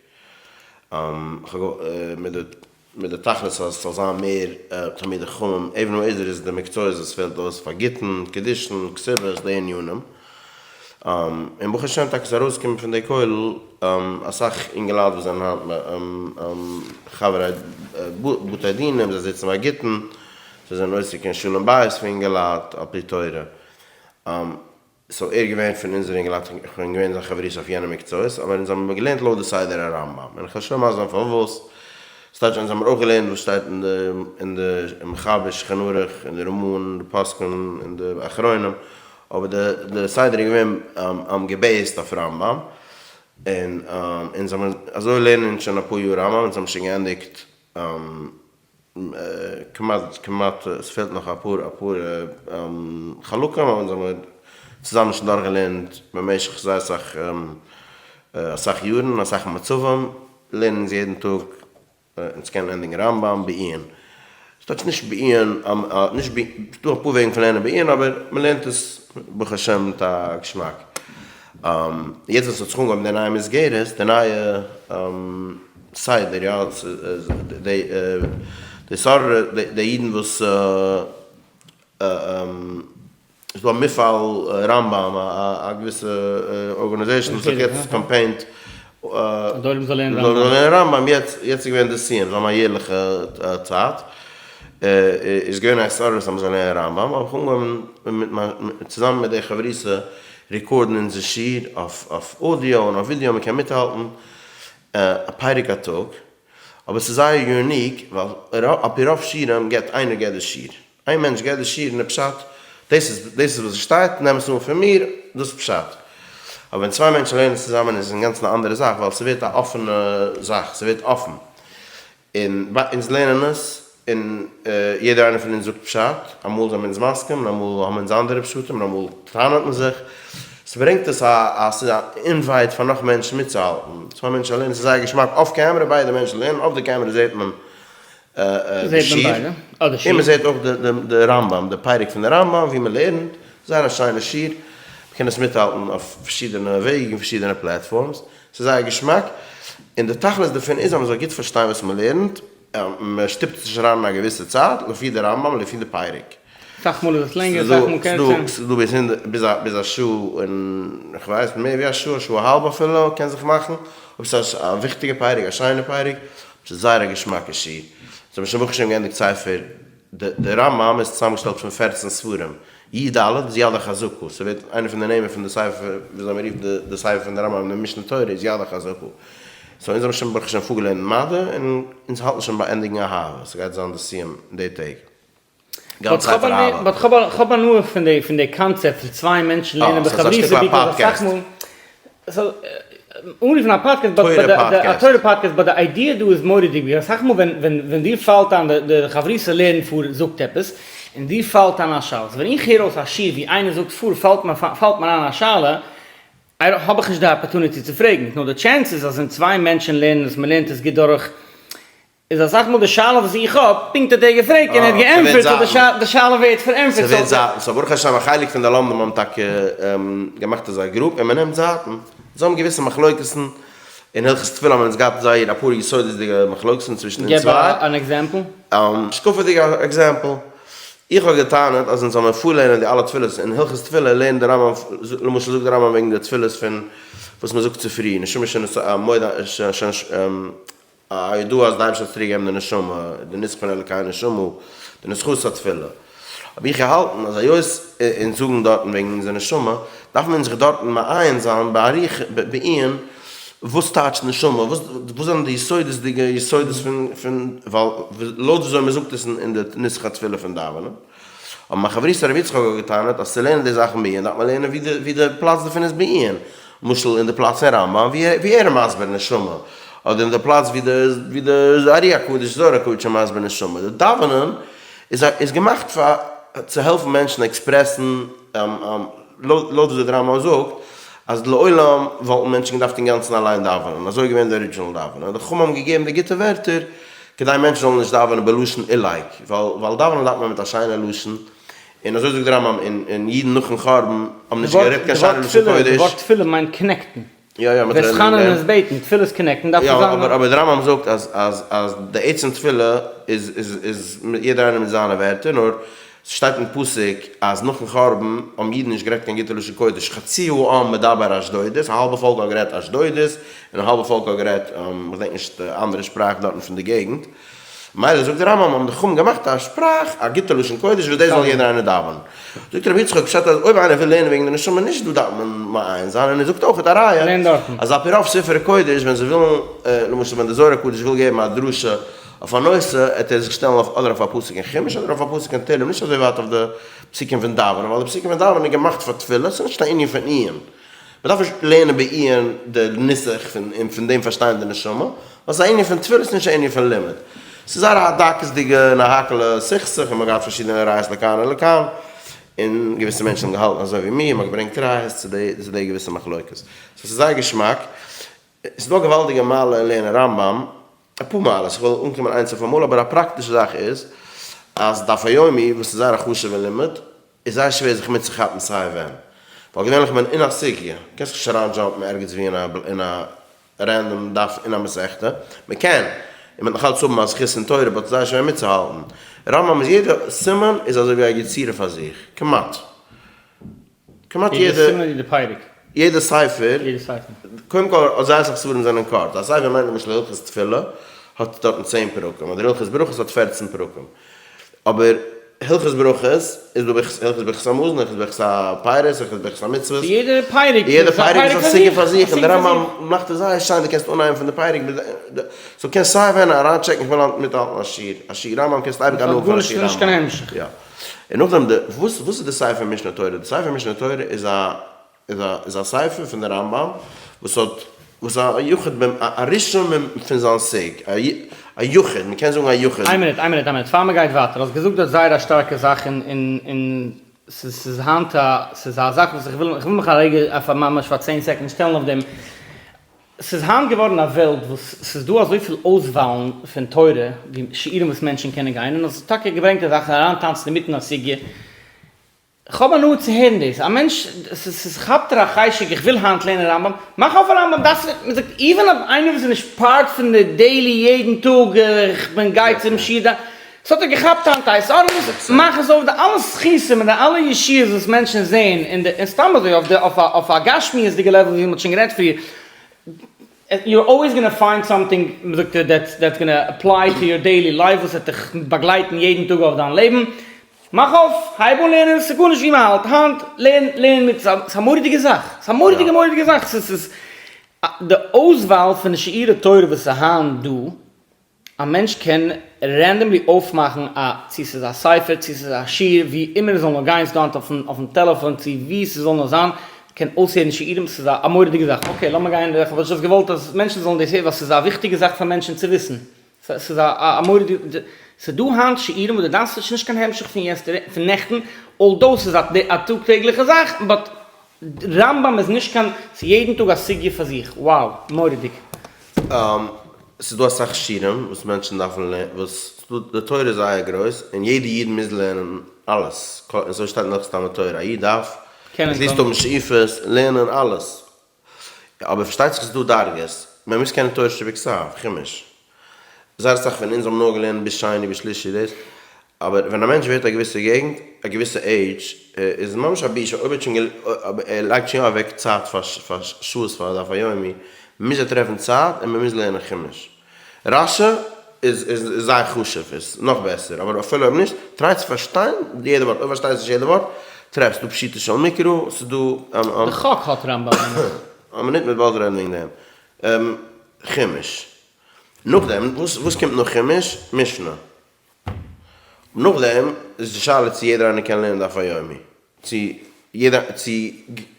מיט די מיט די תכלית אז עס זאל זיין מער תלמידי חכמים, אבן העזר איז די מקצועות וואס פעלט אויס פאר גיטין, קידושין, כתובות, די ענינים, און ברוך השם טאקע איז ארויסגעקומען פון די כולל אסאך אינגעלייט וואס זענען היינט חברי בתי דינים, זיי זיצן ביי גיטין, זיי זענען עוסק אין שלום בית פון אינגעלייט על פי תורה. so ער איז געווען פון אונזערע אינגעלייט, איך בין געווען זיין חברותא אויף יענע מקצועות, אבער אונז האבן געלערנט לויט די סדר הרמב"ם, און איך וועל שוין מסביר זיין פארוואס, ס'טייטש אונז האבן אויך געלערנט וואס שטייט אין די אין די מחבר שולחן ערוך, אין די רמ"א, אין די פוסקים, אין די אחרונים, אבער די די סדר איז געווען גע base ט אויף רמב"ם, און אונז האבן אזוי לערנען אונז שוין אפאר יאר רמב"ם, אונז האבן שוין געענדיגט כמעט כמעט עס פעלט נאך אפאר אפאר חלקים אבער אונז האמיר צוזאמען שוין דורך געלערנט במשך זייער אסאך אסאך יארן אסאך מצבים לערנען אונז יעדן טאג אונז קענען ענדיגן רמב"ם בעיון ס'טייטש נישט בעיון נישט ס'דא אפאר וועגן פון לערנען בעיון אבער מ'לערנט עס ברוך השם מיט א געשמאק. יעצט ווען ס'האט זיך אנגעהויבן די נייע מסגרת, די נייע סדר, יא, די די סארט די אידן וואס ס'איז דא א מפעל רמב"ם, א געוויסע organization וואס האט יעצט קאמפיינט אז די עולם זאל לערנען רמב"ם, יעצט איז געווען די סיום, זיי האבן א יערליכע צייט, איז געווען א התעוררות אז מ'זאל לערנען רמב"ם, האב איך אנגעהויבן מיט מיין צוזאמען מיט די חברותא record ן אונזער שיעור אויף אויף audio און אויף ווידיאו מ'קען מיטהאלטן א פרק א טאג, אבער ס'איז זייער unique ווייל על פי רוב שיעורים געבט איינער געבט די שיעור, איין מענטש געבט די שיעור און די פשט, דאס איז דאס איז וואס עס שטייט נעם עס אן פון מיר, דאס איז פשט. אבער ווען צוויי מענטשן לערנען צוזאמען איז עס אינגאנצן א אנדערע זאך ווייל ס'ווערט א אפענע זאך, ס'ווערט אפן. און אונז לערנען עס, און יעדער איינער פון אונז זאגט פשט, אמאל זענען אונז מסכים און אמאל האבן אונז אנדערע פשטים און אמאל טענה'ט מען זיך, ס'ברענגט עס א א ס'איז א invite פאר נאך מענטשן מיטצוהאלטן, צוויי מענטשן לערנען ס'איז זייער געשמאק off camera, ביידע מענטשן לערנען, off די קעמערע זעט מען די שיעור, און מ'זעט אויך די רמב"ם, די פרק פון די רמב"ם ווי מ'לערנט, זייער א שיינע שיעור, מ'קען עס מיטהאלטן אויף פארשידענע וועגן, פארשידענע platforms. ס'איז זייער געשמאק, און די תכלית דערפון איז אז מ'זאל גוט פארשטיין וואס מ'לערנט, מ'שטופט עס נישט אריין אין א געוויסע צייט, לפי די רמב"ם לפי די פרק. אסאך מאל איז עס לענגער, אסאך מאל קערצער. ס'איז דא ביז הונדערט, ביז א ביז א שעה און כ'ווייס מער ווי א שעה, א שעה א האלב אפילו קען זיך מאכן, אויב ס'איז א וויכטיגע פרק, א שיינע פרק, ס'איז זייער א געשמאקע שיעור. אונז האבן שוין ברוך השם געענדיגט ספר די רמב"ם איז צוזאמגעשטעלט פון פערצן ספרים, י ד איז יד החזקה, ס'ווערט איינע פון די נעמען פון די ספר וויאזוי מ'רופט די ספר פון די רמב"ם די משנה תורה איז יד החזקה, so אונז האבן שוין ברוך השם פארגעלערנט מדע און אונז האלטן שוין ביי ענדיגן אהבה, ס'גייט זיין די סיום די טעג. גאנץ ספר אהבה. but כ'האב הנאה פון די פון די קאנצעפט פון צוויי מענטשן לערנען בחברותא because אסאך מאל אנרופן א פאדקעסט but א תורה podcast but די idea דא איז מורא'דיג because אסאך מאל ווען ווען ווען דיר פאלט איין די חברותא לערנט פאר זאגט עפעס און דיר פאלט איין א שאלה so ווען איך הער אויס א שיעור ווי איינער זאגט פאר פאלט מיר פאלט מיר איין א שאלה האב איך נישט די opportunity צו פרעגן נאר די chances אז ווען צוויי מענטשן לערנען עס מ'לערנט עס גוט דורך איז אסאך מאל די שאלה וואס איך האב, פונקט האט ער געפרעגט און ער האט געענטפערט, so די שאלה ווערט פארענטפערט. ס'ווערט זייטן, so ברוך השם א חלק פון די לומדים האבן טאקע געמאכט אזא group און מ'נעמט זייטן, זיי האבן געוויסע מחלוקת'ן, אין הלכות תפילה האבן אונז געהאט זייער אפאר יסודות'דיגע מחלוקת'ן צווישן אונז צוויי. געב אן example. השקפה'דיגע example, איך האב געטענה'ט אז אונז זאל מען פארלערנען די אלע תפילות, אין הלכות תפילה לערנט די רמב"ם, למשל זאגט די רמב"ם וועגן די תפילות פון וואס מ'זאגט צופרי, נשמה שנשא מודה א ידוע אז די אייבערשטער האט צוריק געגעבן די נשמה, די נוסח פון אלוקי נשמה, די נוסחאות התפילה. האב איך געהאלטן אז היות אונז זאגן דארטן וועגן אונזער נשמה, דארפן אונז זיך דארטן מעיין זיין באריכות בעיון וואס טייטש נשמה, וואס זענען די יסודות'דיגע יסודות פון, ווייל לויט וויאזוי מען זאגט עס אין די נוסח התפילה פון דאווענען, אבער מיין חברותא רבי יצחק האט געטענה'ט אז צו לערנען די זאכן בעיון דארף מען לערנען ווי די פלאץ דערפון איז בעיון, למשל אין די פלאץ אין רמב ם ווי ער איז מסביר נשמה, אדער אין די פלאץ ווי די ארי הקדוש זוהר הקדוש איז מסביר נשמה, די דאווענען איז געמאכט פאר צו העלפן מענטשן express ן לויט וויאזוי די רמב ם זאגט אז לעולם וואלטן מענטשן געדארפט אינגאנצן אליין דאווענען, אזוי איז געווען די original דאווענען, די חכמים האבן געגעבן די גוטע ווערטער כדי מענטשן זאלן נישט דאווענען בלשון עילג, ווייל דאווענען דארף מען מיט א שיינע לשון, און אזוי זאגט די רמב ם, און אידן נאכן חורבן האבן נישט גערעדט קיין שיינע לשון קודש. די ווארט תפילה מיינט connect ן. יא יא, מ'האט רעדן וועגן דעם. איז בעטן, תפילה איז connect ן, דארף עס יא, זיין. אבער אבער די רמב ם זאגט אז אז אז די עצם תפילה איז איז איז יעדער איינער מיט זיינע ווערטער, נאר ס'שטייט אין פסוק אז נאכן חורבן האבן אידן נישט גערעדט קיין גוטע לשון קודש, חצי העם מדבר אשדודית, א האלבע פאלק האט גערעדט אשדודית, און א האלבע פאלק האט גערעדט כ'דענק נישט די אנדערע שפראך דארטן פון די געגנט. מילא זאגט די רמב ם האבן די חכמים געמאכט א שפראך א גוטע לשון קודש וואס דאס זאל יעדער איינער דאווענען. זאגט רבי יצחק פשט אז אויב איינער וויל לערנען וועגן די נשמה נישט דא דארף מען מעיין זיין און ער זאגט אויך א ראיה אז על פי רוב ספרי קודש ווען זיי ווילן למשל ווען די זוהר הקדוש וויל געבן א דרשה אויף א נושא עט ער זיך שטעלן אויף אדער אויף א פסוק אין חומש אדער אויף א פסוק אין תהלים נישט אזוי ווייט אויף די פסוקים פון דאווענען ווייל די פסוקים פון דאווענען איז געמאכט פאר תפילה ס'איז נישט א ענין פון עיון. מען דארף נישט לערנען בעיון די נוסח פון און פון דעם פארשטיין די נשמה, ווייל ס'איז א ענין פון תפילה ס'איז נישט א ענין פון לימוד. ס'איז זייער א דקות'דיגע און א האקעלע סכסוך און מ'האט געהאט פארשידענע ראיות לכאן און לכאן, און געוויסע מענטשן האבן געהאלטן אזוי ווי מיר, מ'האט געברענגט ראיות צו די צו די געוויסע מחלוקת. so ס'איז זייער געשמאק. ס'איז דא א געוואלדיגע מעלה אין לערנען רמב ם, אפאר מעלות, איך וועל אנקומען איינס אויף אמאל, אבער א פראקטישע זאך איז, אז דף היומי וואס איז זייער א חשוב'ע לימוד, איז זייער שווער זיך מיטצוכאפן סיי ווען, ווייל געווענליך מען אין א סוגיא, קענסט נישט אריין jump ן ערגעץ ווי אין א random דף אין א מסכתא, מען קען, און מען וועט נאך אלץ האבן א זכות אין תורה but זייער שווער מיטצוהאלטן, רמב ם איז יעדע סימן איז אזוי ווי א יצירה פאר זיך, כמעט. כמעט יעדע סימן אדער יעדע פרק? יעדע ספר, יעדע ספר. קודם כל זייער אסאך ספרים זענען קורץ, א ספר מיינט למשל הלכות תפילה האט דארטן צען פרקים, אדער הלכות ברכות האט פערצן פרקים, אבער הלכות ברכות איז דא הלכות ברכת המזון, הלכות ברכת הפירות, הלכות ברכת המצוות, יעדע פרק יעדע פרק איז א סוגיא פאר זיך, און די רמב ם מאכט עס זייער שיין, דו קענסט אנהייבן פון די פרק, so קענסט סיי ווען אריינטשעקן איך וויל היינט מיטהאלטן א שיעור, א שיעור רמב ם קענסטו אייביג הנאה האבן פון א שיעור רמב ם. יא. און נאכדעם די, וואס וואס איז די ספר משנה תורה? די ספר משנה תורה איז א איז א איז א ספר פון די רמב ם וואס האט וואס א יחיד ב א ראשון פון זיין סוג, א א יחיד, מען קען זאגן א יחיד. איין מינוט, איין מינוט, איין מינוט, פאר מען גייט ווייטער, האסט געזאגט דארט זייער א שטארקע זאך און און און ס'איז ס'איז היינט א ס'איז א זאך וואס איך וויל איך וויל מיך א רגע אויף א ממש פאר צען second שטעלן אויף דעם, ס'איז היינט געווארן א וועלט וואס ס'איז דא אזויפיל אויסוואלן פון תורה ווי שיעורים וואס מענטשן קענען גיין און האסט טאקע געברענגט א זאך אריינטאנצן אינמיטן א סוגיא, כ'האב הנאה צו הערן דאס, א מענטש ס'כאפט דיר א חשק איך וויל היינט לערנען רמב ם, מאך אויף א רמב ם, דארפסט נישט, מ'זאגט even אויב איינער וואס איז נישט part פון די daily יעדן טאג איך בין גיי צום שיעור דא, ס'האט דיר געכאפט היינט א התעוררות, מאך עס אויף די אלע זכותים און די אלע ישועות וואס מענטשן זעהן און די און סתם אזוי אויף די אויף א אויף א גשמיות'דיגע level ווי מ'האט שוין גערעדט פריער, you're always gonna find something מ'זאגט that's that's gonna apply to your daily life וואס וועט דיך באגלייטן יעדן טאג אויף דיין לעבן, מאך אויף, הייב אן לערנען, ס'איז גארנישט ווי מ'האלט היינט, לערן לערן מיט, ס'איז א מורא'דיגע זאך, ס'איז א מורא'דיגע מורא'דיגע זאך, ס'איז ס'איז די אויסוואל פון שיעורי תורה וואס איז היינט דא, א מענטש קען randomly אויפמאכן א, צו ס'איז א ספר, צו ס'איז א שיעור, ווי אימער עס זאל נאר גיין, ס'דא היינט אויפן טעלעפאן, צו ווי ס'זאל נאר זיין, קען אויסהערן שיעורים, ס'איז א מורא'דיגע זאך. okay, לאמיר גיין, איך האב just געוואלט אז מענטשן זאלן דאס הערן, ווייל ס'איז א וויכטיגע זאך פאר מענטשן צו וויסן. ס'איז א מורא'דיגע, ס'איז דא היינט שיעורים וואס דו דארפסט נישט נישט קיין המשך פון yesterday, פון נעכטן, although ס'איז א טאג טעגליכע זאך, but רמב ם איז נישט קיין, ס'איז יעדן טאג א סוגיא פאר זיך, wow, מורא'דיג. ס'איז דא אסאך שיעורים וואס מענטשן דארפן לערנען, וואס די תורה איז זייער גרויס, און יעדע איד מוז לערנען אלעס, אזוי שטייט אין הלכות תלמוד תורה, א איד דארף at least האבן שאיפות, לערנען אלעס, אבער פארשטייט זיך ס'איז דא דרגות, מען מוז קענען תורה שבכתב, חומש, זייער אסאך פון אונז האבן נאר געלערנט ביז שני ביז שלישי דאס, אבער ווען א מענטש ווערט א געוויסע געגנט, א געוויסע עידזש, איז ממש א בושה אויב ער האט שוין ער לייגט שוין יא אוועק צייט פאר שעות פאר דף היומי, מוז ער טרעפן צייט און מען מוז לערנען חומש. רשי. איז איז זייער חשוב, איז נאך בעסער, אבער אפילו אויב נישט, try צו פארשטיין יעדע ווארט, אויב פארשטייסט נישט יעדע ווארט, טרעף, ס'דא פשוטו של מקרא, ס'איז דא. די חק האט רמב ם. א מינוט מ'וועט באלד רעדן וועגן דעם. חומש. נאכדעם, וואס וואס קומט נאך חומש? משנה. נאכדעם איז די שאלה צו יעדער איינער קען לערנען דף היומי. צו יעדער צו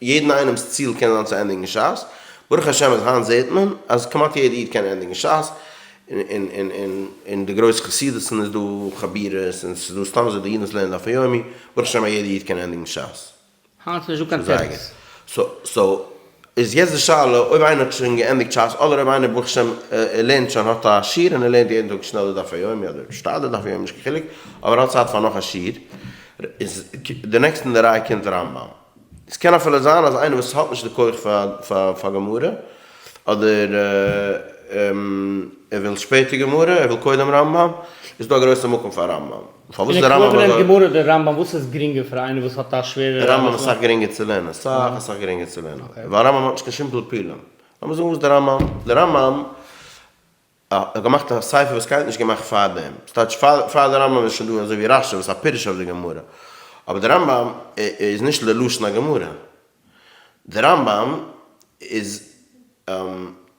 יעדן איינעמ'ס ציל קען זיין צו ענדיגן שס. ברוך השם אז היינט זעט מען אז כמעט יעדע איד קען ענדיגן שס. און און און אין די גרויסע חסידות'ן איז דא חבורות און ס'איז דא סתם אזוי די אידן וואס לערנען דף היומי. ברוך השם אז יעדע איד קען ענדיגן שס. היינט איז נישט דא קיין תירוץ. so איז יעצט די שאלה אויב איינער האט שוין געענדיגט שס אדער אויב איינער ברוך השם ער לערנט שוין האט א שיעור און ער לערנט יעדן טאג שנעל די דף היומי אדער שטייט די דף היומי נישט קיין חילוק אבער ער האט צייט פאר נאך א שיעור איז די next אין די ריי קומט רמב ם. עס קען אפילו זיין אז איינער וואס האט נישט די כח פאר פאר גמרא אדער ער וויל שפעטער גמרא ער וויל קודם רמב ם איז דא א גרויסע מקום פאר רמב ם. פארוואס איז די רמב ם אזוי? גמרא אדער רמב ם וואס איז גרינגער פאר איינער וואס האט א שווערע רמב ם איז אסאך גרינגער צו לערנען, אסאך אסאך גרינגער צו לערנען, ווייל רמב ם האט נישט קיין שום פלפולים. לאמיר זאגן וואס די רמב ם, די רמב ם האט געמאכט א ספר וואס קיינער האט נישט געמאכט פאר דעם, ס'טייטש פאר די רמב ם איז שוין דא אזוי ווי רש י וואס איז א פירוש אויף די גמרא, אבער די רמב ם איז נישט ללשון הגמרא, די רמב ם איז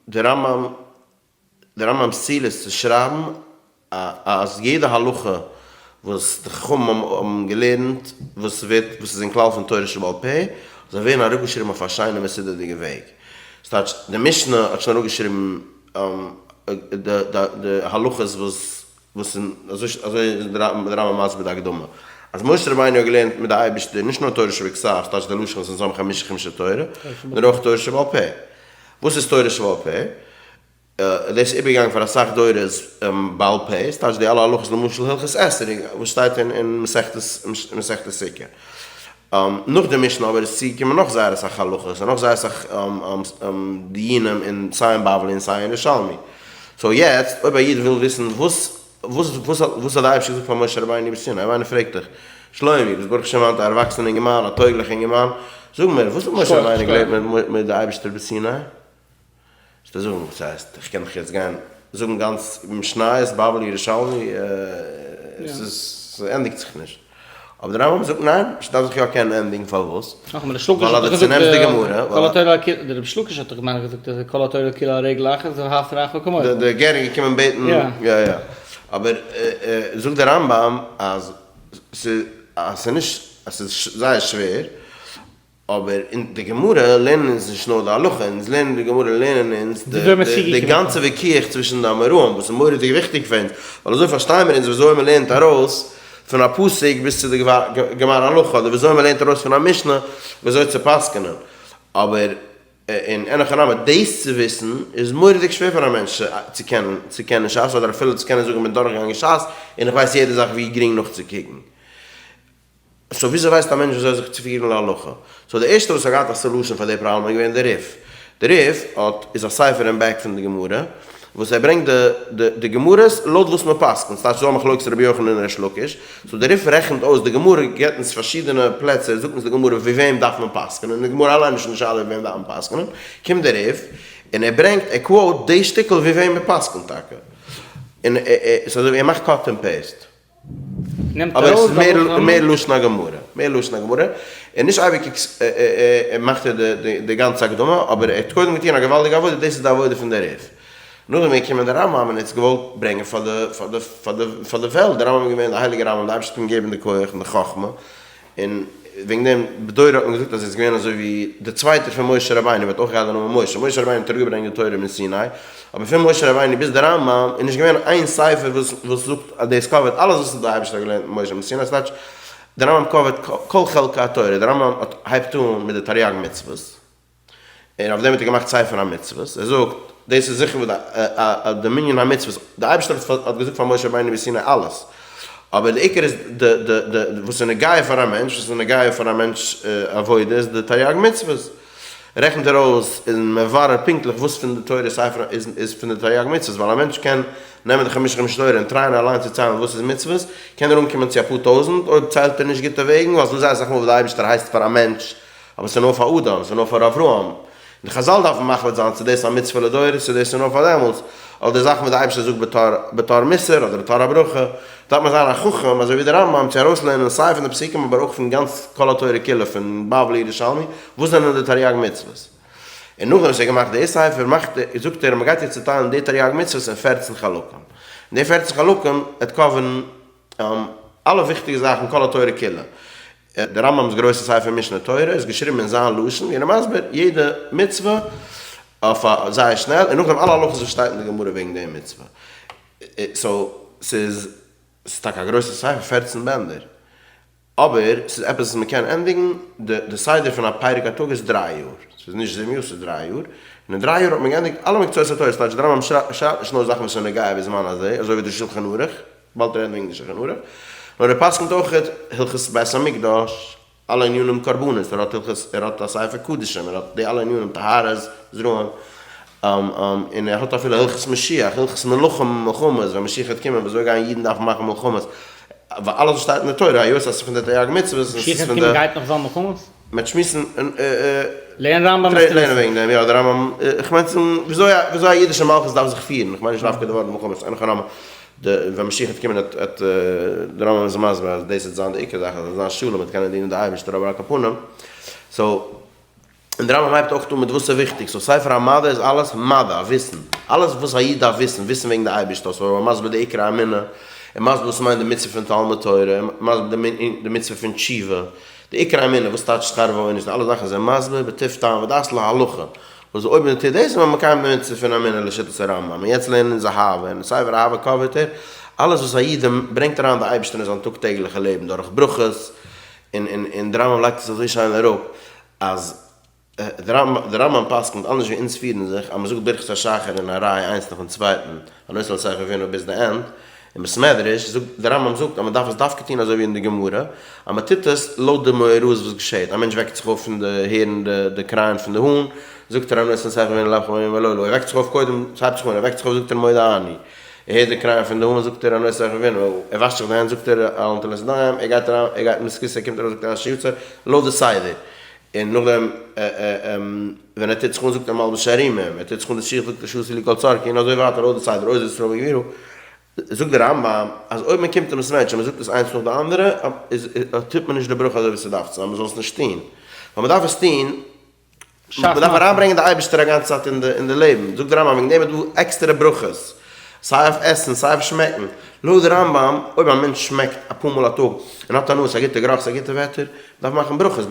די רמב ם די רמב ם'ס ציל איז צו שרייבן אז יעדע הלכה וואס די חכמים האבן געלערנט וואס ווערט וואס איז אין כלל פון תורה שבעל פה זאל ווערן אראפגעשריבן אויף א שיינע מסודר'דיגע וועג. ס'טייטש די משנה האט שוין אראפגעשריבן די הלכות וואס וואס אין אזוי אזוי איז די רמב ם מסביר די הקדמה אז משה רבינו האט געלערנט מיט די אייבערשטער נישט נאר תורה שבכתב ס'טייטש די לשון וואס אונז האבן חמשה חומשי תורה נאר אויך תורה שבעל פה. וואס איז תורה שבעל פה? דאס איז איבערגעגאנגען פאר אסאך דורות בעל פה, ס'טייטש די אלע הלכות למשל הלכות אתרוג וואס שטייט אין מסכת סוכה. נאך די משנה אבער איז צוגעקומען נאך זייער אסאך הלכות און נאך זייער אסאך דיונים אין סיי אין בבלי און סיי אין ירושלמי. so יעצט אויב א איד וויל וויסן וואס וואס וואס וואס האט די אייבערשטער געזאגט פאר משה רבינו בסיני? אויב איינער פרעגט דיך, שלומי, ביסט ברוך השם היינט א ערוואקסענע אינגערמאן, א טויגליכע אינגערמאן, זאג מיר, וואס האט משה רבינו געלערנט מיט מיט די אייבערשטער בסיני? וועסטו זאגן, וואס הייסט, איך קען דאך יעצט גיין זאגן גאנץ משניות, בבלי, ירושלמי, עס איז, ס'ענדיגט זיך נישט. אבער דער רמב ם זאגט ניין, ס'דארף זיך יא קענען ענדיגן, פארוואס? ווייל אז דו צונעמסט די גמרא, כל התורה כולה, דער ריש לקיש האט דאך געמיינט געזאגט אז כל התורה כולה על רגל אחת ואהבת לרעך כמוך. דער גר איז געקומען בעטן, יא יא, אבער זאגט דער רמב ם אז ס'איז נישט, אז ס'איז זייער שווער, אבער אין די גמרא לערנען אונז נישט נאר די הלכה, אונז לערנען אין די גמרא לערנען אונז די גאנצע וויכוח צווישן די אמוראים וואס איז מורא'דיג וויכטיג פאר אונז, ווייל אזוי פארשטייען מיר אונז וויאזוי מען לערנט ארויס פון א פסוק ביז צו די גמר הלכה, אדער וויאזוי מען לערנט ארויס פון א משנה וויאזוי צו פסק'נען. אבער אין אין הכי נמי, דאס צו וויסן איז מורא'דיג שווער פאר א מענטש צו קענען, צו קענען שס, אדער אפילו צו קענען זאגן איך בין דורכגעגאנגען שס און איך ווייס יעדע זאך ווי גרינג נאכצוקוקן. so וויאזוי ווייסט א מענטש וויאזוי זיך צו פירן להלכה? so די ערשטע וואס האט געהאט א solution פאר די פראבלעם איז געווען די ריף. די ריף האט איז א ספר אין back פון די גמרא וואס ער ברענגט די די די גמרות לויט וואס מען פסק'נט, ס'טייטש ס'דא א מחלוקת רבי יוחנן און ריש לקיש, so די ריף רעכנט אויס די גמרא געבט אונז פארשידענע פלעצער זאגט אונז די גמרא ווי וועם דארף מען פסק'נען, און די גמרא אליין איז שוין די שאלה ווי וועם דארף מען פסק'נען, קומט די ריף און ער ברענגט ער quote די שטיקל ווי וועם מען פסק'נט טאקע, און ס'איז אזוי ווי ער מאכט cut and paste. נעמט אבער עס ארויס איז די מער הלכה. מער לשון הגמרא, מער לשון הגמרא, און נישט אייביג מאכט ער די גאנצע הקדמה, אבער ער האט קודם געטון א געוואלדיגע עבודה, דאס איז די עבודה פון די ריף. נאכדעם איז געקומען די רמב ם און ער האט עס געוואלט ברענגען פאר די פאר די פאר די פאר די וועלט, די רמב ם איז געווען די הייליגע רמב ם, די אייבערשטער האט אים געגעבן די כח און די חכמה, און וועגן דעם בדורו האט מען געזאגט אז ער איז געווען אזוי ווי דער צווייטער פון משה רבינו, וואס האט אויך געהאט די נאמען משה, משה רבינו האט אראפגעברענגט די תורה מסיני, אבער פון משה רבינו ביז די רמב ם איז נישט געווען איין ספר וואס וואס זאגט אז דאס cover ט אלעס וואס די אייבערשטער האט געלערנט מיט משה מסיני, ס'טייטש די רמב ם cover ט כל חלקי התורה, די רמב ם האט הייבט אן מיט די תריג מצוות. און אויף דעם האט ער געמאכט ספר המצוות, ער זאגט, דאס איז זיכער וואס די מנין המצוות, די אייבערשטער האט געזאגט פאר משה רבינו בסיני אלעס, אבער די עיקר איז די די די וואס איז נוגע פאר א מענטש, וואס איז נוגע פאר א מענטש עבודה איז די תריג מצוות, רעכנט ער אויס און מברר פונקטליך וואס פון די תורה ספר איז איז פון די תריג מצוות, ווייל א מענטש קען נעמען די חמשה חומשי תורה און try ען אליין צו ציילן וואס איז מצוות, קען ער אנקומען צו אפאר טויזנט, אויב ציילט ער נישט גוטע וועגן, ווייל ס'דא זייער אסאך מאל וואס די אייבערשטער הייסט פאר א מענטש אבער ס'איז נאר פאר אדם, ס'איז נאר פאר אברהם. די חזל דארפן מחליט זיין צו דאס איז א מצוה לדורות צו דאס איז נאר פאר דעמאלטס, אדער די זאכן וואס די אייבערשטער זאגט בתור בתור מוסר אדער בתור א ברכה, דארף מען זיין א חכם אזוי ווי די רמב ם צו ארויסלערנען סיי פון די פסוקים אבער אויך פון גאנץ כל התורה כולה פון בבלי ירושלמי וואס זענען די תריג מצוות. און נאכדעם וואס ער האט געמאכט די ספר מאכט ער זאגט ער אז מען גייט יעצט צוטיילן די תריג מצוות אין פערצן חלקים, און די פערצן חלקים וועט cover ן אלע וויכטיגע זאכן כל התורה כולה. דער רמב ם'ס גרויסע ספר משנה תורה איז געשריבן אין זיין לשון ווי ער איז מסביר יעדע מצוה אויף א זייער שנעל און נאכדעם אלע הלכות וואס שטייט אין די גמרא וועגן די מצוה. so ס'איז ס'איז טאקע א גרויסע ספר פערצן בענדער אבער ס'איז עפעס וואס מ'קען ענדיגן, די די סדר פון א פרק א טאג איז דריי יאר, ס'איז נישט זיבן יאר ס'איז דריי יאר, און אין דריי יאר האט מען געענדיגט אלע מקצועות התורה, ס'טייטש דער רמב ם שרייבט נישט נאר זאכן וואס איז נוגע בזמן הזה, אזוי ווי די שלחן ערוך, באלד רעדן וועגן די שלחן ערוך, נאר ער פסק'נט אויך הלכות בית המקדש, אלע ענינים קרבנות, ער האט הלכות, ער האט א ספר קדשים, ער האט די אלע ענינים טהרות, זרעים, און ער האט אפילו הלכות משיח, הלכות מלכים מלחמות, ווען משיח וועט קומען וויאזוי גייען אידן דארפן מאכן מלחמות, ווייל אלעס וואס שטייט אין די תורה, היות אז ס'איז פון די תריג מצוות, און משיח ס'איז וועט פון די. קומען גייט נאך זיין מלחמות? מ'וועט שמועסן און לערן רמב ם וועסטו לערנען וועגן דעם, יא, די רמב ם, איך מיין צו זאגן וויאזוי א וויאזוי א אידישע מלכות דארף זיך פירן, איך מיין נישט דווקא די ווארט מלחמות, אין הכי נמי, די ווען משיח וועט קומען וועט וועט די רמב ם איז מסביר אז דאס וועט זיין די עיקר זאך אז עס וועט זיין שלום מ'וועט קענען דינען די אייבערשטער אבער על כל פנים, so. און די רמב ם הייבט אויך אן מיט וואס איז וויכטיג, so ספר המדע איז אלעס מדע, וויסן, אלעס וואס א איד דארף וויסן, וויסן וועגן די אייבערשטער, so ער מסביר די עיקרי האמונה, ער מסביר וואס מיינט די מצוה פון תלמוד תורה, ער מסביר די מצוה פון תשובה, די עיקרי האמונה, וואס טייטש שכר ועונש, די אלע זאכן איז ער מסביר בטוב טעם ודעת להלכה, וואס אויב מען טוט דאס איז מען מקיים די מצוה פון אמונה לשיטת הרמב ם, און יעצט לערנען אונז אהבה, און ספר אהבה cover ט ער אלעס וואס א איד ברענגט אריין די אייבערשטער אין זיין טאג טעגליכע לעבן דורך ברכות, און און און די רמב ם לייגט עס אזוי שיין אראפ אז די רמב ם פסק'נט אנדערש ווי אונז פירן זיך אז מ'זאגט ברכת השחר אין א ריי איינס נאכן צווייטן הנותן לשכל בינה ביז די end, אין בית מדרש זאגט די רמב ם זאגט אז מ'דארף עס דווקא טון אזוי ווי אין די גמרא אז מ'טוט עס לויט די מאורעות וואס געשעט, א מענטש וועקט זיך אויף פון די הערן די קרייען פון די האן זאגט ער הנותן לשכל בינה לבך ביום ובלילה, ער וועקט זיך אויף קודם ס'הייבט זיך אן ער וועקט זיך אויף זאגט ער מודה אני. ער הערט די קרייען פון די האן זאגט ער הנותן לשכל בינה, ער וואשט זיך די הענט זאגט ער על נטילת ידיים, ער גייט אריין ער גייט אין בית הכסא ער קומט ארויס זאגט ער אשר יצר, לויט די סדר, און נאכדעם ווען ער טוט זיך אן זאגט ער מלבוש ערומים, ער טוט זיך אן די שיך זאגט ער שעשה לי כל צרכי און אזוי ווייטער לויט די סדר, אוזר ישראל בגבורה, זאגט די רמב ם אז אויב מען קומט אין בית מדרש און מען זאגט עס איינס נאך די אנדערע איז טוט מען נישט די ברכה אזוי ווי ס'דארף צו זיין, מען זאל עס נישט טון, ווייל מען דארף עס טון מען דארף אריינברענגען די אייבערשטער א גאנצע צייט אין די אין די לעבן, זאגט די רמב ם וועגן דעם איז דא עקסטערע ברכות, סיי אויף עסן סיי אויף שמעקן, לויט די רמב ם אויב א מענטש שמעקט אפאר מאל א טאג און האט הנאה ס'איז א גוטע גערוך ס'איז א גוטע וועטער, דארף מאכן ברכות,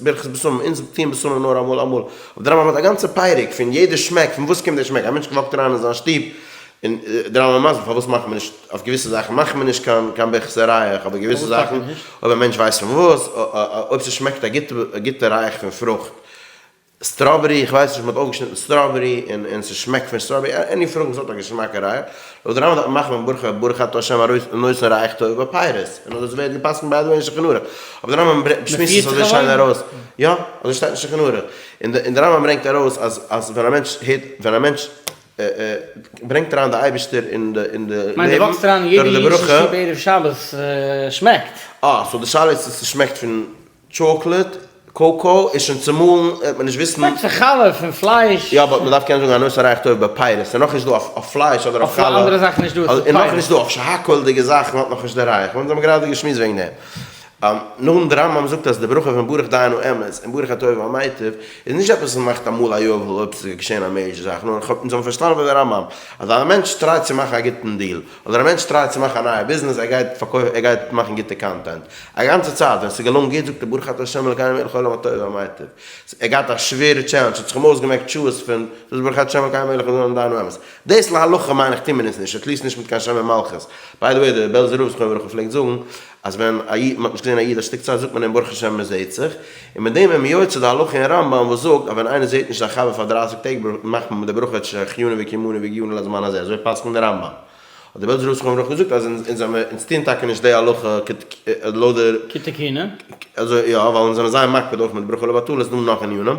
ברכת בשמים, אונז טוען בשמים נאר אמאל אמאל, אבער די רמב ם האט א גאנצע פרק פון יעדע שמעק פון וואס קומט די שמעק, א מענטש walk ט אריין אין זיין שטוב און די רמב ם מסביר פארוואס מאכט מען נישט, אויף געוויסע זאכן מאכט מען נישט קיין קיין ברכת הריח, אבער געוויסע זאכן, אויב א מענטש ווייסט פון וואס, אויב ס'שמעקט א גוטע א גוטע ריח פון פרוכט, strawberry, איך ווייס נישט, מ'האט אויפגעשניטן strawberry און און ס'שמעקט פון strawberry, any פרוכט וואס האט א געשמאקע ריח, לויט די רמב ם דארף מען מאכן ברכה ברוך אתה ה' הנותן ריח טוב בפירות, און אזוי ווערט גע'פסק'נט by the way אין שולחן ערוך, אבער די רמב ם שמועסט עס אזוי שיין ארויס, יא, אזוי שטייט אין שולחן ערוך, און די רמב ם ברענגט ארויס אז אז ווען א מענטש הערט ווען א מענטש ברענגט אריין די אייבערשטער אין די אין די לעבן דורך די ברכה. ערב שבת שמעקט. אה, so די שאלה איז צו ס'שמעקט פון chocolate, קאקאו, איז שוין צומאלן, וועט מען נישט וויסן. שמעקט פון חלה, פון פלייש. יא but מ'דארף קענען זאגן הנותן ריח טוב בפירות, ס'איז נאכנישט דא אויף פלייש אדער אויף חלה. אויף אנדערע זאכן נישט דא, עס איז פירות. און נאכנישט דא אויף שהכל'דיגע זאכן האט נאכנישט די ריח, אונז האבן גראדע געשמועסט וועגן דעם. נאכדעם די רמב ם זאגט אז די ברכה פון ברוך דיין האמת און ברוך הטוב והמיטיב איז נישט עפעס וואס מ'מאכט אמאל א יובל אויב ס'איז געשען א major זאך, נאר איך האב אונז האבן פארשטאנען פון די רמב ם אז א מענטש try ט צו מאכן א גוטן deal, אדער א מענטש try ט צו מאכן א נייע ביזנעס, ער גייט פארקויפן ער גייט מאכן גוטע content, א גאנצע צייט ווען ס'איז געלונגען גוט זאגט ער ברוך אתה ה' אלקינו מלך העולם הטוב והמיטיב, ער געהאט א שווערע challenge האט זיך אים אויסגעמעקט שעות פון דאס ברוך אתה ה' אלקינו מלך העולם דיין האמת. דאס להלכה מיין איך טוהן מיר אונז נישט, at least נישט מיט קיין שם ומלכות. by the way דער בעלזער רב זכרונו לברכה פלעגט זאגן אז ווען א איד, מען האט נישט געזען א איד א שטיק צייט זאגט מען אים ברוך השם מען זעט זיך, און מיט דעם איז מען יוצא די הלכה אין רמב ם וואס זאגט אז ווען איינער זעט נישט זיין חבר פאר דרייסיג טעג מאכט מען מיט די ברכה שהחיינו וקיימנו והגיענו לזמן הזה, אזוי פסק'נט די רמב ם. האט דער בעלזער רב זכרונו לברכה געזאגט אז אונז אונז טוען טאקע נישט די הלכה לויט די. כתיקונה. אזוי יא, ווייל אונז זענען זייער מקפיד אויך מיט ברכה לבטלה, ס'איז דא נאך ענינים,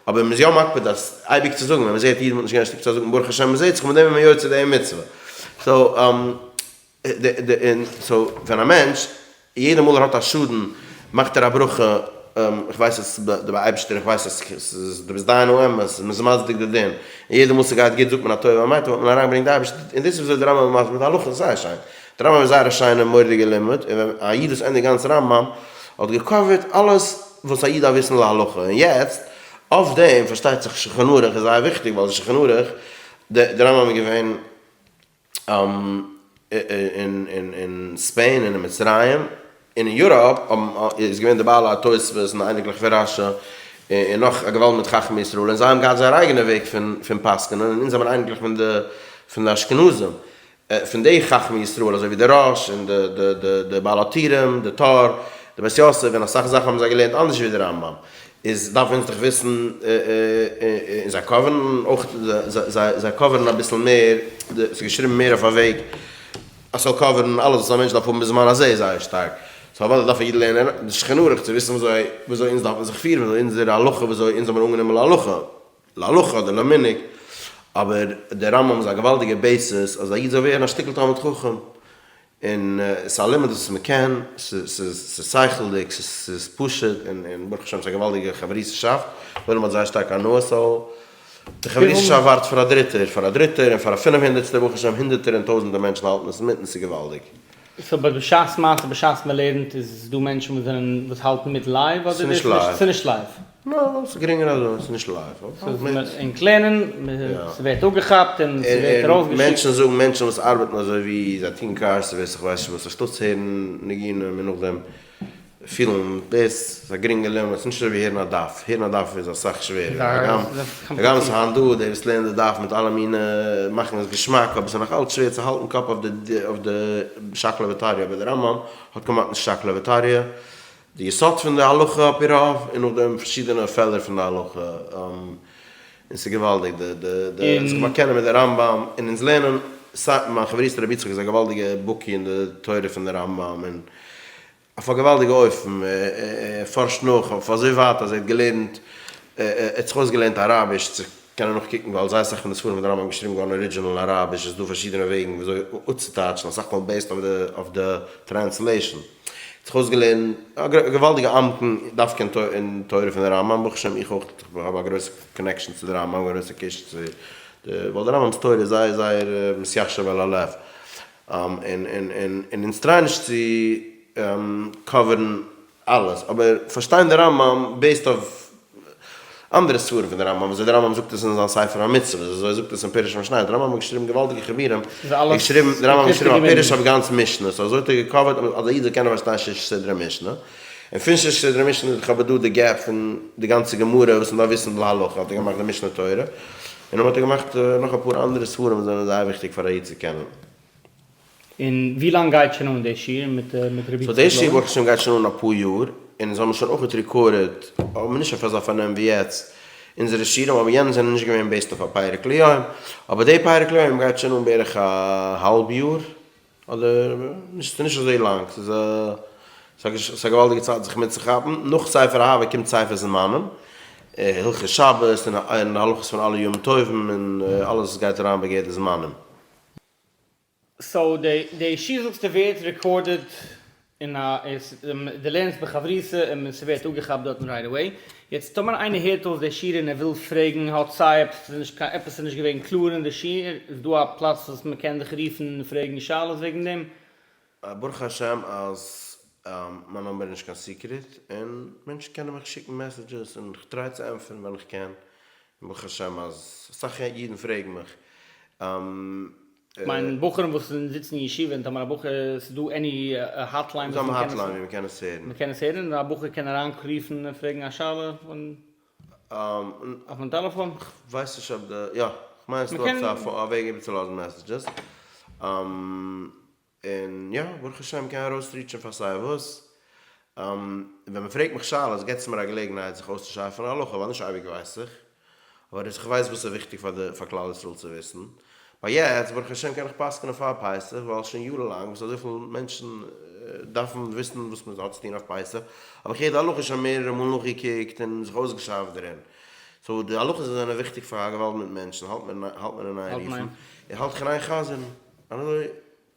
אבער מ'איז יא מקפיד אז אייביג צו זאגן ווען מ'זעט אידן מ'האט נישט געזען א שטיק צייט זאגט מען ברוך השם מ'זעט זיך מיט דעם איז מען יוצא די מצוה. so so ווען א מענטש יעדע מאל ער האט א שאדן מאכט ער א ברכה. איך ווייס אז דו אייבערשטער, איך ווייס אז ס'איז דו ביסט דיין האמת, מ'איז מצדיק די דין, און יעדע מאל ס'גייט גוט זאגט מען הטוב והמיטיב, האט מען אריינגעברענגט די אייבערשטער, און דאס איז וויאזוי די רמב ם מאכט מיט הלכה, זייער שיין. די רמב ם איז זייער א שיינע מורא'דיגע לימוד, און ווען א איד וואס ענדיגט גאנץ רמב ם האט גע cover ט אלעס וואס א איד דארף וויסן להלכה, און יעצט אויף דעם פארשטייט זיך שולחן ערוך איז זייער וויכטיג, ווייל די שולחן ערוך, די רמב ם איז געווען אין Spain און אין מצרים און אין Europe איז געווען די בעלי התוספות און די אייניקלעך פון רש י און נאך א געוואלד מיט חכמי ישראל און זיי האבן געהאט זייער אייגענע וועג פון פסק'נען און אונז זעמיר אייניקלעך פון די אשכנזים פון די חכמי ישראל אזוי ווי די ראש און די בעל הטורים די טור די בית יוסף און אסאך זאכן האבן זיי געלערנט אנדערש ווי די רמב ם איז דארפן אונז דאך וויסן און זיי cover ן אויך זיי cover ן אביסל מער ס'איז געשריבן מער אויף א וועג אז ס'זאל cover ן אלעס וואס א מענטש דארף האבן בזמן הזה זייער שטארק, so אוודאי דארף א איד לערנען די שולחן ערוך צו וויסן וויאזוי וויאזוי אונז דארפן זיך פירן וויאזוי אונזער הלכה וויאזוי אונז האבן אנגענומען להלכה להלכה אדער למנהג אבער דער רמב ם איז א געוואלדיגע basis אז א איד זאל ווערן א שטיקל תלמיד חכם און ס'איז א לימוד וואס מ'קען, ס'איז שכל'דיג, ס'איז פשוט, און ברוך השם ס'איז א געוואלדיגע חברות'שאפט, די עולם האט זייער שטארק הנאה, so די חברות'שאפט ווארט פאר א דריטער, פאר א דריטער, און פאר א פינף הונדערטסטער, ברוך השם הונדערטער און טויזענטער מענטשן האלטן עס מיט און ס'איז געוואלדיג. so but בשעת מעשה בשעת מ'לערנט איז דא מענטשן וואס זענען וואס האלטן מיט live אדער ס'איז נישט live. ס'איז נישט live. נא, ס'איז גרינגער אזוי, ס'איז נישט live. ס'איז ענק לערנען, ס'ווערט אפגעכאפט און ס'ווערט ארויסגעשיקט. מענטשן זאגן, מענטשן וואס ארבעטן אזוי ווי זיי טוהן car service איך ווייס נישט וואס, אנשטאט צו הערן ניגונים און נאכדעם פילן דאס, ס'איז א גרינגע לימוד, ס'איז נישט אזוי ווי הערן א דף, הערן א דף איז אסאך שווערער, הגם הגם ס'איז היינט דא די וואס לערנען די דף מיט אלע מיני מאכן עס געשמאק, אבער ס'איז נאך אלץ שווער צו האלטן קאפ אויף די שקלא וטריא, אבער די רמב ם האט כמעט נישט שקלא וטריא, די יסוד פון די הלכה על פי רוב, און נאכדעם פארשידענע פעלער פון די הלכה, און ס'איז געוואלדיג די די די זיך באקענען מיט די רמב ם, און אונז לערנען סיי מיין חברותא רבי יצחק איז א געוואלדיגע בקי אין די תורה פון די רמב ם, און אויף א געוואלדיגע אופן, ער פארשט נאך אויף אזוי ווייט אז ער האט געלערנט, ער האט זיך אויסגעלערנט אראביש צו קענען נאכקוקן ווייל זייער אסאך פון די ספרים פון די רמב ם געשריבן געווארן original אין אראביש איז דא פארשידענע וועגן וויאזוי אפצוטייטשן אסאך מאל based אויף די translation. זיך אויסגעלערנט א געוואלדיגע עמקן דווקא אין תורה פון די רמב ם, ברוך השם איך אויך האב א גרויסע connection צו די רמב ם, א גרויסע קשר צו די, ווייל די רמב ם'ס תורה איז זייער זייער מתיישב על הלב, און און און אונז try ען נישט צו cover ן אלעס, אבער פארשטיין די רמב ם based אויף אנדערע ספרים פון די רמב ם, וויאזוי די רמב ם זאגט עס אין זיין ספר המצוות, וויאזוי ער זאגט עס אין פירוש המשניות, די רמב ם האט געשריבן געוואלדיגע חיבורים, ער האט געשריבן, די רמב ם האט געשריבן א פירוש אויף גאנץ משנה, so אזוי האט ער גע cover ט אז א איד זאל קענען פארשטיין שש סדרי משנה, און פון שש סדרי משנה איז דאך אבער דא די gap פון די גאנצע גמרא וואס מען דארף וויסן להלכה, האט ער געמאכט די משנה תורה, און נאכדעם האט ער געמאכט נאך אפאר אנדערע ספרים וואס זענען זייער וויכטיג פאר א איד צו קענען. און ווי לאנג גייט שוין אן די שיעור מיט מיט רבי so די שיעור ברוך השם גייט שוין אן אפאר יאר, און אונז האבן שוין אויכעט recorded, אבער נישט אויף אזא פארנעם ווי יעצט, אונזערע שיעורים, אבער יענע זענען נישט געווען based אויף א פרק ליום, אבער די פרק ליום גייט שוין אן בערך א האלב יאר, אדער נישט, ס'איז נישט אזוי לאנג, ס'איז א ס'איז א געוואלדיגע צייט זיך מיטצוכאפן, נאך ספר אהבה קומט ספר זמנים, הלכות שבת און הלכות פון אלע ימים טובים און אלעס גייט אריין בגדר זמנים. so די די שיעור זאגסטו ווערט recorded אין א די לערנסט בחברותא און ס'ווערט אפגעכאפט דארטן right away, יעצט טאמער איינער הערט אויס די שיעור און ער וויל פרעגן האט סיי עפעס איז נישט קיין עפעס איז נישט געווען קלאר אין די שיעור איז דא א פלאץ וואס מ'קען דיך רופן און פרעגן שאלות וועגן דעם? ברוך השם אז מיין נומבער איז נישט קיין secret און מענטשן קענען מיך שיקן messages און כ'טריי צו ענטפערן ווען כ'קען און ברוך השם אז אסאך אידן פרעגן מיך. כ'מיין בחורים וואס זיצן אין ישיבה און טאמער א בחור ס'איז דא any hotline וואס מ'קען עס hotline ווי מ'קען עס הערן. מ'קען עס הערן און א בחור קען אריין רופן און פרעגן א שאלה פון אויפן טעלעפאן. כ'ווייס נישט אויב די יא כ'מיין ס'איז דא עפעס א וועג איבערצולאזן messages. און יא, ברוך השם מ'קען ארויס reach ען פאר סיי וואס. ווען מ'פרעגט מיך שאלות געבט עס מיר א געלעגנהייט זיך אויסצושארפן א הלכה, ווייל נישט אייביג ווייס איך, אבער איך ווייס וואס איז וויכטיג פאר די פאר כלל ישראל צו וויסן. ביי יעצט ברוך השם קען איך פסק'נען פאר פסח, ווייל שוין יארן לאנג וואס אזויפיל מענטשן דארפן וויסן וואס מען האט צו טון אויף פסח, האב איך יעדע הלכה שוין מערערע מאל נאכגעקוקט און זיך אויסגעשארפט דערין. so די הלכות זענען וויכטיג פאר א געוואלד מיט מענטשן, האלט מען האלט מען אין איין רופן, און האלט איך אין איין חזר'ן. אזוי,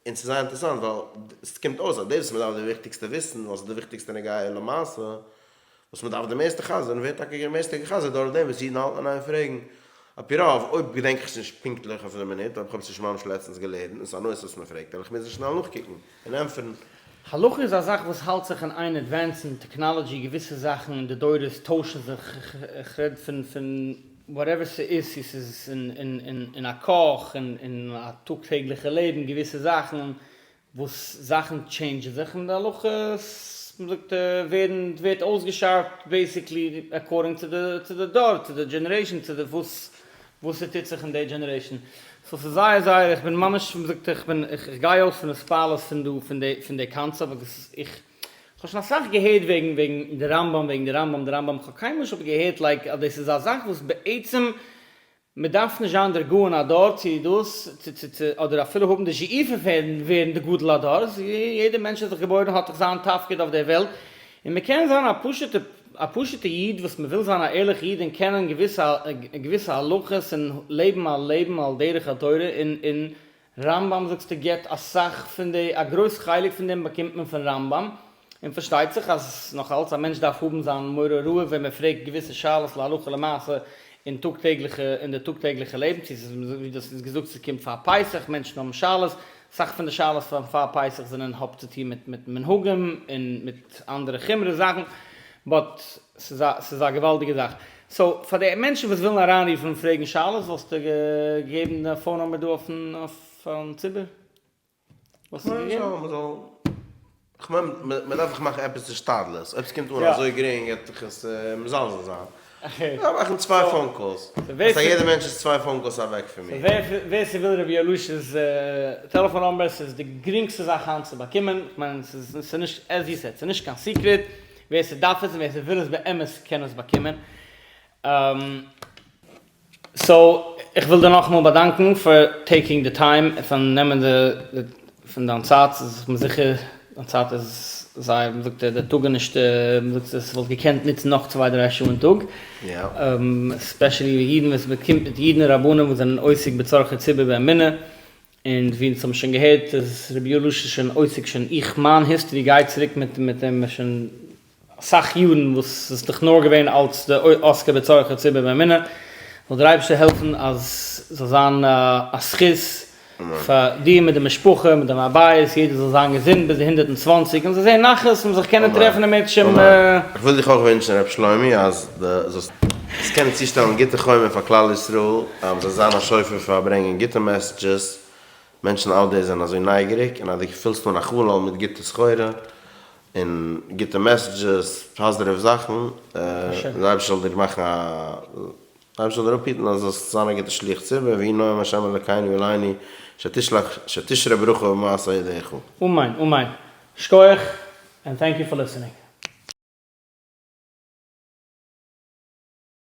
און ס'איז זייער אינטערעסאנט ווייל ס'קומט אויס אז דאס וואס מ'דארף די וויכטיגסטע וויסן, ווייל ס'איז די וויכטיגסטע נוגע למעשה. וואס מען דארף די מערסטע חזר'ן ווערט טאקע די מערסטע גע'חזר'ט דורך דעם וואס אידן האלטן אין איין פרעגן על פי רוב, אויב געדענק איך עס נישט פונקטליך אויף די מינוט, אויב כ'האב עס נישט ממש לעצטנס געלערנט און ס'איז א נושא וואס מען פרעגט, וועל איך מוזן שנעל נאכקוקן און ענטפערן. הלכה איז א זאך וואס האלט זיך אין איין advance ן, technology, געוויסע זאכן אין די דורות טוישן זיך, כ'רעד פון פון whatever ס'איז, צו ס'איז אין א קאך, אין א טאג טעגליכע לעבן, געוויסע זאכן וואס זאכן change ן זיך און די הלכות מ'זאגט ווערן ווערט אויסגעשארפט basically according צו די צו די דור צו די generation צו די וואס וואס ס'טוט זיך אין די generation so ס'איז זייער זייער איך בין ממש מ'זאגט איך בין איך גיי אויס פון התפעלות פון דא פון די פון די קאנצעפט because איך כ'האב שוין אסאך געהערט וועגן וועגן די רמב"ם וועגן די רמב"ם די רמב"ם כ'האב קיינמאל נישט געהערט like אז דאס איז א זאך וואס בעצם מען דארף נישט זיין דער גאון הדור צו דאס צו צו צו אדער אפילו האבן די שאיפה פון ווערן די גדול הדור, יעדער מענטש איז דאך געבוירן האט דאך זיין תפקיד אויף דער וועלט, און מען קען זיין א פשוטע א פשוטע איד וואס מען וויל זיין א ערליכע איד און קענען געוויסע געוויסע הלכות און לעבן א לעבן על דרך התורה און און רמב"ם זאגסטו געבט אסאך פון די, א גרויס חלק פון דעם באקומט מען פון רמב"ם, און פארשטייט זיך אז נאך אלץ א מענטש דארף האבן זיין מורה הוראה ווען מען פרעגט געוויסע שאלות להלכה למעשה אין טאג טעגליכע אין די טאג טעגליכע לעבן, צו ס'איז ווי דו האסט געזאגט ס'קומט פאר פסח מענטשן האבן שאלות, אסאך פון די שאלות פון פאר פסח זענען האב צו טון מיט מיט מנהגים און מיט אנדערע חומרות זאכן, but ס'איז א ס'איז א געוואלדיגע זאך. so פאר די מענטשן וואס ווילן אריינרופן און פרעגן שאלות וואלסטו געגעבן די phone number דא אויפן אויפן ציבור? וואלסטו געגעבן? מ'זאל מ'זאל כ'מיין מ'דארף דאך מאכן עפעס השתדלות, אויב ס'קומט אן אזוי גרינג וועט דאך עס מזלזל זיין. מ'דארף מאכן צוויי phone calls, אז א יעדער מענטש איז צוויי phone calls אוועק פון מיר. ווער ס'וויל רבי אלישע'ס טעלעפאן number, ס'איז די גרינגסטע זאך היינט צו באקומען, כ'מיין ס'איז נישט, as you said, ס'איז נישט קיין secret, ווער ס'דארף עס און ווער ס'וויל עס באמת קען עס באקומען. so איך וויל דיר נאכאמאל באדאנקן פאר taking די time, פארן נעמען די פון דיין צייט, ס'איז איך בין זיכער דיין צייט איז זייער, מ'זאגט די טאג איז נישט, מ'זאגט עס וואלט געקענט נוצן נאך צוויי דריי שעה אין טאג, especially ווי אידן וואס מ'קומט מיט אידן און רבנים וואס זענען עוסק בצרכי ציבור באמונה, און ווי אונז האבן שוין געהערט איז רבי יואליש שוין עוסק שוין איך מיין history גייט צוריק מיט מיט אים שוין אסאך יארן וואס איז דאך נאר געווען אלץ די עוסק בצרכי ציבור באמונה, זאל דער אייבערשטער העלפן אז זאל זיין א זכות פאר דיר מיט די משפחה מיט די הבית יעדער זאל זיין געזונט ביז די 120 און זאל זען נחת און זיך קענען טרעפן אם ירצה השם. איך וויל דיך אויך ווינטשן ר' שלומי אז די זאלסט קענען צושטעלן גוטע חומר פאר כלל ישראל אז מ'זאל זיין א שופר פאר ברענגען גוטע messages, מענטשן out there זענען אזוי נייגעריג און אז דו פילסט אן א חלל מיט גוטע סחורה און גוטע messages, positive זאכן, דער אייבערשטער זאל דיר מאכן א, דער אייבערשטער זאל דיר אפהיטן אז זאלסט זיין א גוטער שליח ציבור, ויהי נועם ה' אלקינו עלינו שתשלח שתשרה ברכה במעשה ידיך. אמן אמן. שכוח and thank you for listening.